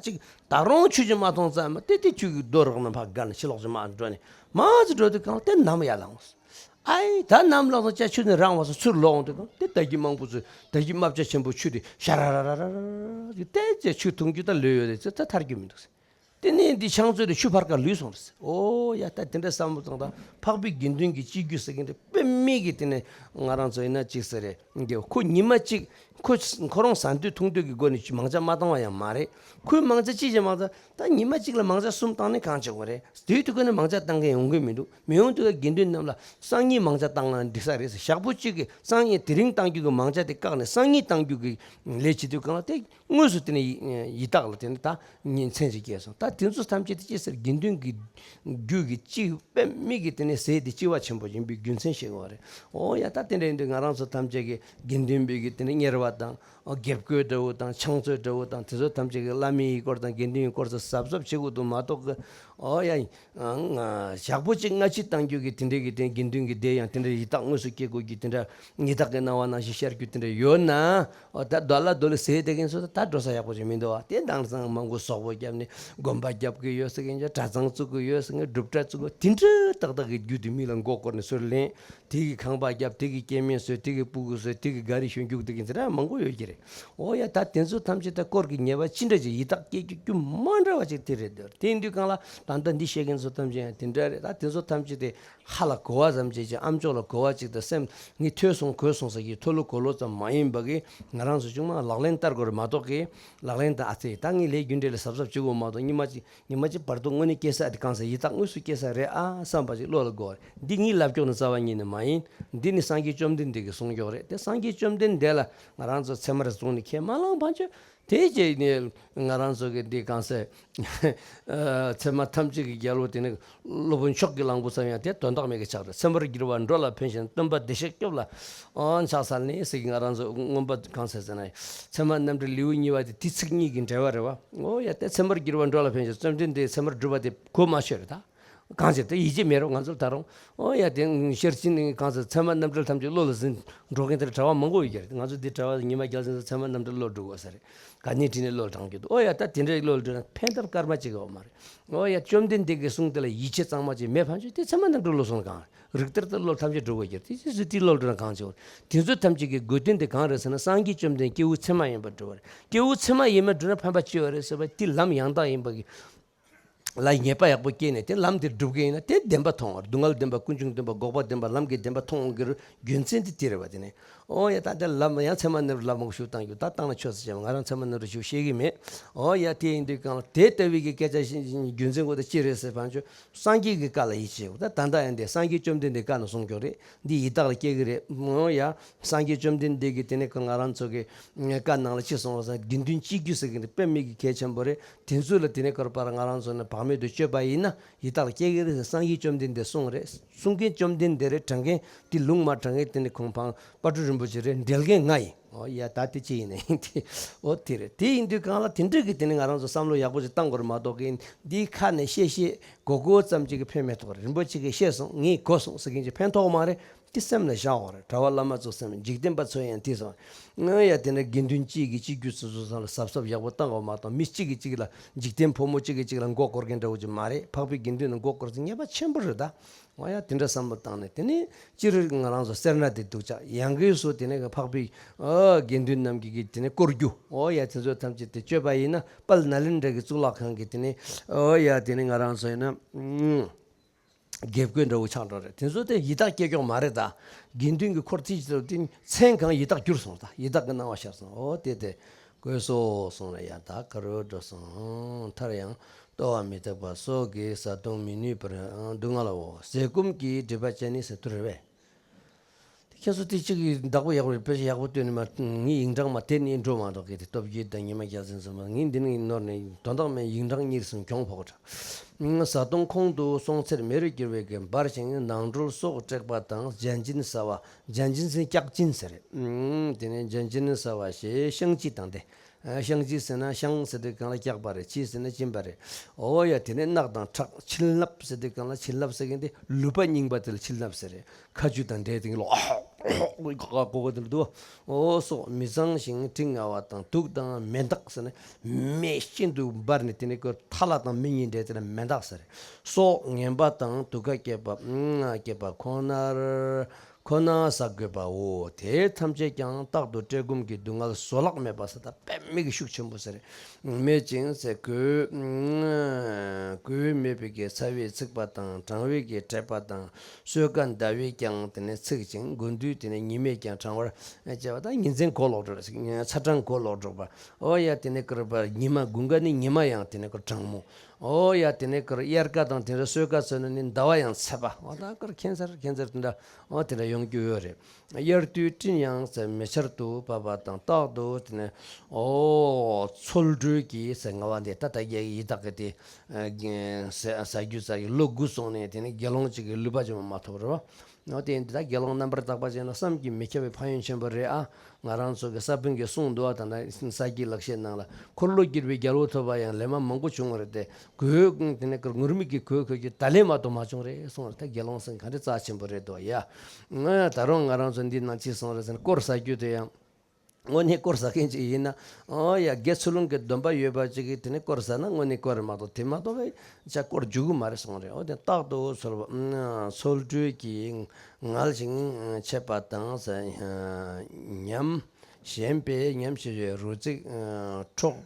ཅིག་ད་རུང་ཆུ་ཅིག་མ་འཐུང་ཙམ་མ་དེ་དེ་ཆུ་གི་རྡོ་རོག་ན་ཕ་ག་ནས་ཕྱི་ལོགས་ཅིག་མ་འགྲོ་ནས་མ་ཅིག་འགྲོ་དུས་གང་དེ་ནམ་ཡར་ལངས། ཨའི་ད་ནམ་ལངས་སོང་། ཅ་ཆུ་ནི་རང་བ་སོང་། ཚུར་ལོག་འོང་དུས་གང་དེ་ད་གི་མང་པོ་ཚོས་ད་གི་རྨ་བྱ་ཆེན་པོ་ཆུ་དེ་ཤ་ར་ར་ར་ར་ར་ར་དེ་ཅ་ཆུ་འཐུང་རྒྱུ་ད་ལོས་ཡོད་རེད་ཚེ་ད་ཐར་རྒྱུ་མི་འདུག་ཟེར། དེ་ནས་འདི་ཕྱག་མཛོད་དེ་ཆུ་ཕར་ཁ་ལུས་སོང་རེད་ཟེར། ཨོ་ཡ་ད་དེ་འདྲ་བསམ་བློ་བཏང་དང་འཕགས་པའི་དགེ་འདུན་གྱི་སྤྱི་རྒྱུ་ཟེར་གི་འདི་དཔེ་མེད་ཀྱི། དེ་ནས་ང་རང་ཚོ་ཡིན་ན་ཅིག་ཟེར་རེད། འདི་ཁོ་ཉི་མ་གཅིག་ཁོ་ཁོ་རང་ཟ་འདོད་འཐུང་འདོད་ཀྱི་སྒོ་ནས་མང་ཇ་མ་བཏང་བ་ཡང་མ་རེད། ཁོས་མང་ཇ་ཅི་བྱེད་མང་ཇ། ད་ཉི་མ་གཅིག་ལ་མང་ཇ་གསུམ་བཏང་ནས་གང་བྱེད་དགོས་རེད། དུས་དུས་ཀུན་ནས་མང་ཇ་བཏང་མཁན་ཡོང་གི་མི་འདུག། མི་ཡོང་དུས་དགེ་འདུན་རྣམས་ལ་སང་ཉིན་མང་ཇ་བཏང་ན་འགྲིག་ས་རེད་ཟེར། ཞག་པོ་གཅིག་གི་སང་ཉིན་དེ་རིང་བཏང་རྒྱུ་གི་མང་ཇ་དེ་བཀག་ནས་སང་ཉིན་བཏང་རྒྱུ་གི་ལས་བྱེད་དུས་གང་ལ་དེ་དངོས་སུ་དེ་ནས་ཡི་ཡི་དྭགས་ལ་དེ་ནས་ད་ཉིན་མཚན་ཞིག་སྐྱེས་སོང་། ད་དེ་ཚོ་ཐམས་ཅད་དེ་ཅི་ཟེར། དགེ་འདུན་གྱི་རྒྱུད་ཀྱི་སྤྱི་དཔེ་མེད་ཀྱི་དེ་ནས་ཟས་དེ་ལྕི་བ་ཆེན་པོ་ཡིན་པའི་རྒྱུ་མཚན་ཤེས་དགོས་རེད། ཨོ་ཡ་ད་དེ་འདྲ་ཡིན་དུས་ང་རང་ཚོ་ཐམས་ཅད་ཀྱི་དགེ་འདུན་པའི་གི་དེ་ནས་གཉེར་བ་དང་། ཨོ་དགེ་བསྐོས་འདྲ་བོ་དང་ཕྱག་མཛོད་འདྲ་བོ་དང་དེ་ཚོ་ཐམས་ཅད་ཀྱི་བླ་མའི་སྐོར་དང་དགེ་འདུན་གྱི་སྐོར་ཚོ་གཟབ་གཟབ་བྱེད་དགོས་འདུག་མ་གཏོགས་ཀྱི། ཨོ་ཡ། ཨང་། ཞག་པོ་གཅིག་སྔ་ཕྱི་བཏང་རྒྱུ་གི་དེ་འདྲའི་གི་དེ་དགེ་འདུན་གྱི་སྡེ་ཡང་དེ་འདྲའི་ཡི་དྭགས་དངོས་སུ་སྐྱེ་དགོས་ཀྱི་དེ་འདྲ་ཡི་དྭགས་ཀྱི་སྣང་བ་ནང་བཞིན་ཤར་རྒྱུ་དེ་འདྲ་ཡོད་ན། ཨོ་ད་རྡོ་ལ་རྡོ་ལ་ཟས་དེ་གིན་སོ་ད་འགྲོ་ས་ཡག་པོ་ཞིག་མི་འདུག་བ། དེ་དང་སང་མང་པོ་ཟོག་པོ་བརྒྱབ་ནས་དགོན་པ་རྒྱབ་ཀྱི་ཡོད་ཟེར་གིན། གྲྭ་ཚང་བཙུགས་ཀྱི་ཡོད་ཟེར་གིན། སྒྲུབ་གྲྭ་བཙུགས་ཀྱི། དེ་འདྲ་ཏག་ཏག་གི་རྒྱུ་དེ་མི་ལ་མགོ་སྐོར་ནས་སོར་ལེན། དེ་གི་ཁང་པ་རྒྱབ། དེ་གི་སྐྱེ་དམན་བཟོས། དེ་གི་སྤུ་གུ་བཟོས། དེ་གི་ག་རི་ཞོན་རྒྱུག་དེ་གིན་ཟེར་མང་པོ་ཡོད་ཀྱི་རེད། ཨོ་ཡ་ད་དེ་ཚོ་ཐམས་ཅད་ད་དཀོར་གྱི་ཉེས་པ་ཅི་འདྲ་ཅིག་ཡི་དྭགས་སྐྱེ་རྒྱུ་རྒྱུ་མ་འདྲ་བ་ཅིག་དེ་རེད་འདོད། དེ་ཡིན་དུས་གང་ལ་ད་ལྟ་འདི་བཤད་མཁན་ཚོ་ཐམས་ཅད་ཡང་དེ་འདྲ་རེད། ད་དེ་ཚོ་ཐམས་ཅད་དེ་ཧ་ལ་གོ་བ་ཙམ་ཅིག་ཅིག་ཨ་མཆོག་ལ་གོ་བ་ཅིག་དང་སེམས་ངས་ཐོས་སོང་གོ་སོང་ཟེར་གྱི་ཐོ་ལོ་གོ་ལོ་ཙམ་མ་ཡིན་པ་གི། ང་རང་ཚོ་ཅུང་མ་ལག་ལེན་བསྟར་དགོས་རེད་མ་གཏོགས་གི། ལག་ལེན་དང་ཨ་ཚེ་ད་ངས་ལས་རྒྱུ་འབྲས་ལ་གཟབ་གཟབ་བྱེད་དགོས་མ་གཏོགས་ཉི་མ་གཅིག་ཉི་མ་གཅིག་བར་དུ་དངོས་གནས་སྐྱེ་ས་དེ་གང་ས་ཡི་དྭགས་དངོས་སུ་སྐྱེ་ས་རེད་ཨ་བསམ་པ་ཅིག་བློ་ལ་དགོས་པ་རེད། འདི་ངའི་ལབ་ཀྱོག་ནི་རྩ་བ་ཉིད་ནས་མ་ཡིན། འདི་ནི་སངས་རྒྱས་བཅོམ་ལྡན་འདས་ཀྱིས་གསུངས་ཀྱོག་རེད། དེ་སངས་རྒྱས་བཅོམ་ལྡན་འདས་ལ་ང་རང་ཚོ་ཚད་མར་བཟུང་ནས་ཁས་མ་བླངས་པ་ཅོ། དེ་རྗེས་ནས་ང་རང་ཚོ་གི་འདི་གང་ས་ཚད་མ་ཐམས་ཅད་ཀྱི་རྒྱལ་པོ་དེ་ནི་སློབ་དཔོན་མཆོག་གི་གླང་པོ་ཙམ་ཡང་དེ་དོན་དག་མེད་ཀྱི་ཆགས་རེད། ཚད་མར་གྱུར་པ་འགྲོ་ལ་ཕན་ཞིང་། སྟོན་པ་བདེ་གཤེགས་སྐྱོབ་ལ་ཕྱག་འཚལ་ནས་ཟེར་གི། ང་རང་ཚོ་མངོན་པ་གང་ས་ཟེར་ན་ཚད་མ་རྣམ་འགྲེལ་ལེའུ་གཉིས་པ་དེ་དེ་ཚིག་གཉིས་ཀྱི་འགྲེལ་བ་རེད་བ། ཨོ་ཡ་དེ་ཚད་མར་གྱུར་པ་འགྲོ་ལ་ཕན་ཞིང་། བཅོམ་ལྡན་འདས་ཚད་མར་གྱུར་པ་དེ་གོ་མ་ཆོད་རེད་ད། གང་ཟེར་དེ་ཡིད་ཆེས་མེད་རོགས་ང་ཚོར་ད་རུང་། ཨོ་ཡ་དེ་ཤེར་ཕྱིན་ནི་གང་ཟེར་ཚད་མ་རྣམ་འགྲེལ་ཐམས་ཅད་བློ་ལ་ཟིན་འགྲོ་མཁན་དེར་གྲྭ་པ་མང་པོ་ཡོད་ཀྱི་རེད། ང་ཚོ་འདི་གྲྭ་པ་ཉི་མ་རྒྱལ་ཟིན་ཚད་མ་རྣམ་འགྲེལ་བློ་འགྲོ་དགོས་ས་རེད། ག་ནས་བྲིས་ནས་བློ་དྲངས་རྒྱུ་འདུག། ཨོ་ཡ་ད་དེ་འདྲའི་བློ་འགྲོ་ན་ཕན་ཐབས་སྐར་མ་གཅིག་ཡོད་མ་རེད། ཨོ་ཡ་བཅོམ་ལྡན་འདས་ཀྱིས་གསུངས་དེ་ལ་ཡིད་ཆེས་གཙང་མ་ཅིག་མེད་ཕན་ཆོད་དེ་ཚད་མ་རྣམ་འགྲེལ་བློ་སོང་གང་རིགས་གཏེར་དུ་བློ་ཐམས་ཅད་འགྲོ་དགོས་ཀྱི་རེད། དེ་ཅི་སུ་དེའི་བློ་འགྲོ་ན་གང་བྱེད་དགོས། དེ་ཚོ་ཐམས་ཅད་ཀྱི་དགོས་དོན་དེ་གང་རེད་ཟེར་ན་སངས་རྒྱས་བཅོམ་ལྡན་སྐྱེས་བུ་ཚད་མ་ཡིན་པར་འགྲོ་བ་རེད། སྐྱེས་བུ་ཚད་མ་ཡིན་པར་འགྲོ་ན་ཕན་པ་ཅི་ཡོད་རེད་ཟེར་བ་དེ་ལམ་ཡང་དག་ཡིན་པ་གི། ལ་ངེས་པ་ཡག་པོ་སྐྱེས་ནས་དེ་ལམ་དེ་སྒྲུབ་མཁན་ཡིན་ན་དེ་བདེན་པ་མཐོང་བར། སྡུག་བསྔལ་བདེན་པ། ཀུན་འབྱུང་བདེན་པ། འགོག་པ་བདེན་པ། ལམ་གྱི་བདེན་པ་མཐོང་གི་རྒྱུ་མཚན་དེ་དེ་རེད་བ། དེ་ནས་ཨོ་ཡ་ད་དེ་ལམ་ཡང་ཚད་མ་རྣམ་འགྲེལ་ལ་མང་པོ་ཞིག་བཏང་རྒྱུ་ད་བཏང་ན་ཆོག་ཟེར་བྱས་ང་རང་ཚད་མ་རྣམ་འགྲེལ་ཞིག་ཤེས་ཀྱི་མེད། ཨོ་ཡ་དེ་ཡིན་དུས་གང་ལ་དེ་ལྟ་བུའི་གི་སྐད་ཆ་བཤད་རྒྱུ་མཚན་གོ་ད་ཅི་རེད་ཟེར་བ་ཆོ་སངས་རྒྱས་ཀྱི་བཀའ་ལ་ཡིད་ཆེས། ད་ད་ལྟ་ཡང་དེ་སངས་རྒྱས་བཅོམ་ལྡན་འདས་བཀའ་ནང་གསུངས་ཀྱོག་རེད། འདི་ཡི་དྭགས་ལ་སྐྱེ་གི་རེད། ཨོ་ཡ་སངས་རྒྱས་བཅོམ་ལྡན་འདས་ཀྱི་དེ་ནས་ང་རང་ཚོ་གི་བཀའ་ནང་ལ་ཅི་གསུངས་པ་ཟེར་དགེ་འདུན་སྤྱི་རྒྱུ་ཟེར་གི་འདི་དཔེ་མེད་ཀྱི་གལ་ཆེན་པོ་རེད། དེ་ཚོ་ལ་དེ་ནས་ཁོ་རང་ང་རང་ཚོ་ནི་བག་མེད་དུ་སྤྱོད་པ་ཡིན་ན་ཡི་དྭགས་ལ་སྐྱེ་གི་རེད་ཟེར་སངས་རྒྱས་བཅོམ་ལྡན་འདས་གསུངས་རེད། གསུང་མཁན་བཅོམ་ལྡན་འདས་རེད། དྲང་མཁན་དེ་ལུང་མ་དྲང་མཁན་དེ་ནི་ཁོང་པང་དཔལ་སྤྲུལ་རིན་པོ་ཆེ་རེད། འགྲེལ་མཁན་ང་ཡིན། ཨོ་ཡ། ད་དེ་ཅི་ཡིན་ནའི་དེ། ཨོ་དེ་རེད། དེ་ཡིན་དུས་གང་ལ་དེ་འདྲ་གི་དེ་ནི་ང་རང་ཚོ་བསམ་བློ་ཡག་པོ་ཅིག་བཏང་དགོས་རེད་མ་གཏོགས་གི། འདིའི་ཁ་ནས་བཤད་བཤད་གོ་གོ་ཙམ་ཅིག་གི་ཕན་མེད་ཐོག་རིན་པོ་ཆེ་གིས་བཤད་སོང་། ངས་གོ་སོང་ཟེར་མཁན་ཅིག་ཕན་ཐོགས་མ་རེད། དེ་སེམས་ལ་བཞག་དགོས་རེད། གྲྭ་པ་བླ་མ་ཚོ་སེམས། འཇིག་རྟེན་པ་ཚོ་ཡང་དེ་སོང་། ང་ཡ་དེ་ནས་དགེ་འདུན་གཅིག་གིས་གཅིག་རྒྱུ་ཚོ་ཚོ་ཚང་ལ་གཟབ་གཟབ་ཡག་པོ་བཏང་དགོས་མ་གཏོགས། མི་གཅིག་གིས་གཅིག་ལ། འཇིག་རྟེན་ཕོ་མོ་གཅིག་གིས་གཅིག་ལ་མགོ་སྐོར་མཁན་འདྲ་བོ་ཅིག་མ་རེད། འཕགས་པའི་དགེ་འདུན་ལ་མགོ་སྐོར་ཚེ་ཉེས་པ་ཆེན་པོ་རེད་ད། ཨོ་ཡ། དེ་འདྲ་བསམ་བློ་བཏང་ནས་དེ་ནས་སྤྱིར་ང་རང་ཚོ་སེར་སྣ་དེ་འདུག་ཅག་ཡང་གི་སུ་དེ་ནས་འཕགས་པའི་ཨ་དགེ་འདུན་རྣམས་ཀྱིས་དེ་ནས་བསྐོར་རྒྱུ། ཨོ་ཡ། དེ་ཚོ་ཐམས་ཅད་དེ་སྤྱོད་པ་ཡིན་ན་དཔལ་ནཱ་ལེནྡྲ་གི་གཙུག་ལག་ཁང་གི་དེ་ནས། ཨོ་ཡ། དེ་ནས་ང་རང་ཚོ་ཡིན་ན་དགེ་བསྐོས་འདྲ་བོ་ཆགས་འགྲོ་རེད། དེ་ཚོ་དེ་ཡི་དྭགས་སྐྱེ་ཀྱོག་མ་རེད་ད། དགེ་འདུན་གྱི་འཁོར་ཐིག་ཅིག་དེ་མཚན་གང་ཡི་དྭགས་གྱུར་སོང་ད། ཡི་དྭགས་ཀྱི་སྣང་བ་ཤར་སོང་། ཨོ་དེ་དེ་དགོས་སོ་གསུངས་ལ། ཡ་ད་ག་རེ་འགྲོ་སོང་། མཐར་ཡང་ལྟོ་བ་མི་ཐེག་པ་སོགས་ཀྱི་བཟའ་བཏུང་མི་ནུས་པར་སྡུག་བསྔལ་བའོ། ཟས་སྐོམ་གྱི་སྒྲིབ་པ་ཅན་ནི་ཟེར་དུས་རེད་པས། ཁྱེད་ཚོ་དེ་གཅིག་གིས་བདག་པོ་ཡག་པོ་རེད། དཔེ་ཆ་ཡག་པོ་བཏོན་ནས་མ། ངའི་ཡིག་འཕྲེང་མ་དེ་ནས་འགྲོ་མ་གཏོགས་གི་དེ་སྟོབས་ཀྱིས་དང་ཉི་མ་རྒྱལ་མཚན་ཚོ་མ། ངས་འདི་ནས་ནོར་ནས་དོན་དག་མེད། ཡིག་འཕྲེང་གཉིས་གསུམ་གྱོང་ཕོག་གོ་ད། བཟའ་བཏུང་ཁོང་དུ་སོང་ཚེར་མེར་གྱུར་པའི་གི་འབར་ཞིང་ནང་ཁྲོལ་སོགས་བྲེགས་པ་དང་། ལྗན་ལྗིན་ཟ་བ། ལྗན་ལྗིན་ཟེར་སྐྱག་སྦྱིན་ཟེར་རེད། དེ་ནས་ལྗན་ལྗིན་ཟ་བ་ཞེས་བཤང་གཅི་དང་ལྡན། ཨ། བཤང་གཅི་ཟེར་ན་བཤང་ཟེར་དུས་སྒང་ལ་སྐྱག་པ་རེད། གཅི་ཟེར་ན་གཅིན་པ་རེད། ཨོ་ཡ། དེ་ནས་རྣག་དང་ཁྲག། བྱིན་རླབས་ཟེར་དུས་སྒང་ལ། བྱིན་རླབས་ཟེར་མཁན་དེ་ལུད་པ་རྙིང་པ་དེ་ལ་བྱིན་རླབས་ཟེར་རེད། ཁ་ཆུ་དང་འདྲེས་དེ་ལོག་ལོག་ལོག་ལོག་ལོག་དེ་འདུག་ཨོ་སོགས་མི་གཙང་ཞིང་དྲི་ང་བ་དང་། དུག་དང་མེ་འདག་ཟེར་ན་མེ་ཤིན་ཏུ་འབར་ནས་དེ་ནས་ཁོ་ཐལ་བ་དང་མེ་གཉིས་འདྲེས་དེ་ལ་མེ་འདག་ཟེར། སོགས་ངན་པ་དང་དུ་ཁ་བསྐྱེད་པ། ཨ། བསྐྱེད་པ་ཁོ་ནར། ཁོ་ན་ཟ་དགོས་པའོ། དེ་ཐམས་ཅད་ཀྱང་རྟག་ཏུ་བཀྲེས་སྐོམ་གྱི་སྡུག་བསྔལ་བཟོད་གླགས་མེད་པ་ཟེར། ད་དཔེ་མི་སྲིད་ཤུགས་ཆེན་པོ་ཟེར། མེད་ཅིང་ཟེར། གོས། གོས་མེད་པའི་གི་ཚ་བས་ཚིག་པ་དང་། གྲང་བས་གི་བྲེག་པ་དང་། སོས་ཀ་ཟླ་བས་ཀྱང་དེ་ནས་ཚིག་ཅིང་། དགུན་དུས་དེ་ནས་ཉི་མས་ཀྱང་གྲང་བར་བྱེད་པ་དང་། ཉིན་མཚན་གོ་ལོག་འགྲོ། ཚ་གྲང་གོ་ལོག་འགྲོ་བ། ཨོ་ཡ། དེ་ནས་ཀར་པར་ཉི་མ་དགུན་ཁ་ནི་ཉི་མ་ཡང་དེ་ནས་ཀར་གྲང་མོ། ཨོ་ཡ། དེ་ནས་ཀར་དབྱར་ཁ་དང་དེ་འདྲ་སོས་ཀ་ཚོད་ན་ནི་ཟླ་བ་ཡང་ཚ་བ། ཨོ་ད་ཀར་ཁྱད་མཚར་ཁྱད་མཚར་དེ་འདྲ། ཨོ་དེ་འདྲ་ཡོང་རྒྱུ་ཡོད་རེད། དབྱར་དུས་སྤྲིན་ཡང་ཟེར་མེ་ཆར་དུ་བབས་པ་དང་། རྟག་ཏུ་དེ་ནས། ཨོ་ཚོལ་སྒྲོས་ཀྱིས་ཟེར། ང་བ་འདི་ད་ལྟ་རྒྱ་ཡི་དྭགས་ཀྱི་དེ་ཟ་རྒྱུ་ཟ་རྒྱུ་ལོ་དགུ་སོང་ནས་དེ་ནས་དགེ་སློང་གཅིག་གི་ལུས་པ་ཅིག་མ་ཐོབ་རེད་བ། ཨོ་དེ་ཡིན་དུས་ད་དགེ་སློང་རྣམ་པར་དག་པ་ཅན་ལ་བསམ་གྱིས་མི་ཁྱབ་པའི་ཕན་ཡོན་ཆེན་པོ་རེད་ཨ། ང་རང་ཚོ་གི་ས་བོན་གྱིས་གསུངས་འདུག་ཨ། ད་ལྟ་ས་སྐྱའི་ལེགས་བཤད་ནང་ལ་འཁོར་ལོ་བསྒྱུར་བའི་རྒྱལ་པོ་ཐོབ་པ་ཡང་ལས་མ་མང་པོ་བྱུང་བ་རེད་དེ། གོས་དེ་ནས་ཀར་ངུར་སྨྲིག་གི་གོས་གོན་རྒྱུ་ད་ལན་མ་གཏོགས་མ་བྱུང་རེད་གསུངས་རེད། ད་དགེ་སློང་ཟེར་ག་འདྲ་རྩ་ཆེན་པོ་རེད་དོ་ཡ། ང་ད་རུང་ང་རང་ཚོ་འདི་ནང་ཅི་གསུངས་རེད་ཟེར་ན། དཀོར་ཟ་རྒྱུ་དེ་ཡང་། དངོས་གནས་དཀོར་ཟ་མཁན་ཅིག་ཡིན་ན། ཨོ་ཡ། དགེ་ཚུལ་སློང་གི་སྡོམ་པ་ཡོད་པ་ཅིག་གིས་དེ་ནས་དཀོར་ཟ་ན་དངོས་གནས་དཀོར་རེད་མ་གཏོགས། དེ་མ་གཏོགས་པའི་ཆ་དཀོར་འཇུག་གི་མ་རེད་གསུངས་རེད། ཨོ་དེ་རྟག་ཏུ་ཚོལ་བ། ཚོལ་སྒྲོས་ཀྱིས་ངལ་ཞིང་འཆད་པ་དང་ཟེར། ཉམས་ཞན་པས་ཉམས་ཞན་པའི་རོ་བརྩེགས་འཕྲོག་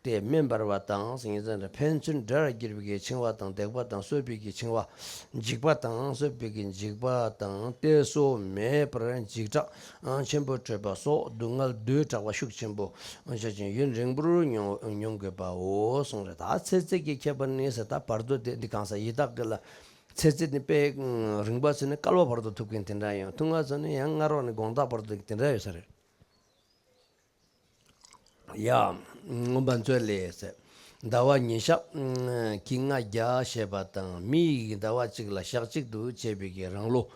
སྟེ་མེ་འབར་བ་དང་། ཕན་ཚུན་འདྲར་གྱུར་པའི་གི་འཆིང་བ་དང་། སྡིག་པ་དང་གསོད་པའི་གི་འཆིང་བ། འཇིགས་པ་དང་གསོད་པའི་གི་འཇིགས་པ་དང་། གཏད་སོ་མེད་པར་འཇིགས་སྐྲག་ཆེན་པོ་འཕྲད་པ་སོགས་སྡུག་བསྔལ་བདུན་དྲག་པ་ཤུགས་ཆེན་པོ་ཤས་ཆེན་ཡུན་རིང་པོར་མྱོང་མྱོང་དགོས་པའོ་གསུངས་རེད། ད་ཚེ་ཚད་ཀྱི་ཁྱད་པར་ནི་ཟེར། ད་བར་དོ་དེ་འདི་གང་ཟག་ཡི་དྭགས་ཀྱི་ལ་ཚེ་ཚད་ནི་དཔེ་རིང་པ་ཚོ་ནི་བསྐལ་པ་བར་དོ་ཐུབ་མཁན་དེ་འདྲ་ཡང་། ཐུང་ང་ཚོ་ནི་ཡང་སྔ་རོལ་ནས་དགོང་དག་བར་དོ་དེ་འདྲ་ཡོད་ས་རེད། ཡ། མངོན་པ་མཛོད་ལས་ཟེར། ཟླ་བ་ཉིན་ཞག་གི་ལྔ་བརྒྱ་བཤད་པ་དང་། མི་ཡི་ཟླ་བ་གཅིག་ལ་ཞག་གཅིག་ཏུ་བྱས་པའི་གི་རང་ལོ་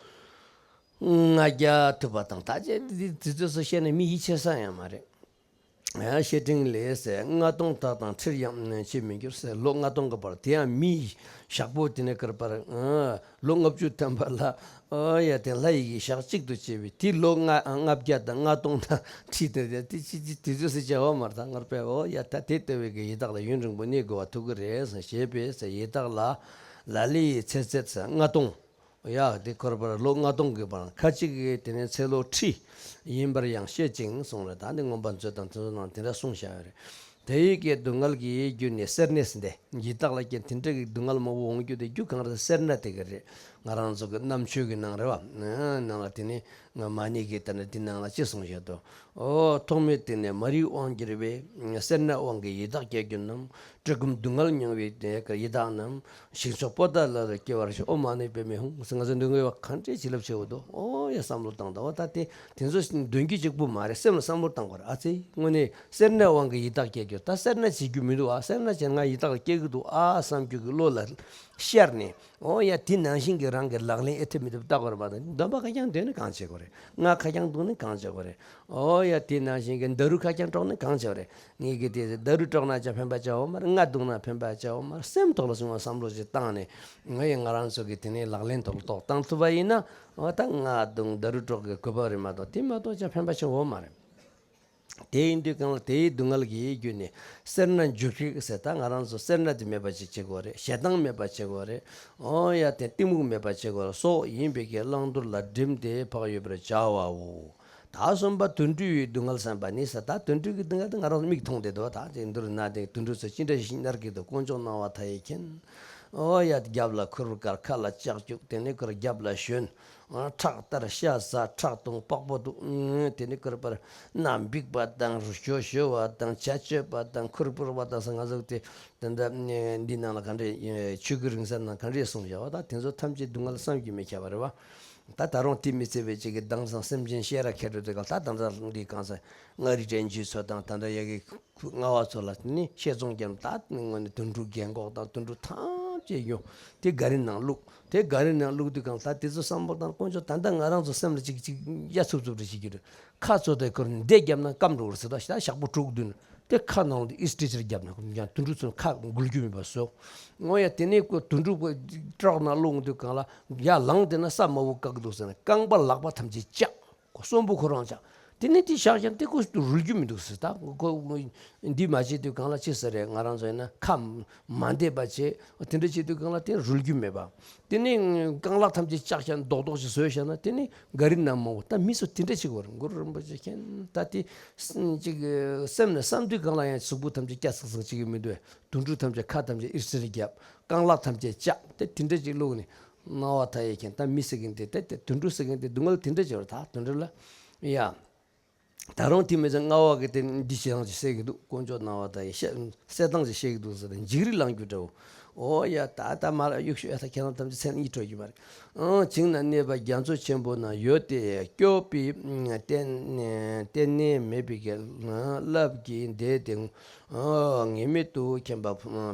ལྔ་བརྒྱ་ཐུབ་པ་དང་། ད་ཅི་དེ་དེ་ཚོ་བཤད་ན་མི་ཡིད་ཆེས་ས་ཡང་མ་རེད། ཡ། བཤེས་སྤྲིང་ལས་ཟེར། ལྔ་སྟོང་དག་དང་ཁྲིར་ཡང་ཕྱིན་མི་འགྱུར་ཟེར། ལོ་ལྔ་སྟོང་གི་བར། དེ་ཡང་མི་ཡི་ཞག་པོ་དེ་ནས་ཀར་པར། ལོ་ལྔ་བཅུ་ཐམ་པ་ལ། ཨོ་ཡ། དེ་ལྷ་ཡི་གི་ཞག་གཅིག་ཏུ་བྱས་པའི་དེ་ལོ་ལྔ་ལྔ་བརྒྱ་དང་ལྔ་སྟོང་དང་ཁྲི་དེ་དེ་དེ་ཅི་ཅི་དེ་ཚོ་སྲིད་བྱ་བ་མར་ཐང་ངར་པས། ཨོ་ཡ། ད་དེ་ལྟ་བུའི་གི་ཡི་དྭགས་ལ་ཡུན་རིང་པོ་གནས་དགོས་པ་ཐུག་གི་རེད་ཟེར། ཞེས་པས་ཟེར། ཡི་དྭགས་ལ་ལ་ལུ་ཡི་ཚེ་ཚད་ཟེར་ལྔ་སྟོང་། ཡ། དེ་ཁོར་པར་ལོ་ལྔ་སྟོང་གི་བར། ཁ་ཅིག་གིས་དེ་ནས་ཚེ་ལོ་ཁྲི་ཡིན་པར་ཡང་བཤད་ཅིང་གསུངས་རེད། ད་འདི་མངོན་པ་མཛོད་དང་དེ་ཚོ་ནང་དེ་འདྲ་གསུངས་བཞག་ཡོད་རེད། དེ་ཡི་གི་སྡུག་བསྔལ་གྱི་རྒྱུ་ནི་སེར་སྣས་ཟེར་ཏེ། ཡི་དྭགས་ལ་ཀྱང་དེ་འདྲ་གི་སྡུག་བསྔལ་མང་པོ་འོང་རྒྱུ་དེ་རྒྱུ་གང་རེད། སེར་སྣ་དེ་ག་རེད། ང་རང་ཚོ་གི་རྣམ་དཔྱོད་ཀྱི་ནང་རེད་བ། ནང་ལ་དེ་ནི་ང་མ་ཎི་གི་ད་ནི་འདི་ནང་ལ་ཅི་གསུངས་བཞག་འདུག་ཨོ། ཐོག་མའི་སྟེང་ནས་མ་རིག་དབང་གྱུར་པའི་སེར་སྣ་དབང་གིས་ཡི་དྭགས་སྐྱེ་རྒྱུ་རྣམས། བཀྲེས་སྐོམ་སྡུག་བསྔལ་མྱོང་བའི་དེ་ཡི་དྭགས་རྣམས། ཞིང་མཆོག་པོ་ཏ་ལ་ལ་སྐྱེ་བར་ཤོག་ཨོཾ་མ་ཎི་པདྨེ་ཧཱུྃ་ཟེར། ང་ཚོ་འདོན་གི་ཡོད་པ་གང་འདྲའི་བྱིན་རླབས་ཆེ་བོ་འདུག་ཨོ་ཡ། བསམ་བློ་བཏང་དང་། ཨོ་ད་དེ་དེ་ཚོ་འདོན་རྒྱུ་གཅིག་པུ་མ་རེད། སེམས་ལ་བསམ་བློ་བཏང་དགོས་རེད། ཨ་ཙི། དངོས་གནས་སེར་སྣ་དབང་གིས་ཡི་དྭགས་སྐྱེ་རྒྱུ། ད་སེར་སྣ་བྱེད་རྒྱུ་མི་འདུག་ཨ། སེར་སྣ་བྱས་ང་ཡི་དྭགས་ལ་སྐྱེ་གི་འདུག་ཨ་བསམ་རྒྱུ་གི་བློ་ལ་ཤར་ནས། ཨོ་ཡ། དེ་ནང་བཞིན་གྱི་རང་གི་ལག་ལེན་ཨེ་ཐུབ་མི་ཐུབ་བལྟ་དགོས་རེད་མ་གཏོགས། འདོན་པ་ཁ་རྐྱང་འདོན་ནས་གང་བྱེད་དགོས་རེད། རྔ་ཁ་རྐྱང་བརྡུང་ནས་གང་བྱེད་དགོས་རེད། ཨོ་ཡ། དེ་ནང་བཞིན་གྱི་ཌ་རུ་ཁ་རྐྱང་དཀྲོགས་ནས་གང་བྱེད་དགོས་རེད། ངས་ཀྱི་དེ་ཌ་རུ་དཀྲོགས་ན་ཅང་ཕན་པ་ཅང་ཡོད་མ་རེད། རྔ་བརྡུངས་ན་ཕན་པ་ཅང་ཡོད་མ་རེད། སེམས་ཐོག་ལ་སོང་བ་བསམ་བློ་ཞིག་བཏང་ནས། ང་ཡི་ང་རང་ཚོ་གི་དེ་ནས་ལག་ལེན་ཐོག་ལ་གཏོགས་བཏང་ཐུབ་པ་ཡིན་ན། འོ་ད་རྔ་བརྡུངས་ཌ་རུ་དཀྲོགས་གི་དགོས་པ་རེད་མ་གཏོགས། དེ་མ་གཏོགས་ཅང་ཕན་པ་ཅང་ཡོད་མ་རེད། དེ་ཡིན་དུས་གང་ལ་དེའི་སྡུག་བསྔལ་གྱི་རྒྱུ་ནི་སེར་སྣ་འཇུ་ཤེས་ཟེར། ད་ང་རང་ཚོ་སེར་སྣ་དེ་མེད་པ་ཅིག་བྱེད་དགོས་རེད། ཞེ་སྡང་མེད་པ་བྱེད་དགོས་རེད། ཨོ་ཡ། དེ་གཏི་མུག་མེད་པ་བྱེད་དགོས་རེད། སྲོག་ཡིན་པའི་གི་བླང་དོར་ལ་བསྒྲིམས་ཏེ་འཕགས་ཡོད་པར་བྱ་བའོ། ད་གསུམ་པ་དུད་འགྲོའི་སྡུག་བསྔལ་བསམ་པ་ནི་ཟེར། ད་དུད་འགྲོ་གི་སྡུག་བསྔལ་དེ་ང་རང་ཚོ་མིག་མཐོང་བསྡད་འདུག་ད་དེ་འདུར་ན་དེ་དུད་འགྲོ་ཚོ་ཅི་འདྲ་ཞིག་མནར་གི་འདུག་དཀོན་མཆོག་སྣང་བ་མཐའ་ཡས་མཁྱེན། ཨོ་ཡ། རྒྱབ་ལ་ཁུར་བཀར། ཁ་ལ་ལྕགས་སྐྱུག་དེ་ནས་ཁུར་རྒྱབ་ལ་ཞོན། ཁྲག་ལྟར་ཤ་ཟ། ཁྲག་འཐུང་པགས་པ་འཐུང་། དེ་ནི་ཁུར་པར་སྣ་འབིགས་པ་དང་། རུ་ཞོ་ཞོ་བ་དང་། བྱ་སྤྱོད་པ་དང་། ཁུར་ཕུར་བ་དང་ཟེར། ང་ཚོ་དེ་དེ་འདྲ་འདི་ནང་ལ་ག་འདྲས་ཆོས་ཀྱི་རིང་བསྲེལ་ནང་ག་འདྲས་གསུངས་བཞག་པ། ད་དེ་ཚོ་ཐམས་ཅད་སྡུག་བསྔལ་བསམ་གྱིས་མི་ཁྱབ་པ་རེད་བ། ད་ད་རུང་དེ་མི་ཚད་པའི་ཅིག་གི་དེང་སང་སེམས་ཅན་བཤས་ར་ཁྱེར་འགྲོ་དེ་ག་ད་དེང་སང་འདི་གང་ཟེར། མངའ་རིས་དྲན་རྒྱུ་ཚོ་དང་། ད་ལྟ་ཡ་གི་མངའ་བ་ཚོ་ལ་ནི་བཤས་ཚོང་རྒྱབ། ད་དངོས་གནས་དུད་འགྲོ་རྒན་གོག་དང་དུད་འགྲོ་ཐམས་ཅད་ཡོང་། དེ་ག་རི་ནང་བླུགས། དེ་ག་རི་ནང་བླུགས་དུས་གང་ལ་དེ་ཚོ་བསམ་བློ་བཏང་། དཀོན་མཆོག་ད་ལྟ་ང་རང་ཚོ་སེམས་ལ་ཅིག་ཅིག་ཡ་འཚུབ་འཚུབ་རེ་བྱེད་ཀྱི་རེད། ཁ་ཚོ་དེ་ཁུར་འདེད་བརྒྱབ་ན་སྐམ་འགྲོ་གི་རེད་ཟེར། ད་ཞག་པོ་དྲུག་བདུན་དེ་ཁ་ནང་ལ་ཨིས་ཊི་ཆར་བརྒྱབ་ན་ཡང་དུད་འགྲོ་ཚོ་ཁ་འགུལ་རྒྱུ་མེད་པ་བཟོ། འོ་ཡ། དེ་ནས་ཁོ་དུད་འགྲོ་ཁོ་ཊརག་ནང་བླུགས་དུས་གང་ལ་ཡར་ལངས་བསྡད་ན་ས་དམའ་བོ་བཀག་འདུག་ཟེར་ན། རྐང་པ་ལག་པ་ཐམས་ཅད་བཅག་ཁོ་གསོན་པོ་ཁོ་རང་ཆགས། དེ་ནས་དེ་བཞག་ཀྱང་དེ་ཁོ་རུལ་རྒྱུ་མི་འདུག་ཟེར། ད་ཁོ་འདི་མ་བྱེད་དུས་གང་ལ་ཅི་ཟེར་རེད། ང་རང་ཚོ་ཡིན་ན་ཁ་མ་འདེད་པ་བྱེད། དེ་འདྲ་བྱེད་དུས་གང་ལ་དེ་རུལ་རྒྱུ་མེད་པ། དེ་ནས་རྐང་ལག་ཐམས་ཅད་བཅག་ཀྱང་རྡོག་རྡོག་ཅིག་བཟོས་བཞག་ན། དེ་ནས་ག་རི་ནང་མང་བོ། ད་མི་ཚོ་དེ་འདྲ་བྱེད་ཀྱི་ཡོད་རེད། གུ་རུ་རིན་པོ་ཆེ་མཁྱེན། ད་དེ་ཅིག་སེམས་ནས་བསམ་དུས་གང་ལ་ཡང་གཟུགས་པོ་ཐམས་ཅད་སྐྱ་སིག་སིག་བྱེད་ཀྱི་མི་འདུག་དུད་འགྲོ་ཐམས་ཅད་ཁ་ཐམས་ཅད་ཨིར་སིར་བརྒྱབ། རྐང་ལག་ཐམས་ཅད་བཅག་དེ་དེ་འདྲ་ཅིག་བླུགས་ནས། སྣང་བ་མཐའ་ཡས་མཁྱེན། ད་མི་ཟེར་མཁན་དེ་དེ་དེ་དུད་འགྲོ་ཟེར་མཁན་དེ་སྡུག་བསྔལ་དེ་འདྲ་ཅིག་ཡོད་རེད། ད་དུད་འགྲོ་ལ་ཡ། ད་རུང་དེ་མི་ཚད་རྔ་བ་གི་དེ་འདི་ཞེ་སྡང་ཅིག་བསད་ཀྱི་འདུག་དཀོན་མཆོག་སྣང་བ་མཐའ་ཡས། བཤད་བསད་སྟངས་ཅིག་བཤད་ཀྱི་འདུག་ཟེར་ཏེ་འཇིགས་རི་ལངས་རྒྱུ་འདྲ་བོ། ཨོ་ཡ། ད་ད་མ་ལ་གཡུག་ཤོག་ཨེ། ད་ཁྱེད་རང་ཐམས་ཅད་མཚན་གཉིད་འཕྲོད་ཀྱི་མ་རེད། ཨང་། བྱིང་ན་གནས་པ་རྒྱ་མཚོ་ཆེན་པོ་ན། ཡོད་དེ་སྐྱོབ་པའི་རྟེན་རྟེན་གནས་མེད་པའི་གི་རླབས་ཀྱིས་འདས་ཏེ། ངེས་མེད་དུ་མཁྱེན་པ་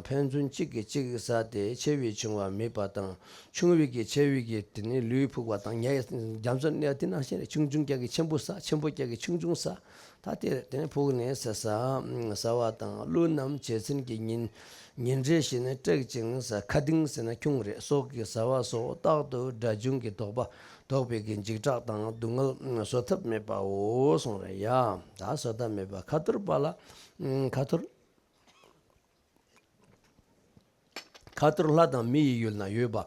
ཕན་ཚུན་གཅིག་གིས་གཅིག་ཟ་སྟེ། ཆེ་བའི་ཆུང་བ་མིད་པ་དང་། ཆུང་བའི་གིས་ཆེ་བའི་གི་དེ་ནི་ལུས་ཕུག་པ་དང་། ཉ་རྒྱ་མཚོ་ནི་དེ་ནང་བཞིན་རེད། ཆུང་ཆུང་རྒྱ་གིས་ཆེན་པོ་ཟ། ཆེན་པོ་རྒྱ་གིས་ཆུང་ཆུང་ཟ། ད་དེ་དེ་ནི་ཕུག་ནས་ཟ་ཟ་ཟ་བ་དང་། ཀླུ་རྣམས་བྱེད་མཚན་གྱི་ཉིན་ཉིན་རེ་བཞིན་སྲེག་ཅིང་ཟ། མཁའ་ལྡིང་ཟེར་ན་ཁྱུང་རེད། སོགས་ཀྱིས་ཟ་བ་སོགས་རྟག་ཏུ་དགྲ་བཅོམ་གྱི་དོགས་པ་དོགས་པའི་གི་འཇིགས་སྐྲག་དང་སྡུག་བསྔལ་བཟོད་ཐབས་མེད་པའོ་གསུངས་རེད་ཡ། ད་བཟོད་ཐབས་མེད་པ་ཁ་ཐོར་པ་ལ་ཁ་ཐོར། ཁ་ཐོར་ལྷ་དང་མི་ཡི་ཡུལ་ན་ཡོད་པ་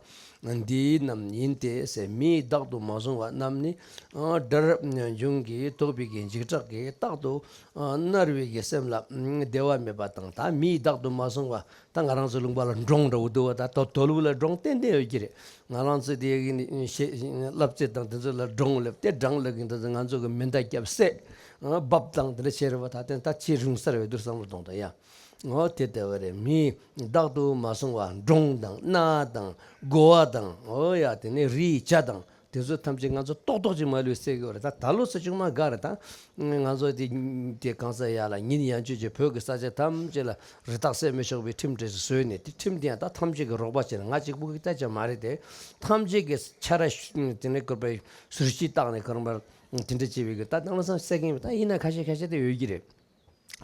འདི་རྣམས་ཡིན་ཏེ་ཟེར། མིས་བདག་ཏུ་མ་བཟུང་བ་རྣམས་ནི་དགྲར་འབྱུང་གི་དོགས་པའི་གི་འཇིགས་སྐྲག་གིས་རྟག་ཏུ་མནར་བའི་གི་སེམས་ལ་བདེ་བ་མེད་པ་དང་། ད་མིས་བདག་ཏུ་མ་བཟུང་བ། ད་ང་རང་ཚོ་ལུང་པ་ལ་འབྲོང་འདྲ་བོ་འདུག་བ། ད་དོ་དོ་ལུ་ལ་འབྲོང་ཏན་ཏན་ཡོད་ཀྱི་རེད། ང་རང་ཚོ་དེ་ཡ་གི་ནི་ཤེས་བླ་བཙེ་དང་དེ་ཚོ་ལ་འབྲོང་སླེབས་ཏེ་འབྲང་སླེབས་ཀྱི་འདུག་ང་ཚོ་གི་མེ་མདའ་བརྒྱབ་བསད་འབབ་དང་དེ་འདྲ་བྱས་རེད་བ། ད་དེ་ད་ཅི་རུང་སར་བས་འདུག་བསམ་བློ་གཏོང་དང་ཡ། འོ་དེ་ལྟ་བུ་རེད། མིས་བདག་ཏུ་མ་བཟུང་བ་འབྲོང་དང་གནའ་དང་དགོ་བ་དང་། འོ་ཡ། དེ་ནས་རིའི་བྱ་དང་དེ་ཚོ་ཐམས་ཅད་ང་ཚོ་ཏོག་ཏོག་ཅིག་མ་ལུས་བསད་ཀྱི་ཡོད་རེད། ད་ད་ལོ་ཚོ་ཆུང་མ་དགའ་རེད། ད་ང་ཚོ་དེ་དེ་གང་ས་ཡ་ལ་ཉིན་ཡང་བཅུ་གཅིག་བོད་ཀྱི་ས་ཆ་ཐམས་ཅད་ལ་རི་དྭགས་བསད་མི་ཆོག་པའི་ཁྲིམས་འདྲ་ཞིག་བཟོས་ནས། དེ་ཁྲིམས་དེ་ཡང་ད་ཐམས་ཅད་ཀྱི་རོགས་པ་བྱས་ནས། ང་གཅིག་པུ་གིས་བལྟས་ཀྱང་མ་རེད་དེ། ཐམས་ཅད་ཀྱིས་ཆ་ར་དེ་ནས་བཀོད་པའི་ཟུར་གཞི་བཏགས་ནས་ཁོ་རང་པར་དེ་འདྲ་བྱས་པའི་གི་ད་དེང་སང་བསད་མཁན་ད་ཡིན་ན་ཁ་ཤས་ཁ་ཤས་དེ་ཡོད་ཀྱི་རེད།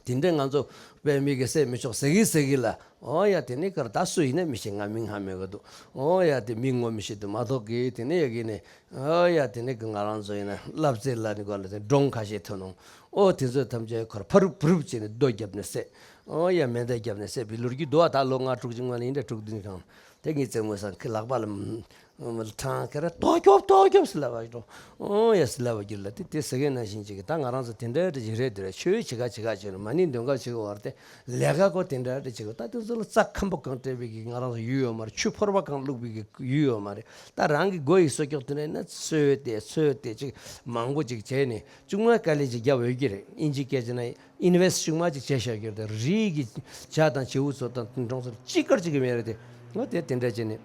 དེ་འདྲ་ང་ཚོ་དཔེ་མི་གི་བསད་མི་ཆོག་ཟེར་གི་ཟེར་གི་ལ། ཨོ་ཡ། དེ་ནི་ཀར་ད་སུ་ཡིན་ན་མི་ཤེས། ང་མིང་ཧ་མི་གོ་འདུག་ཨོ་ཡ། དེ་མིང་ངོ་མི་ཤེས་དུ་མ་གཏོགས་གི། དེ་ནི་ཡ་གི་ནི། ཨོ་ཡ། དེ་ནི་གི་ང་རང་ཚོ་ཡིན་ན་བླ་བཙེ་ལ་ནི་གོ་ལ་དེ་འབྲོང་ཁ་ཤས་ཐོན་ནོ། ཨོ་དེ་ཚོ་ཐམས་ཅད་ཁོར་ཕ་རུབ་ཕ་རུབ་བྱས་ནས་རྡོ་བརྒྱབ་ནས་བསད། ཨོ་ཡ། མེ་མདའ་བརྒྱབ་ནས་བསད་པའི་ལོ་རྒྱུས་འདུག་བ། ད་ལོ་ལྔ་དྲུག་ཅིག་སྔོན་ལ་ཡིན་འདྲ་དྲུག་བདུན་གང་དེ་ངའི་བཙུན་མོ་སང་ཁི་ལག་པ་ལ་ཁྲང་ཁེ་ར་ཏོ་ཁྱོབ་ཏོ་ཁྱོབ་སི་ལ་བ་ཞོ། ཨོ་ཡ་སི་ལ་བ་གྱུར་ལ། དེ་དེ་ཟེར་མཁན་ནང་བཞིན་ཅིག་གི་ད་ང་རང་ཚོ་དེ་འདྲ་འདྲ་ཅིག་རེད། དེ་ར་ཆོས་བྱེད་ག་བྱེད་ག་བྱེད་ན་མ་ཎི་འདོན་ག་བྱེད་ག་བར་དེ་ལས་ཀ་ཀོ་དེ་འདྲ་འདྲ་ཅིག་གི། ད་དེ་ཚོ་ལ་རྩྭ་ཁམ་པོ་གང་སྤྲད་པའི་གི་ང་རང་ཚོ་ཡུལ་ཡོད་མ་རེད། ཆུ་ཕོར་པ་གང་བླུགས་པའི་གི་ཡུལ་ཡོད་མ་རེད། ད་རང་གི་སྒོ་ཡི་སོ་ཀྱོག་དེ་འདྲ་ཡིན་ན་འཚོལ་ཏེ་འཚོལ་ཏེ་ཅིག་མང་པོ་ཅིག་བྱས་ནས་ཅུང་མ་དཀའ་ལས་ཅིག་རྒྱབ་འོས་ཀྱི་རེད། ཨིན་ཇི་སྐད་ཆ་ན། ཨིན་ཝེ་སི་ཊི་ཆུང་མ་ཅིག་བྱས་བཞག་རྒྱུ་དང་། རིགས་ཀྱི་བྱ་དང་བྱིའུ་ཚོ་དང་འབྲོང་ཚོ་ཅི་དགར་ཅིག་གི་མེད་རེད་དེ། ངོ་དེ་དེ་འདྲ་བྱས་ནས་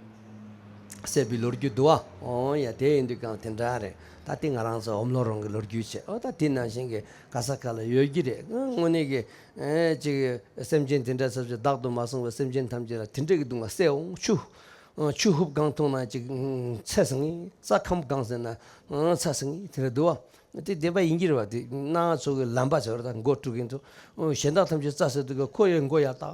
བསད་པའི་ལོ་རྒྱུས་འདུག་བ། ཨོ་ཡ། དེ་ཡིན་དུས་ཀྱང་དེ་འདྲ་རེད། ད་དེ་ང་རང་ཚོ་ཨོམ་ལོ་རོང་གི་ལོ་རྒྱུས་བྱས། ཨོ་ད་དེ་ནང་བཞིན་གྱི་ག་ས་ག་ལ་ཡོད་ཀྱི་རེད། དངོས་གནས་ཀྱི་ཨེ་ཅིག་སེམས་ཅན་དེ་འདྲ་ཚབ་ཅིག་བདག་ཏུ་མ་བཟུང་བའི་སེམས་ཅན་ཐམས་ཅད་ལ་དེ་འདྲ་གི་སྡུག་བསྔལ་བསད་འོང་ཆུ། ཆུ་ཧུབ་གང་འཐུང་ན་ཅིག་ཚད་སང་ངེ། རྩྭ་ཁམ་གང་ཟེར་ན་ཚད་སང་ངེ་དེ་རེད་འདུག་བ། དེ་བདེན་པ་ཡིན་གྱི་རེད་བ། དེ་སྣ་ཚོགས་ཀྱི་ལམ་པ་ཟེར་བ་དང་མགོ་དཀྲུག་གིན་དུ་གཞན་དག་ཐམས་ཅད་རྩྭ་ཟེར་དུས་ཁོ་ཡི་མགོ་ཡར་བཏགས་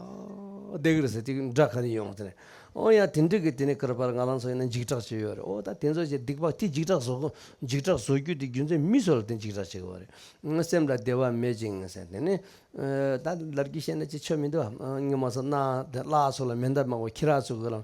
བསྡད་ཀྱི་རེད་ཟེར། དེ་འདྲ་ག་ནས་ཡོང་དེ་རེད། ཨོ་ཡ་དེ་འདྲ་གི་དེ་ནས་ཀར་པར་ང་རང་ཚོ་ཡིན་ན་འཇིགས་སྐྲག་ཅིག་ཡོད་རེད། ཨོ་ད་དེ་ཚོ་ཅིག་སྡིག་པ་དེ་འཇིགས་སྐྲག་བཟོ་འཇིགས་སྐྲག་བཟོ་རྒྱུ་དེ་རྒྱུ་མཚན་མི་ཚོ་ལ་དེ་འཇིགས་སྐྲག་བྱེད་ཀྱི་ཡོད་རེད། སེམས་ལ་བདེ་བ་མེད་ཅིང་ཟེར། དེ་ནས་ད་ལར་གྱི་བཤད་ན་ཅི་ཆོ་མི་འདུག་བ། ངས་མ་སོང་ན་དེ་བླ་ཚོ་ལ་མེ་མདའ་མང་པོ་ཁྱེར་ར་ཚུགས་གི་ལ།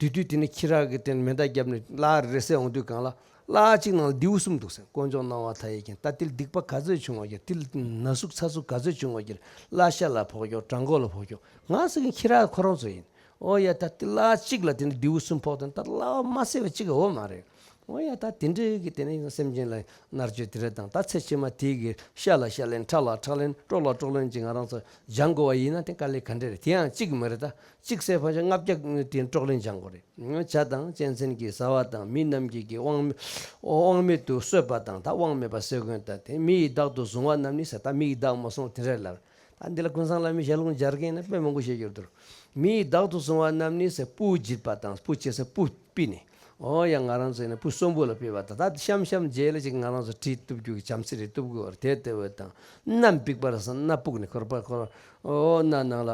དུས་དུས་དེ་ནས་ཁྱེད་རང་གིས་དེ་ནས་མེ་མདའ་བརྒྱབ་ནས་བླ་རེ་སེ་འོང་དུས་གང་ལ་བླ་གཅིག་ནང་ལ་རྡེའུ་གསུམ་འདུག་ཟེར། དཀོན་མཆོག་སྣང་བ་མཐའ་ཡས་མཁྱེན། ད་དེ་ལ་སྡིག་པ་ག་ཚོད་བྱུང་བ་ཀྱང་། དེ་ལ་ན་ཟུག་ཚ་ཟུག་ག་ཚོད་བྱུང་བ་ཀྱང་། བླ་ཤ་ལ་ཕོག་ཀྱོག། བྲང་ཁོག་ལ་ཕོག་ཀྱོག། ང་ཟེར་མཁན་ཁྱེད་རང་ཁོ་རང་ཚོ་ཡིན། ཨོ་ཡ་ད་དེ་བླ་གཅིག་ལ་དེ་ནས་རྡེའུ་གསུམ་ཕོག་དང་། ད་བླ་མ་བསད་པ་གཅིག་ག་འོ་མ་རེད། ཨོ་ཡ་ད་དེ་འདྲའི་གི་དེ་ནས་སེམས་ཅན་ལ་མནར་གཅོད་དེ་རེད་དང་། ད་ཚེ་ཕྱི་མ་དེ་གི་ཤ་ལ་ཤ་ལེན། ཁྲག་ལ་ཁྲག་ལེན། སྲོག་ལ་སྲོག་ལེན་གྱི་ང་རང་ཚོ་སྦྱང་དགོས་པ་ཡིན་ན་དེ་དཀའ་ལས་ག་འདྲ་རེད། དེ་ཡང་གཅིག་མ་རེད། ད་གཅིག་བསད་ཕན་ཆད་ལྔ་བརྒྱ་དེ་སྲོག་ལེན་སྦྱང་དགོས་རེད། བྱ་དང་གཅན་གཟན་གྱིས་ཟ་བ་དང་། མི་རྣམས་ཀྱིས་ཀྱི་དབང་དབང་མེད་དུ་གསོད་པ་དང་། ད་དབང་མེད་པ་གསོད་མཁན་དང་། དེ་མི་ཡི་བདག་ཏུ་བཟུང་བ་རྣམས་ནི་ཟེར། ད་མི་ཡི་བདག་མ་བཟུང་དེ་འདྲ་ལ། ད་འདི་ལ་ཀུན་བཟང་བླ་མའི་ཞལ་ལུང་སྦྱར་མཁན་ནི་དཔེ་མང་པོ་བཤད་རྒྱུར་འདུག་མི་ཡི་བདག་ཏུ་བཟུང་བ་རྣམས་ནི་ཟེར། སྤུ་བརྗིད་པ་དང་། སྤུ་བྱེད་ས་སྤུ་ཕུད་ནས། ཨོ་ཡ་ང་རང་ཚོ་ཡིན་ན་སྤུ་གསོན་པོ་ལ་ཕུད་པ་དང་། ད་ཤམ་ཤམ་རྗེས་ལ་ཅིག་ང་རང་ཚོ་གྲི་གཏུབ་རྒྱུ་གི་བྱམས་བརྩེ་རེ་གཏུབ་དགོས་པར་དེ་ལྟ་བུ་དང་། སྣ་འབིགས་པར་སོང་སྣ་སྤུག་ནས་ཁོར་པ་ཁོར། ཨོ་སྣ་ནང་ལ་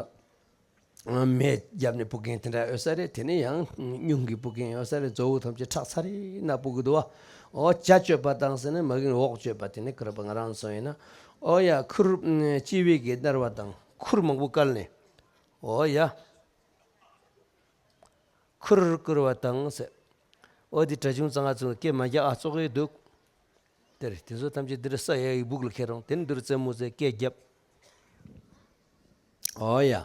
མེ་བརྒྱབ་ནས་སྤུག་མཁན་དེ་འདྲ་ཡོད་ས་རེད། དེ་ནས་ཡང་སྙུང་གིས་སྤུག་མཁན་ཡོད་ས་རེད། མཛོ་བོ་ཐམས་ཅད་ཁྲག་ཚ་རེ་སྣ་སྤུག་གི་འདུག་བ། ཨོ་བྱ་གཅོད་པ་དང་ཟེར་ན་མ་གིན་འོག་གཅོད་པ། དེ་ནས་ཁོར་པ་ང་རང་ཚོ་ཡིན་ན། ཨོ་ཡ་ཁུར་ལྕི་བའི་གི་སྣར་བ་དང་། ཁུར་མང་པོ་བཀལ་ནས། ཨོ་ཡ། ཁུར་བསྐུར་བ་དང་ཟེར། ཨོ་དེ་གྲྭ་ཆུང་གཙང་ང་ཚོ་སྐད་མ་རྒྱག་ཨ་ཙོག་གི་འདུག་དེར་དེ་ཚོ་ཐམས་ཅད་འདིར་ས་ཡ་ཡི་སྦུག་ལ་ཁྱེར་རུང་། དེ་ནི་འདིར་རྩེད་མོ་རྩེ་སྐད་རྒྱབ། ཨོ་ཡ།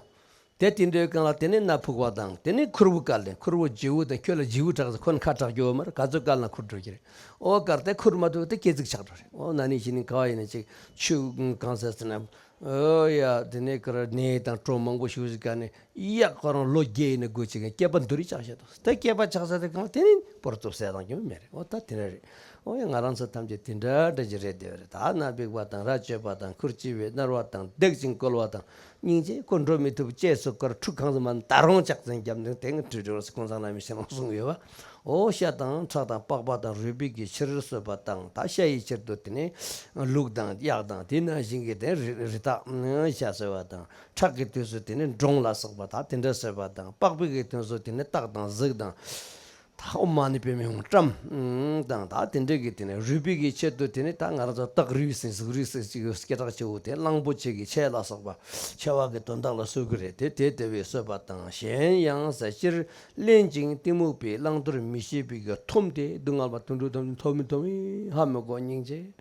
དེ་དེ་འདྲའི་སྒང་ལ་དེ་ནི་སྣ་ཕུག་པ་དང་། དེ་ནི་ཁུར་བོ་བཀལ་ནས། ཁུར་བོ་ལྗིད་པོ་དང་། ཁྱོད་ལ་ལྗིད་པོ་དྲག་ཟེར། ཁོ་ནི་ཁ་དྲག་རྒྱུ་ཡོད་མ་རེད། ག་ཚོད་བཀལ་ན་ཁུར་འགྲོ་གི་རེད། ཨོ་བཀལ་ཏེ་ཁུར་མ་ཐུབ་དེ་སྐེ་ཚིགས་ཆག་འགྲོ་རེད། ཨོ་ན་ནིང་གཞེས་ནིང་ག་བ་ཡིན་ན་ཅིག་ཆུ་གང་ཟེར་ཟེར་ན། ཨོ་ཡ། དེ་ནས་ཁོ་རང་ནས་དང་གྲོ་མང་པོ་ཞིག་ཟིག་ག་ནས། ཡ། ཁོ་རང་ལོ་བརྒྱད་ཡིན་ན་དགོས་ཅིག་སྐེད་པ་འདུ་རིས་ཆགས་བཞག་འདུག་དེ་སྐེད་པ་ཆགས་ས་དེ་གང་དེ་ནི་སྤོར་ཐུབ་ཟས་དང་རྒྱུ་མེད་རེད། ཨོ་ད་དེ་འདྲ་རེད། ཨོ་ཡ། ང་རང་ཚོ་ཐམས་ཅད་དེ་འདྲ་འདྲ་ཅིག་རེད་བསྡད་པ་རེད། ད་སྣ་འབིགས་པ་དང་། རྭ་གཅོད་པ་དང་། ཁུར་ལྕི་བའི་སྣར་བ་དང་། བརྡེག་ཅིང་བསྐོལ་བ་དང་། སྙིང་རྗེ་ཁོ་འགྲོ་མི་ཐུབ། ཅེས་སོགས་ཀར་ཁྲུ་གང་ཙམ་མ་ད་རུང་ལྕག་ཚན་བརྒྱབ་ནས་དེང་ཁྲུ་འགྲོ་སེ་ཀུན་བཟང་བླ་མའི་ཞལ་ལུང་གསུངས་ཡོད་པ། ཨོ་ཤ་དང་ཁྲག་དང་པགས་པ་དང་། རུས་པའི་གི་ཕྱིར་གསོད་པ་དང་། ད་ཤ་ཡི་ཕྱིར་དུ་དེ་ནས་ལུག་དང་གཡག་དང་། དེ་ནང་བཞིན་གྱི་དེ་རི་རི་དྭགས་ཤ་གསོད་པ་དང་། ཁྲག་གི་དུས་སུ་དེ་ནས་འབྲོང་ལ་སོགས་པ་དག་དེ་འདྲ་གསོད་པ་དང་། པགས་པའི་གི་དུས་སུ་དེ་ནས་སྟག་དང་གཟིག་དང་། ད་ཨོཾ་མ་ཎི་པདྨེ་ཧཱུྃ་བཀྲམ་དང་། ད་དེ་འདྲ་གི་དེ་ནས་རུས་པའི་གི་ཆེད་དུ་དེ་ནས་ད་ང་རང་ཚོ་སྟག་རིས་ཟེར་གཟིག་རིས་ཟེར་ཅིག་ཡོད། སྐད་གྲགས་ཆེ་བོ་དེ་གླང་པོ་ཆེ་གི་ཆས་ལ་སོགས་པ་ཆེ་བ་གི་དོན་དག་ལ་གསོད་ཀྱི་རེད། དེ་དེ་ལྟ་བུའི་གསོད་པ་དང་། གཞན་ཡང་ཟེར། སྤྱིར་བླེན་ཅིང་གཏི་མུག་པའི། བླང་དོར་མི་ཤེས་པའི་གི་འཐོམས་ཏེ། སྡུག་བསྔལ་བ་དུད་འགྲོ་འཐོམས་འཐོམས་མི་འཐོམས་ཧ་མི་གོ་སྙིང་རྗེ།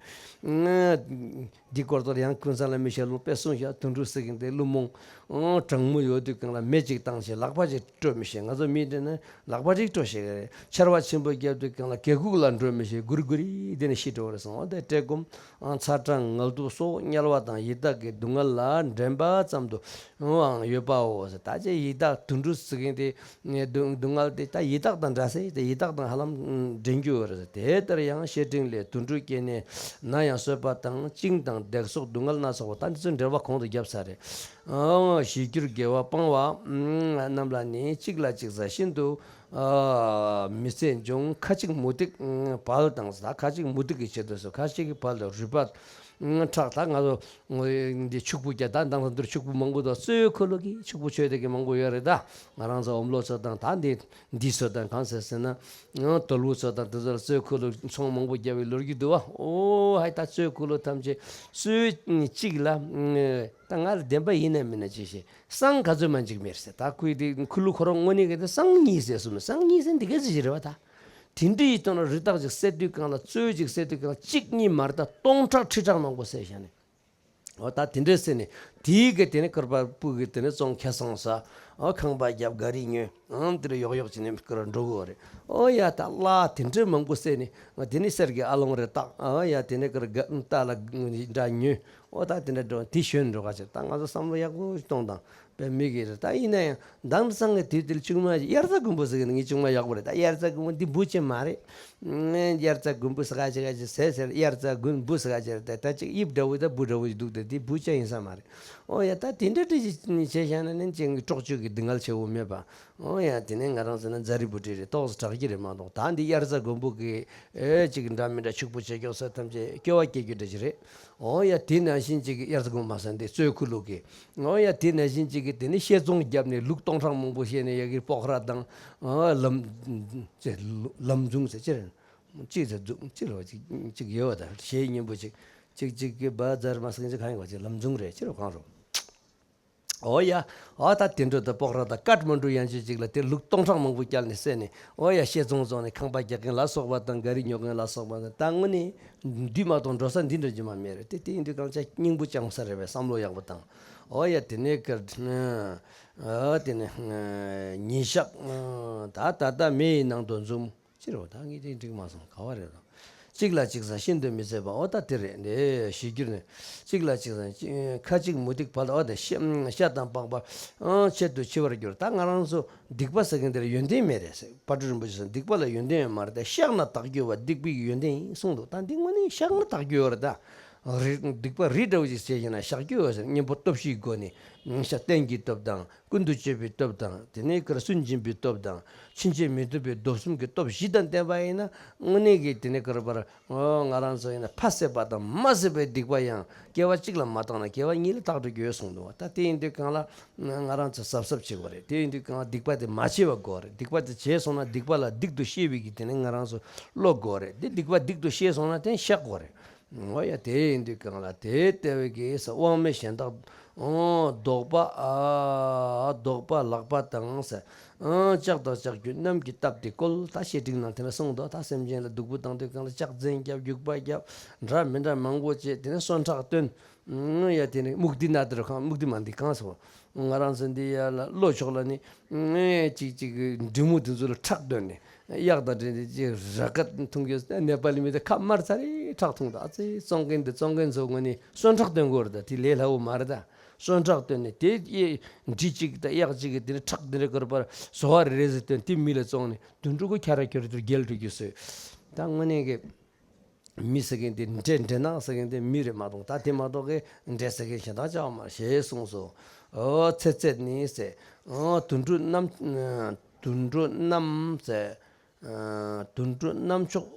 འདི་སྐོར་དུ་ཡང་ཀུན་བཟང་བླ་མའི་ཞལ་ལུང་དཔེ་གསུངས་ཤག་དུད་འགྲོ་ཟེར་མཁན་དེ་བླུན་རྨོངས་གྲང་མོ་ཡོད་དུས་སྒང་ལ་མེ་གཅིག་བཏང་བྱས་ལག་པ་གཅིག་དཀྲོལ་མི་ཤེས། ང་ཚོ་མི་འདི་ནི་ལག་པ་གཅིག་དཀྲོལ་ཤེས་ཀྱི་རེད། ཆར་པ་ཆེན་པོ་བརྒྱབ་དུས་སྒང་ལ་གད་ཁུག་ལ་འགྲོ་མི་ཤེས། གུར་གུ་རི་དེ་ནས་ཤི་འགྲོ་བ་རེད་གསུངས། འོ་དེ་བཀྲེས་སྐོམ་ཚ་གྲང་ངལ་དུབ་སོགས་དམྱལ་བ་དང་ཡི་དྭགས་ཀྱི་སྡུག་བསྔལ་ལ་འདྲེན་པ་ཙམ་དུ་ཡང་ཡོད་པའོ། ད་ཅི་ཡི་དྭགས་དུད་འགྲོ་ཟེར་མཁན་དེ། ནས་སྡུག་སྡུག་བསྔལ་དེ་ད་ཡི་དྭགས་དང་འདྲ་ས་ཡིན། དེ་ཡི་དྭགས་དང་ཧ་ལམ་འདྲེན་རྒྱུ་ཡོད་རེད། དེ་ལྟར་ཡང་བཤེས་སྤྲིང་ལས་དུད་འགྲོའི་སྐྱེ་གནས་ན་ཡང་གསོད་པ་དང་། བཅིངས་དང་བརྡེག་སོགས་སྡུག་བསྔལ་སྣ་ཚོགས་པ། ད་འདི་ཚོ་འགྲེལ་པ་གོང་དུ་བརྒྱབ་ཚར་རེད། ཨང་། ཞི་གྱུར་དགེ་བ་སྤང་བ་རྣམས་ལ་ནི་གཅིག་ལ་གཅིག་ཟ་ཤིན་ཏུ་མི་ཚེ་འབྱུང་། ཁ་ཅིག་མུ་སྟེགས་བལ་དང་། ད་ཁ་ཅིག་མུ་སྟེགས་ཀྱི་ཆེད་དུ་སོ། ཁ་ཅིག་གིས་བལ་དང་རུས་པ། ཁྲག་ད་ང་ཚོ་འདི་ཕྱུག་པོ་རྒྱ་ད་མདང་དང་འདིར་ཕྱུག་པོ་མང་པོ་དང་། གཙོད་འཁོར་ལོ་གི་ཕྱུག་པོ་ཆོས་དེ་གི་མང་པོ་ཡོད་རེད། ད་ང་རང་ཚོ་འོམ་ལོ་ཚོ་དང་། ད་འདི་འདི་ཚོ་དང་གང་ཟེར་ཟེར་ན། དོལ་པོ་ཚོ་དང་དེ་ཚོ་ལ་གཙོད་འཁོར་ལོ་ཚོང་མང་པོ་རྒྱབ་པའི་ལོ་རྒྱུས་འདུག་བ། ཨོ་ཧའི། ད་གཙོད་འཁོར་ལོ་ཐམས་ཅད་གཙོད་གཅིག་ལ། ད་ང་ལ་བདེན་པ་ཡིན་ན་མིན་ན་ཅི་ཤེས། སྲང་ག་ཚོད་མ་འཇིག་མེར་ཟེར། ད་ཁོའི་དེ་འཁོར་ལོ་ཁོ་རང་དངོས་གནས་ཀྱི་དེ་སྲང་གཉིས་ཟེར་གསུངས་ནས། སྲང་གཉིས་ཟེར་འདི་ག་ཚོད་ཅིག་རེད་བ་ད། དེ་འདྲ་ཡི་སྟེང་ལ་རི་དྭགས་ཅིག་བསད་དུས་སྒང་ལ། གཙོད་ཅིག་བསད་དུས་སྒང་ལ་གཅིག་གཉིས་མ་རེད། ད་སྟོང་ཕྲག་ཁྲི་ཕྲག་མང་པོ་བསད་བཞག་ནས། འོ་ད་དེ་འདྲ་བསད་ནས་དེའི་གི་དེ་ནས་ཀར་པ་སྤུ་གི་དེ་ནས་བཙོང་ཁ་སང་ས། འོ་ཁང་པ་རྒྱབ་ག་རི་ཉོས། ཨང་། དེ་རུ་ཡོག་ཡོག་བྱས་ནས་ཀར་འགྲོ་གི་ཡོད་རེད། འོ་ཡ། ད་བླ་དེ་འདྲ་མང་པོ་བསད་ནས། འོ་དེ་ནས་གསེར་གྱི་ཨ་ལོང་རེ་བཏགས། འོ་ཡ། དེ་ནས་ཀར་རྟ་ལ་འདྲ་ཉོས། འོ་ད་དེ་འདྲ་འགྲོ། དེ་ཞོན་འགྲོ་ག་ཅིག་ད་ང་ཚོ་བསམ་བློ་ཡག་པོ་གཏོང་དང་། པའི་མི་གི་རེད། ད་ཡིན་ན་ཡང་དེང་སང་གི་དུས་དེར་ཆུང་མ་ཞིག་དབྱར་རྩྭ་དགུན་འབུ་ཟེར་གི་ནི། ངའི་ཆུང་མ་ཡག་པོ་རེད། ད་དབྱར་རྩྭ་དགུན་འབུ་འདི་འབུ་ཅན་མ་རེད། དབྱར་རྩྭ་དགུན་འབུ་ཟེར་ག་ཅིག་ག་ཅིག་ཟེར་ཟེར། དབྱར་རྩྭ་དགུན་འབུ་ཟེར་ག་ཅིག་རེད། ད་ད་ཅིག་དབྱིབས་འདྲ་བོ་ད་འབུ་འདྲ་བོ་ཞིག་འདུག་དེ་འདི་འབུ་ཅན་ཡིན་ས་མ་རེད། ཨོ་ཡ། ད་དེ་འདྲ་འདྲ་ཞིག་བྱས་བཞག་ན་ནི་ཅིག་སྲོག་གཅོད་ཀྱི་སྡུག་བསྔལ་ཆེ་བོ་མེད་པ། འོ་ཡ། དེ་ནས་ང་རང་ཚོ་ན་ཛ་རི་བུ་ཏྲི་རེད། ཏོག་ཙམ་དྲག་གི་རེད་མ་གཏོགས། ད་འདི་དབྱར་རྩྭ་དགུན་འབུ་གི་ཨེ་ཅིག་འདྲ་མི་འདྲ་ཕྱུག་པོ་བྱེད་ཀྱོག་ས་ཐམས་ཅད་སྐྱོ་བ་སྐྱེ་རྒྱུ་འདྲ་ཅིག་རེད། འོ་ཡ། དེ་ནང་བཞིན་ཅིག་དབྱར་རྩྭ་དགུན་མ་ཟ་འདི་གཙོད་ཁུ་ལུག་གི། འོ་ཡ། དེ་ནང་བཞིན་ཅིག་གི་དེ་ནས་ཤེད་བཙོང་བརྒྱབ་ནས་ལུག་སྟོང་ཕྲག་མང་པོ་བཤས་ནས་ཡ་གི་སྤོག་ར་དང་། ཨ་ལམ་ཅེ་ལམ་འཛུང་ཟེར་ཅི་རེད། ཅི་ཟེར་འཛུང་ཅི་རེད་བ། ཅིག་ཅིག་ཡོད་བ། ད་གཞས་སྙན་པོ་ཅིག་ཅིག་ཅིག་གི་བ་ཛར་མ་སང་ཅིག་གང་ཡིན་བ། ཅིག་ལམ་འཛུང་རེད། ཅི་རེད་གང་རུང་། འོ་ཡ། ཨ་ད་དེ་འདྲ་ད་སྤོག་ར་ད་ཀཊ་མན་ཌུ་ཡན་ཆད་ཅིག་ལ་དེ་ལུག་སྟོང་ཕྲག་མང་པོ་བསྐྱལ་ནས་བསད་ནས། འོ་ཡ། ཤེད་བཙོང་བཙོང་ནས་ཁང་པ་རྒྱག་མཁན་ལ་སོགས་པ་དང་། ག་རི་ཉོ་མཁན་ལ་སོགས་པ་དང་། ད་དངོས་གནས་འདི་མ་གཏོགས་འགྲོ་ས་འདི་འདྲ་ཅིག་མ་མེད་རེད། དེ་དེ་ཡིན་དུས་གང་ཅག་སྙིང་པོ་བཅངས་ས་རེད་པས། བསམ་བློ་ཡག་པོ་བཏང་། འོ་ཡ། དེ་ནས་ཀར་ཨ་དེ་ནས་ཉིན་ཞག་ད་ད་ལྟ་མེ་ཡི་ནང་དུ་འཛུམ། ཅི་རེད་བ། ད་ངས་དེ་འགྲིག་མ་སོང་། ག་བ་རེད་དང་། གཅིག་ལ་གཅིག་ཟ་ཤིན་ཏུ་མི་བཟད་པ། འོ་ད་དེ་རེད། འདི་ཞེས་བསྒྱུར་ནས། གཅིག་ལ་གཅིག་ཟ། ཁ་ཅིག་མུ་སྟེགས་བལ། འོ་ད་ཤ་ཤ་དང་པགས་པ་ཨང་ཆེད་དུ་འཆི་བར་འགྱུར། ད་ང་རང་ཚོ་སྡིག་པ་ཟེར་མཁན་དེ་ལ་ཡོན་ཏན་མེད་རེད་ཟེར། དཔལ་སྤྲུལ་རིན་པོ་ཆེས་སྡིག་པ་ལ་ཡོན་ཏན་ཡོད་མ་རེད། ད་བཤགས་ན་དག་རྒྱུ་བ་སྡིག་པའི་ཡོན་ཏན་ཡིན་གསུངས་འདུག་ད་འདི་དངོས་གནས་བཤགས་ན་དག་རྒྱུ་ཡོད་རེད་ད། རི་སྡིག་པ་རི་འདྲ་བོ་ཅིག་བྱས་ཤིང་ན་བཤགས་རྒྱུ་ཡོད་ཟེར། གཉེན་པོ་སྟོབས་བཞིའི་སྒོ་ནས་ཤ་རྟེན་གྱི་སྟོབས་དང་། ཀུན་ཏུ་སྤྱོད་པའི་སྟོབས་དང་། དེ་ནས་ཀར་སུན་འབྱིན་པའི་སྟོབས་དང་། ཕྱིན་ཆད་མི་ཐུབ་པའི་སྡོམ་གསུམ་གྱི་སྟོབས་བཞི་དང་ལྡན་པ་ཡིན་ན། དངོས་གནས་ཀྱི་དེ་ནས་ཀར་པར་ང་རང་ཚོ་ཡིན་ན་ཕ་བསད་པ་དང་མ་བསད་པའི་སྡིག་པ་ཡང་སྐྱེ་བ་གཅིག་ལ་མ་བཏང་ན་སྐྱེ་བ་གཉིས་ལ་དག་འགྲོ་རྒྱུ་ཡོད་གསུངས་འདུག་ད་དེ་ཡིན་དུས་གང་ལ་ང་རང་ཚོ་གཟབ་གཟབ་བྱེད་དགོས་རེད། དེ་ཡིན་དུས་གང་ལ་སྡིག་པ་དེ་མ་བྱས་པ་དགོས་རེད། སྡིག་པ་དེ་བྱས་སོང་ན་སྡིག་པ་ལ་སྡིག་ཏུ་ཤེས་པའི་གི་དེ་ནས་ང་རང་ཚོ་བློ་དགོས་རེད། དེ་སྡིག་པ་སྡིག་ཏུ་ཤེས་སོང་ན་དེ་བཤགས་དགོས་རེད། འོ་ཡ། དེ་ཡིན་དུས་གང་ལ་དེ་ལྟ་བུའི་གི་ས་དབང་མེད་གཞན་དག་ཨོ་བཟློག་པ། ཨ་བཟློག་པ་ལག་པ་དང་ཟེར། ཨ་ལྕགས་དང་ལྕགས་ཀྱུ་རྣམས་ཀྱིས་བཏབ་སྟེ་བཀོལ། ད་བཤད་ཁྲིད་ནང་དེ་འདྲ་གསུངས་འདུག་ད་སེམས་ཅན་ལ་སྡུག་པོ་བཏང་དུས་གང་ལ་ལྕགས་འཛིན་རྒྱབ། རྒྱུག་པ་རྒྱབ། འདྲ་མི་འདྲ་མང་པོ་བྱས། དེ་ནས་གསོན་ཁྲག་བཏོན། ཨ་ཡ། དེ་ནས་མུག་ཏི་ན་དེར་གང་། མུག་ཏི་མ་འདི་གང་སོ། ང་རང་ཚོ་འདི་ཡ་ལ་བློ་ཕྱོགས་ལ་ནི་ཨེ་ཅིག་ཅིག་གི་འབྲི་མོ་དེ་ཚོ་ལ་ཁྲག་བཏོན་ནས། གཡག་དང་འདྲེ་འདི་ཅིག་ར་ཀ་འཐུང་རྒྱུ། ནེ་པ་ལི་མི་དེ་ཁ་དམར་ཚ་རེ་ཁྲག་འཐུང་དང་། ཨ་ཙི། བཙོང་མཁན་དེ་བཙོང་མཁན་ཚོ་ངོ་ནི་གསོན་ཁྲག་བཏོན་དགོས་རེད། ད་དེ་ལས་སླ་བོ་མ་རེད་ད། གསོན་ཁྲག་བཏོན་ནས་དེ་ཡེ་འབྲི་གཅིག་དང་གཡག་གཅིག་གི་དེ་ནི་ཁྲག་འདི་འདྲ་དཀར་པར་བཟོ་བ་རེ་རེ་ཟེར་བཏོན། དེ་མི་ལ་བཙོང་ནས་དུད་འགྲོ་ཁོ་ཁྱ་ར་ཁྱོ་ར་དུ་རྒྱལ་འགྲོ་རྒྱུ་བཟོས། ད་དངོས་གནས་ཀྱི་མི་ཟེར་མཁན་དེ། འདྲེ་འདྲེ་ནག་ཟེར་མཁན་དེ་མི་རེད་མ་གཏོགས། ད་དེ་མ་གཏོགས་ཀྱི་འདྲེ་ཟེར་མཁན་གཞན་དག་ཅང་མ་རེད་ཞེས་གསུངས་སོ། ཨོ་ཚེ་ཚད་ནི་ཟེར། ཨོ་དུད་འགྲོ་རྣམས། དུད་འགྲོ་རྣམས་ཟེར། ཨ་དུད་འགྲོ་རྣམས་ཕྱོགས།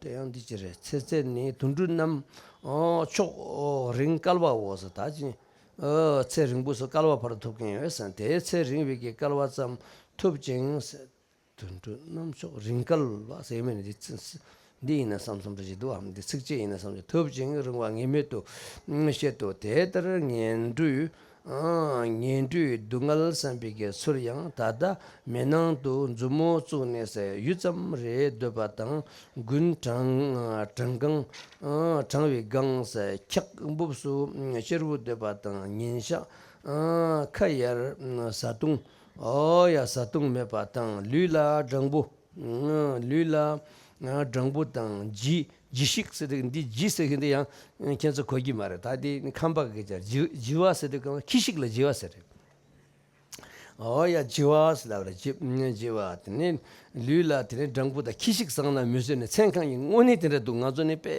དེ་ཡང་འདི་ཅི་རེད། ཚེ་ཚད་ནི་དུད་འགྲོ་རྣམས་ཨོ་ཕྱོགས་རིང་བསྐལ་པའོ་ཟེར། ད་ཅི་ཨོ་ཚེ་རིང་པོ་སུ་བསྐལ་པ་བར་ཐུབ་མཁན་ཡོད་ཟེར། དེ་ཚེ་རིང་བའི་གི་བསྐལ་པ་ཙམ་ཐུབ་ཅིང་ཟེར། དུད་འགྲོ་རྣམས་ཕྱོགས་རིང་བསྐལ་པ་ཟེར་མིན་ནི་འདི་ཚིག་འདི་ཡིན་ན་བསམ་བསམ་འདྲ་ཞིག་འདུག་ཨ། འདི་ཚིགས་བཅད་ཡིན་ན་བསམ་ཞིག་ཐུབ་ཅིང་རིང་བ་ངེས་མེད་དུ་བཤད་དོ། དེ་ལྟར་ངན་འགྲོའི་ངན་འགྲོའི་སྡུག་བསྔལ་བསམ་པའི་གི་ཚུལ་ཡང་། ད་ལྟ་མེ་ནང་དུ་མཛུབ་མོ་བཙུགས་ནས་ཟེར། ཡུད་ཙམ་རེ་སྡོད་པ་དང་། དགུན་གྲང་གྲང་གང་འཁྱག་འབུབས་སུ་གཤེར་བུ་སྡོད་པ་དང་། ཉིན་ཞག་ཁ་ཡར་བཟའ་བཏུང་། ཨོ་ཡ། བཟའ་བཏུང་མེད་པ་དང་། ལུས་ལ་སྦྲང་བུ། ལུས་ལ་སྦྲང་བུ་དང་། ལྗི་ལྗི་ཤིག་ཟེར་དུས། འདི་ལྗི་ཟེར་མཁན་འདི་ཡང་ཁྱེད་ཚོ་གོ་གི་མ་རེད། ད་འདི་ཁམས་པ་གི་ཆ། ལྗི་ལྗི་བ་ཟེར་དུས་གང་། ཁྱི་ཤིག་ལ་ལྗི་བ་ཟེར་རེད། ཨོ་ཡ། ལྗི་བ་ཟེར་ལབ་རེད། ལྗི་ལྗི་བ། དེ་ནས་ལུས་ལ་དེ་ནས་སྦྲང་བུ་དང་ཁྱི་ཤིག་བཟང་ན་མི་བཟོད་ནས། མཚན་གང་ཡིན། དངོས་གནས་དེ་འདྲ་འདུག་ང་ཚོ་ནི་དཔེ་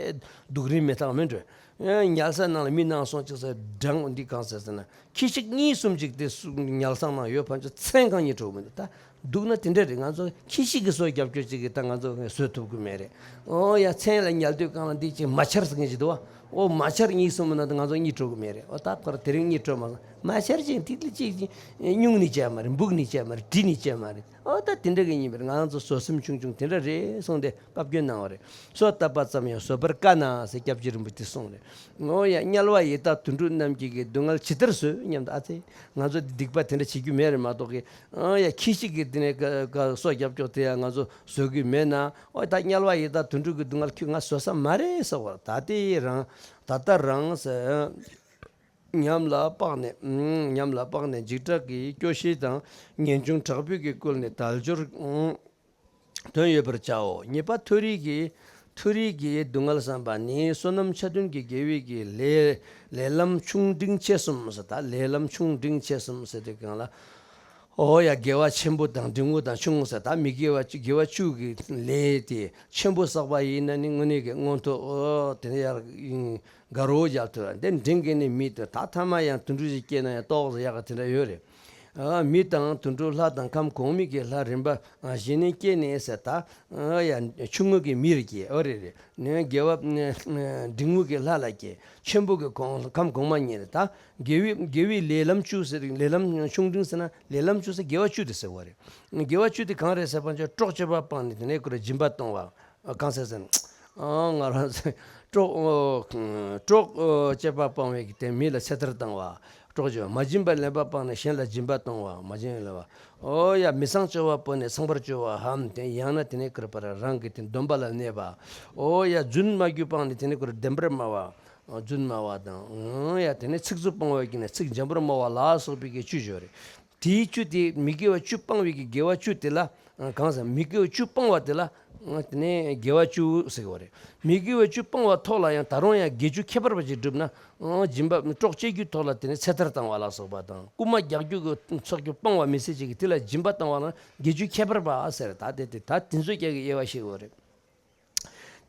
སྡུག་རིས་མི་རྟག་མིན་འགྲོ། ཉལ་ས་ནང་ལ་མི་ནང་སོང་ཅིག་ཟེར། སྦྲང་འདི་གང་ཟེར་ཟེར་ན། ཁྱི་ཤིག་གཉིས་གསུམ་ཅིག་དེ་སུ་ཉལ་ས་ནང་ཡོད་ཕན་ཆད་མཚན་གང་ཡིན་གྲོགས་མི་འདུག་ད་སྡུག་ན་དེ་འདྲ་རེད། ང་ཚོ་ཁྱི་ཤིག་གི་སྲོག་རྒྱབ་སྐྱོར་ཅིག་གིས་ད་ང་ཚོ་བཟོད་ཐུབ་ཀྱི་མེད་རེད། ཨོ་ཡ། མཚན་ལ་ཉལ་དུས་གང་ལ་འདི་ཅིག་མ་ཆར་ཟེར་མཁན་ཅིག་འདུག་བ། ཨོ་མ་ཆར་གཉིས་གསུམ་ན་ད་ང་ཚོ་གཉིད་གྲོལ་གི་མེད་རེད། ཨོ་ད་ཁོ་ར་དེ་རིང་གཉིད་གྲོལ་མ་སོང་། མ་ཆར་ཅིག་ཏིག་ཏིག་ཅིག་སྨྱུང་ནི་བྱས་མ་རེད། འབུག་ནི་བྱས་མ་རེད། འབྲི་ནི་བྱས་མ་རེད། ཨོ་ད་དེ་འདྲ་གི་ཡིན་པ་རེད། ང་ཚོ་བཟོད་སེམས་ཆུང་ཆུང་དེ་འདྲ་རེད་གསུངས་ཏེ་བཀའ་བཀྱོན་གནང་བ་རེད། སོ་བཏབ་པ་ཙམ་ཡང་བཟོད་པར་དཀའ་ན་ཟེར་སྐྱབས་རྗེ་རིན་པོ་ཆེས་གསུངས་རེད། ཨོ་ཡ། དམྱལ་བ་ཡི་དྭགས་དུད་འགྲོ་རྣམས་ཀྱིས་ཀྱི་སྡུག་བསྔལ་ཇི་ལྟར་བཟོད་སྙམ་དུ། ཨ་ཙི། ང་ཚོ་འདི་སྡིག་པ་དེ་འདྲ་བྱེད་རྒྱུ་མེད་རེད་མ་གཏོགས་ཀྱི། ཨོ་ཡ། ཁྱི་ཤིག་གིས་དེ་ནས་ཀ་ཀ་སྲོག་སྐྱབས་སྐྱོར་དེ་ཡང་ང་ཚོ་བཟོད་ཀྱི་མེད་ན། ཨོ་ད་དམྱལ་བ་ཡི་དྭགས་དུད་འགྲོ་གི་སྡུག་བསྔལ་ཁྱོད་ང་བཟོད་ས་མ་རེད་ཟེར་བ། ད་ལྟའི་རང་ད་ལྟ་རང་ཟེར། ཉམས་ལ་དཔག་ནས། ཉམས་ལ་དཔག་ནས་འཇིགས་སྐྲག་གི་སྐྱོ་ཤས་དང་ངེས་འབྱུང་དྲག་པོས་ཀྱིས་བསྐུལ་ནས་དལ་འབྱོར་དོན་ཡོད་པར་བྱའོ། གཉིས་པ་མཐོ་རིས་ཀྱི། མཐོ་རིས་ཀྱི་སྡུག་བསྔལ་བསམ་པ་ནི། བསོད་ནམས་ཆ་མཐུན་གྱི་དགེ་བའི་གི་ལས་ལས་ལམ་ཆུང་འབྲིང་ཆེ་གསུམ་ཟེར། ད་ལས་ལམ་ཆུང་འབྲིང་ཆེ་གསུམ་ཟེར་དུས་གང་ལ། ཨོ་ཡ། དགེ་བ་ཆེན་པོ་དང་འབྲིང་པོ་དང་ཆུང་ཟེར། ད་མི་དགེ་བ་བཅུ། དགེ་བ་བཅུ་གི་ལས་དེ་ཆེན་པོ་བསགས་པ་ཡིན་ན་ནི་དངོས་གནས་ཀྱི་མངོན་མཐོ་ཨོ་དེ་ནས་ཡར་དགའ་རོགས་རྒྱབ་ཐུབ། དེ་འབྲིང་གི་ནི་མི་དེ་ད་ཐ་མ་ཡང་དུད་འགྲོ་ཞིག་སྐྱེས་ན་ཡང་ཏོག་ཙམ་ཡག་ག་དེ་འདྲ་ཡོད་རེད། ཨ། མི་དང་དུད་འགྲོ་ལྷ་དང་ཁམས་གོང་མའི་གི་ལྷ་རིམ་པ་ཨ་བཞི་ནས་སྐྱེས་ནས་ཟེར། ད་ཨ་ཡ་ཆུང་ངུ་གི་མིར་སྐྱེས། ཨོ་རེད་རེད། ནས་དགེ་བ་ཨ་འབྲིང་བུ་གི་ལྷ་ལ་སྐྱེས། ཆེན་པོ་གི་གོང་ཁམས་གོང་མ་ཉིད་རེད། ད་དགེ་བའི་དགེ་བའི་ལས་ལམ་བཅུ་ཟེར། ལས་ལམ་ཆུང་འབྲིང་ཟེར་ན་ལས་ལམ་བཅུ་ཟེར་དགེ་བ་བཅུ་དེ་ཟེར་བ་རེད། དགེ་བ་བཅུ་དེ་གང་རེད་ཟེར་བ་ཅིག་སྲོག་གཅོད་པ་སྤངས་ནས་དེ་ནས་ཁོ་ར་སྦྱིན་པ་གཏོང་བ། གང་ཟེར་ཟེར་ན། ཨ། ང་རང་ཚོ་སྲོག་སྲོག་གཅོད་པ་སྤང་བའི་གི་དེ་མི་ལ་ཚེ་ཐར་བཏང་བ། སྲོག་གཅོད་མ་སྦྱིན་པ་ལེན་པ་སྤངས་ནས་གཞན་ལ་སྦྱིན་པ་གཏོང་བ། མ་སྦྱིན་ལེན་པ། ཨོ་ཡ། མི་ཚངས་སྤྱོད་པ་སྤངས་ནས་ཚངས་པར་སྤྱོད་པའམ། དེ་ཡང་ན་དེ་ནས་ཁོ་ར་རང་གི་དེ་སྡོམ་པ་ལ་གནས་པ། ཨོ་ཡ། རྫུན་སྨྲ་རྒྱུ་སྤངས་ནས་དེ་ནས་ཁོ་ར་བདེན་པར་སྨྲ་བ། རྫུན་སྨྲ་བ་དང་། ཨོ་ཡ། དེ་ནས་ཚིག་རྩུབ་སྤོང་བའི་གི་ནས་ཚིག་འཇམ་པོར་སྨྲ་བ་ལ་སོགས་པའི་གི་བཅུ་ཡོད་རེད། དེའི་བཅུ་དེ་མི་དགེ་བ་བཅུ་སྤང་བའི་གི་དགེ་བ་བཅུ་དེ་ལ། ཨ། གང་ཟེར། མི་དགེ་བ་བཅུ་སྤང་བ་དེ་ལ། ཨ། དེ་ནས་དགེ་བ་བཅུ་ཟེར་གྱི་ཡོད་རེད། མི་དགེ་བ་བཅུ་སྤང་བ་ཐོག་ལ་ཡང་ད་རུང་ཡང་དགེ་བཅུ་ཁྱད་པར་བ་ཅིག་བསྒྲུབས་ན། ཨ། སྦྱིན་པ་སྲོག་གཅོད་རྒྱུའི་ཐོག་ལ་དེ་ནས་ཚེ་ཐར་བཏང་བ་ལ་སོགས་པ་དང་། རྐུན་མ་རྒྱག་རྒྱུ་གི་ཚོགས་རྒྱུ་སྤང་བ་མི་ཚེ་གཅིག་གི་དེ་ལ་སྦྱིན་པ་བཏང་བ་ལ་དགེ་བཅུ་ཁྱད་པར་བ་ཟེར། ད་དེ་དེ་ད་དེ་ཚོའི་རྒྱ་གི་དབྱེ་བ་ཤེས་དགོས་རེད།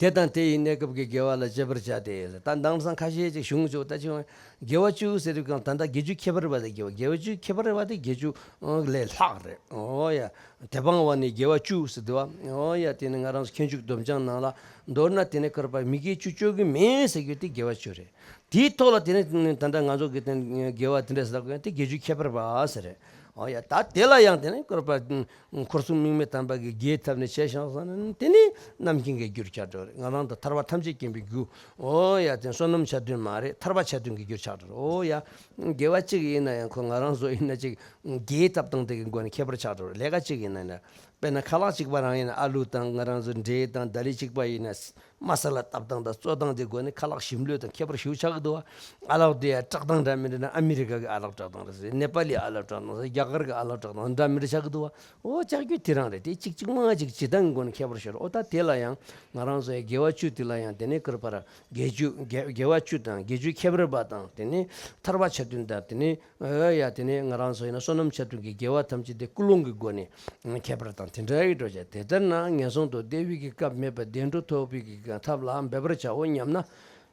དེ་དང་དེ་ཡི་གནས་སྐབས་ཀྱི་དགེ་བ་ལ་སྤྱད་པར་བྱ་སྟེ། ད་དེང་སང་ཁ་ཤས་ཅིག་གཞུང་ཆོག་ད་ཅི་ཡང་དགེ་བ་བཅུ་ཟེར་དུས་གང་ད་ལྟ་དགེ་བཅུ་ཁྱད་པར་བ་དེ། དགེ་བ་དགེ་བཅུ་ཁྱད་པར་བ་དེ་དགེ་བཅུ་ལས་ལྷག་རེད། ཨོ་ཡ། དེ་སྤང་བ་ནི་དགེ་བ་བཅུ་ཟེར་དུས། ཨོ་ཡ། དེ་ནི་ང་རང་ཚོ་མཁས་མཆོག་སྡོམ་བྱང་ནང་ལ། མདོར་ན་དེ་ནི་ཁོ་ར་མི་དགེ་བཅུ་སྤྱོད་ཀྱི་མེད་ཟེར་རྒྱུ་དེ་དགེ་བ་བཅུ་རེད། དེའི་ཐོག་ལ་དེ་ནི་ད་ལྟ་ང་ཚོ་གི་དེ་དགེ་བ་དེ་འདྲ་ཟེར་ལབ་དགོས་ན་དེ་དགེ་བཅུ་ཁྱད་པར་བ་ཟེར་རེད། ཨོ་ཡ། ད་དེ་ལ་ཡང་དེ་ནི་ཁོ་ར་འཁོར་གསུམ་དམིགས་མེད་དམ་པ་གི་དགེའི་ཐབས་ནི་བྱས་ཤིང་ཟེར་ན་དེ་ནི་རྣམ་མཁྱེན་གྱི་རྒྱུར་ཆགས་འགྲོ་རེད། ང་རང་དང་ཐར་པ་ཐམས་ཅད་མཁྱེན་པའི་རྒྱུ། ཨོ་ཡ། དེ་བསོད་ནམས་ཆ་མཐུན་མ་རེད། ཐར་པ་ཆ་མཐུན་གྱི་རྒྱུར་ཆགས་འགྲོ་རེད། ཨོ་ཡ། དགེ་བ་གཅིག་ཡིན་ན་ཡང་ཁོ་ང་རང་ཚོ་ཡིན་ན་ཅིག་དགེའི་ཐབས་དང་དེ་གི་སྒོ་ནས་ཁྱད་པར་ཆགས་འགྲོ་རེད། ལས་ཀ་གཅིག་ཡིན་ན་ཡང་། དཔེར་ན་ཁ་ལག་གཅིག་པ་རང་ཡིན་ན་ཨ་ལུ་དང་ང་རང་ཚོ་འབྲས་དང་ད་ལི་གཅིག་པ་ཡིན་ན། མ་ས་ལ་བཏབ་སྟངས་དང་བཙོ་སྟངས་དེ་སྒོ་ནས་ཁ་ལག་ཞིམ་ལོས་དང་ཁྱད་པར་ཞེ་པོ་ཆགས་ཀྱི་འདུག་བ། ཨ་ལགས་དེ་ཡང་བཀྲག་སྟངས་འདྲ་མི་འདྲ་ན། ཨ་མི་རི་ཀ་གི་ཨ་ལགས་བཀྲག་སྟངས་རེད་ཟེར། ནེ་པ་ལི་ཨ་ལགས་བཀྲག་སྟངས་ཟེར། རྒྱ་གར་གི་ཨ་ལགས་བཀྲག་སྟངས་འདྲ་མི་འདྲ་ཆགས་ཀྱི་འདུག་བ། ཨོ་ལྕགས་ཀྱུ་དེ་རང་རེད། དེ་གཅིག་གཅིག་མ་གཅིག་བྱེད་སྟངས་སྒོ་ནས་ཁྱད་པར་ཤོར། ཨོ་ད་དེ་ལ་ཡང་ང་རང་ཚོ་ཡང་དགེ་བ་བཅུ་དེ་ལ་ཡང་དེ་ནས་ཁོ་ར་དགེ་བཅུ་དགེ་དགེ་བ་བཅུ་དང་དགེ་བཅུ་ཁྱད་པར་བ་དང་། དེ་ནས་ཐར་པ་ཆ་མཐུན་དང་། དེ་ནས། ཨོ་ཡ། དེ་ནས་ང་རང་ཚོ་ཡིན་ན་བསོད་ནམས་ཆ་མཐུན་གྱི་དགེ་བ་ཐམས་ཅད་དེ་ཀུན་སློང་གི་སྒོ་ནས་ཁྱད་པར་དང་དེ་འདྲ་ཡི་འགྲོ་བྱ། དེ་ལྟར་ན་ངན་སོང་དུ་བདེ་བའི་གི་སྐབས་མེད་པར་བདེ་འགྲོ་ཐོབ་པའི་གི་ཐབས་ལ་འབད་པར་བྱའོ་སྙམ་ན།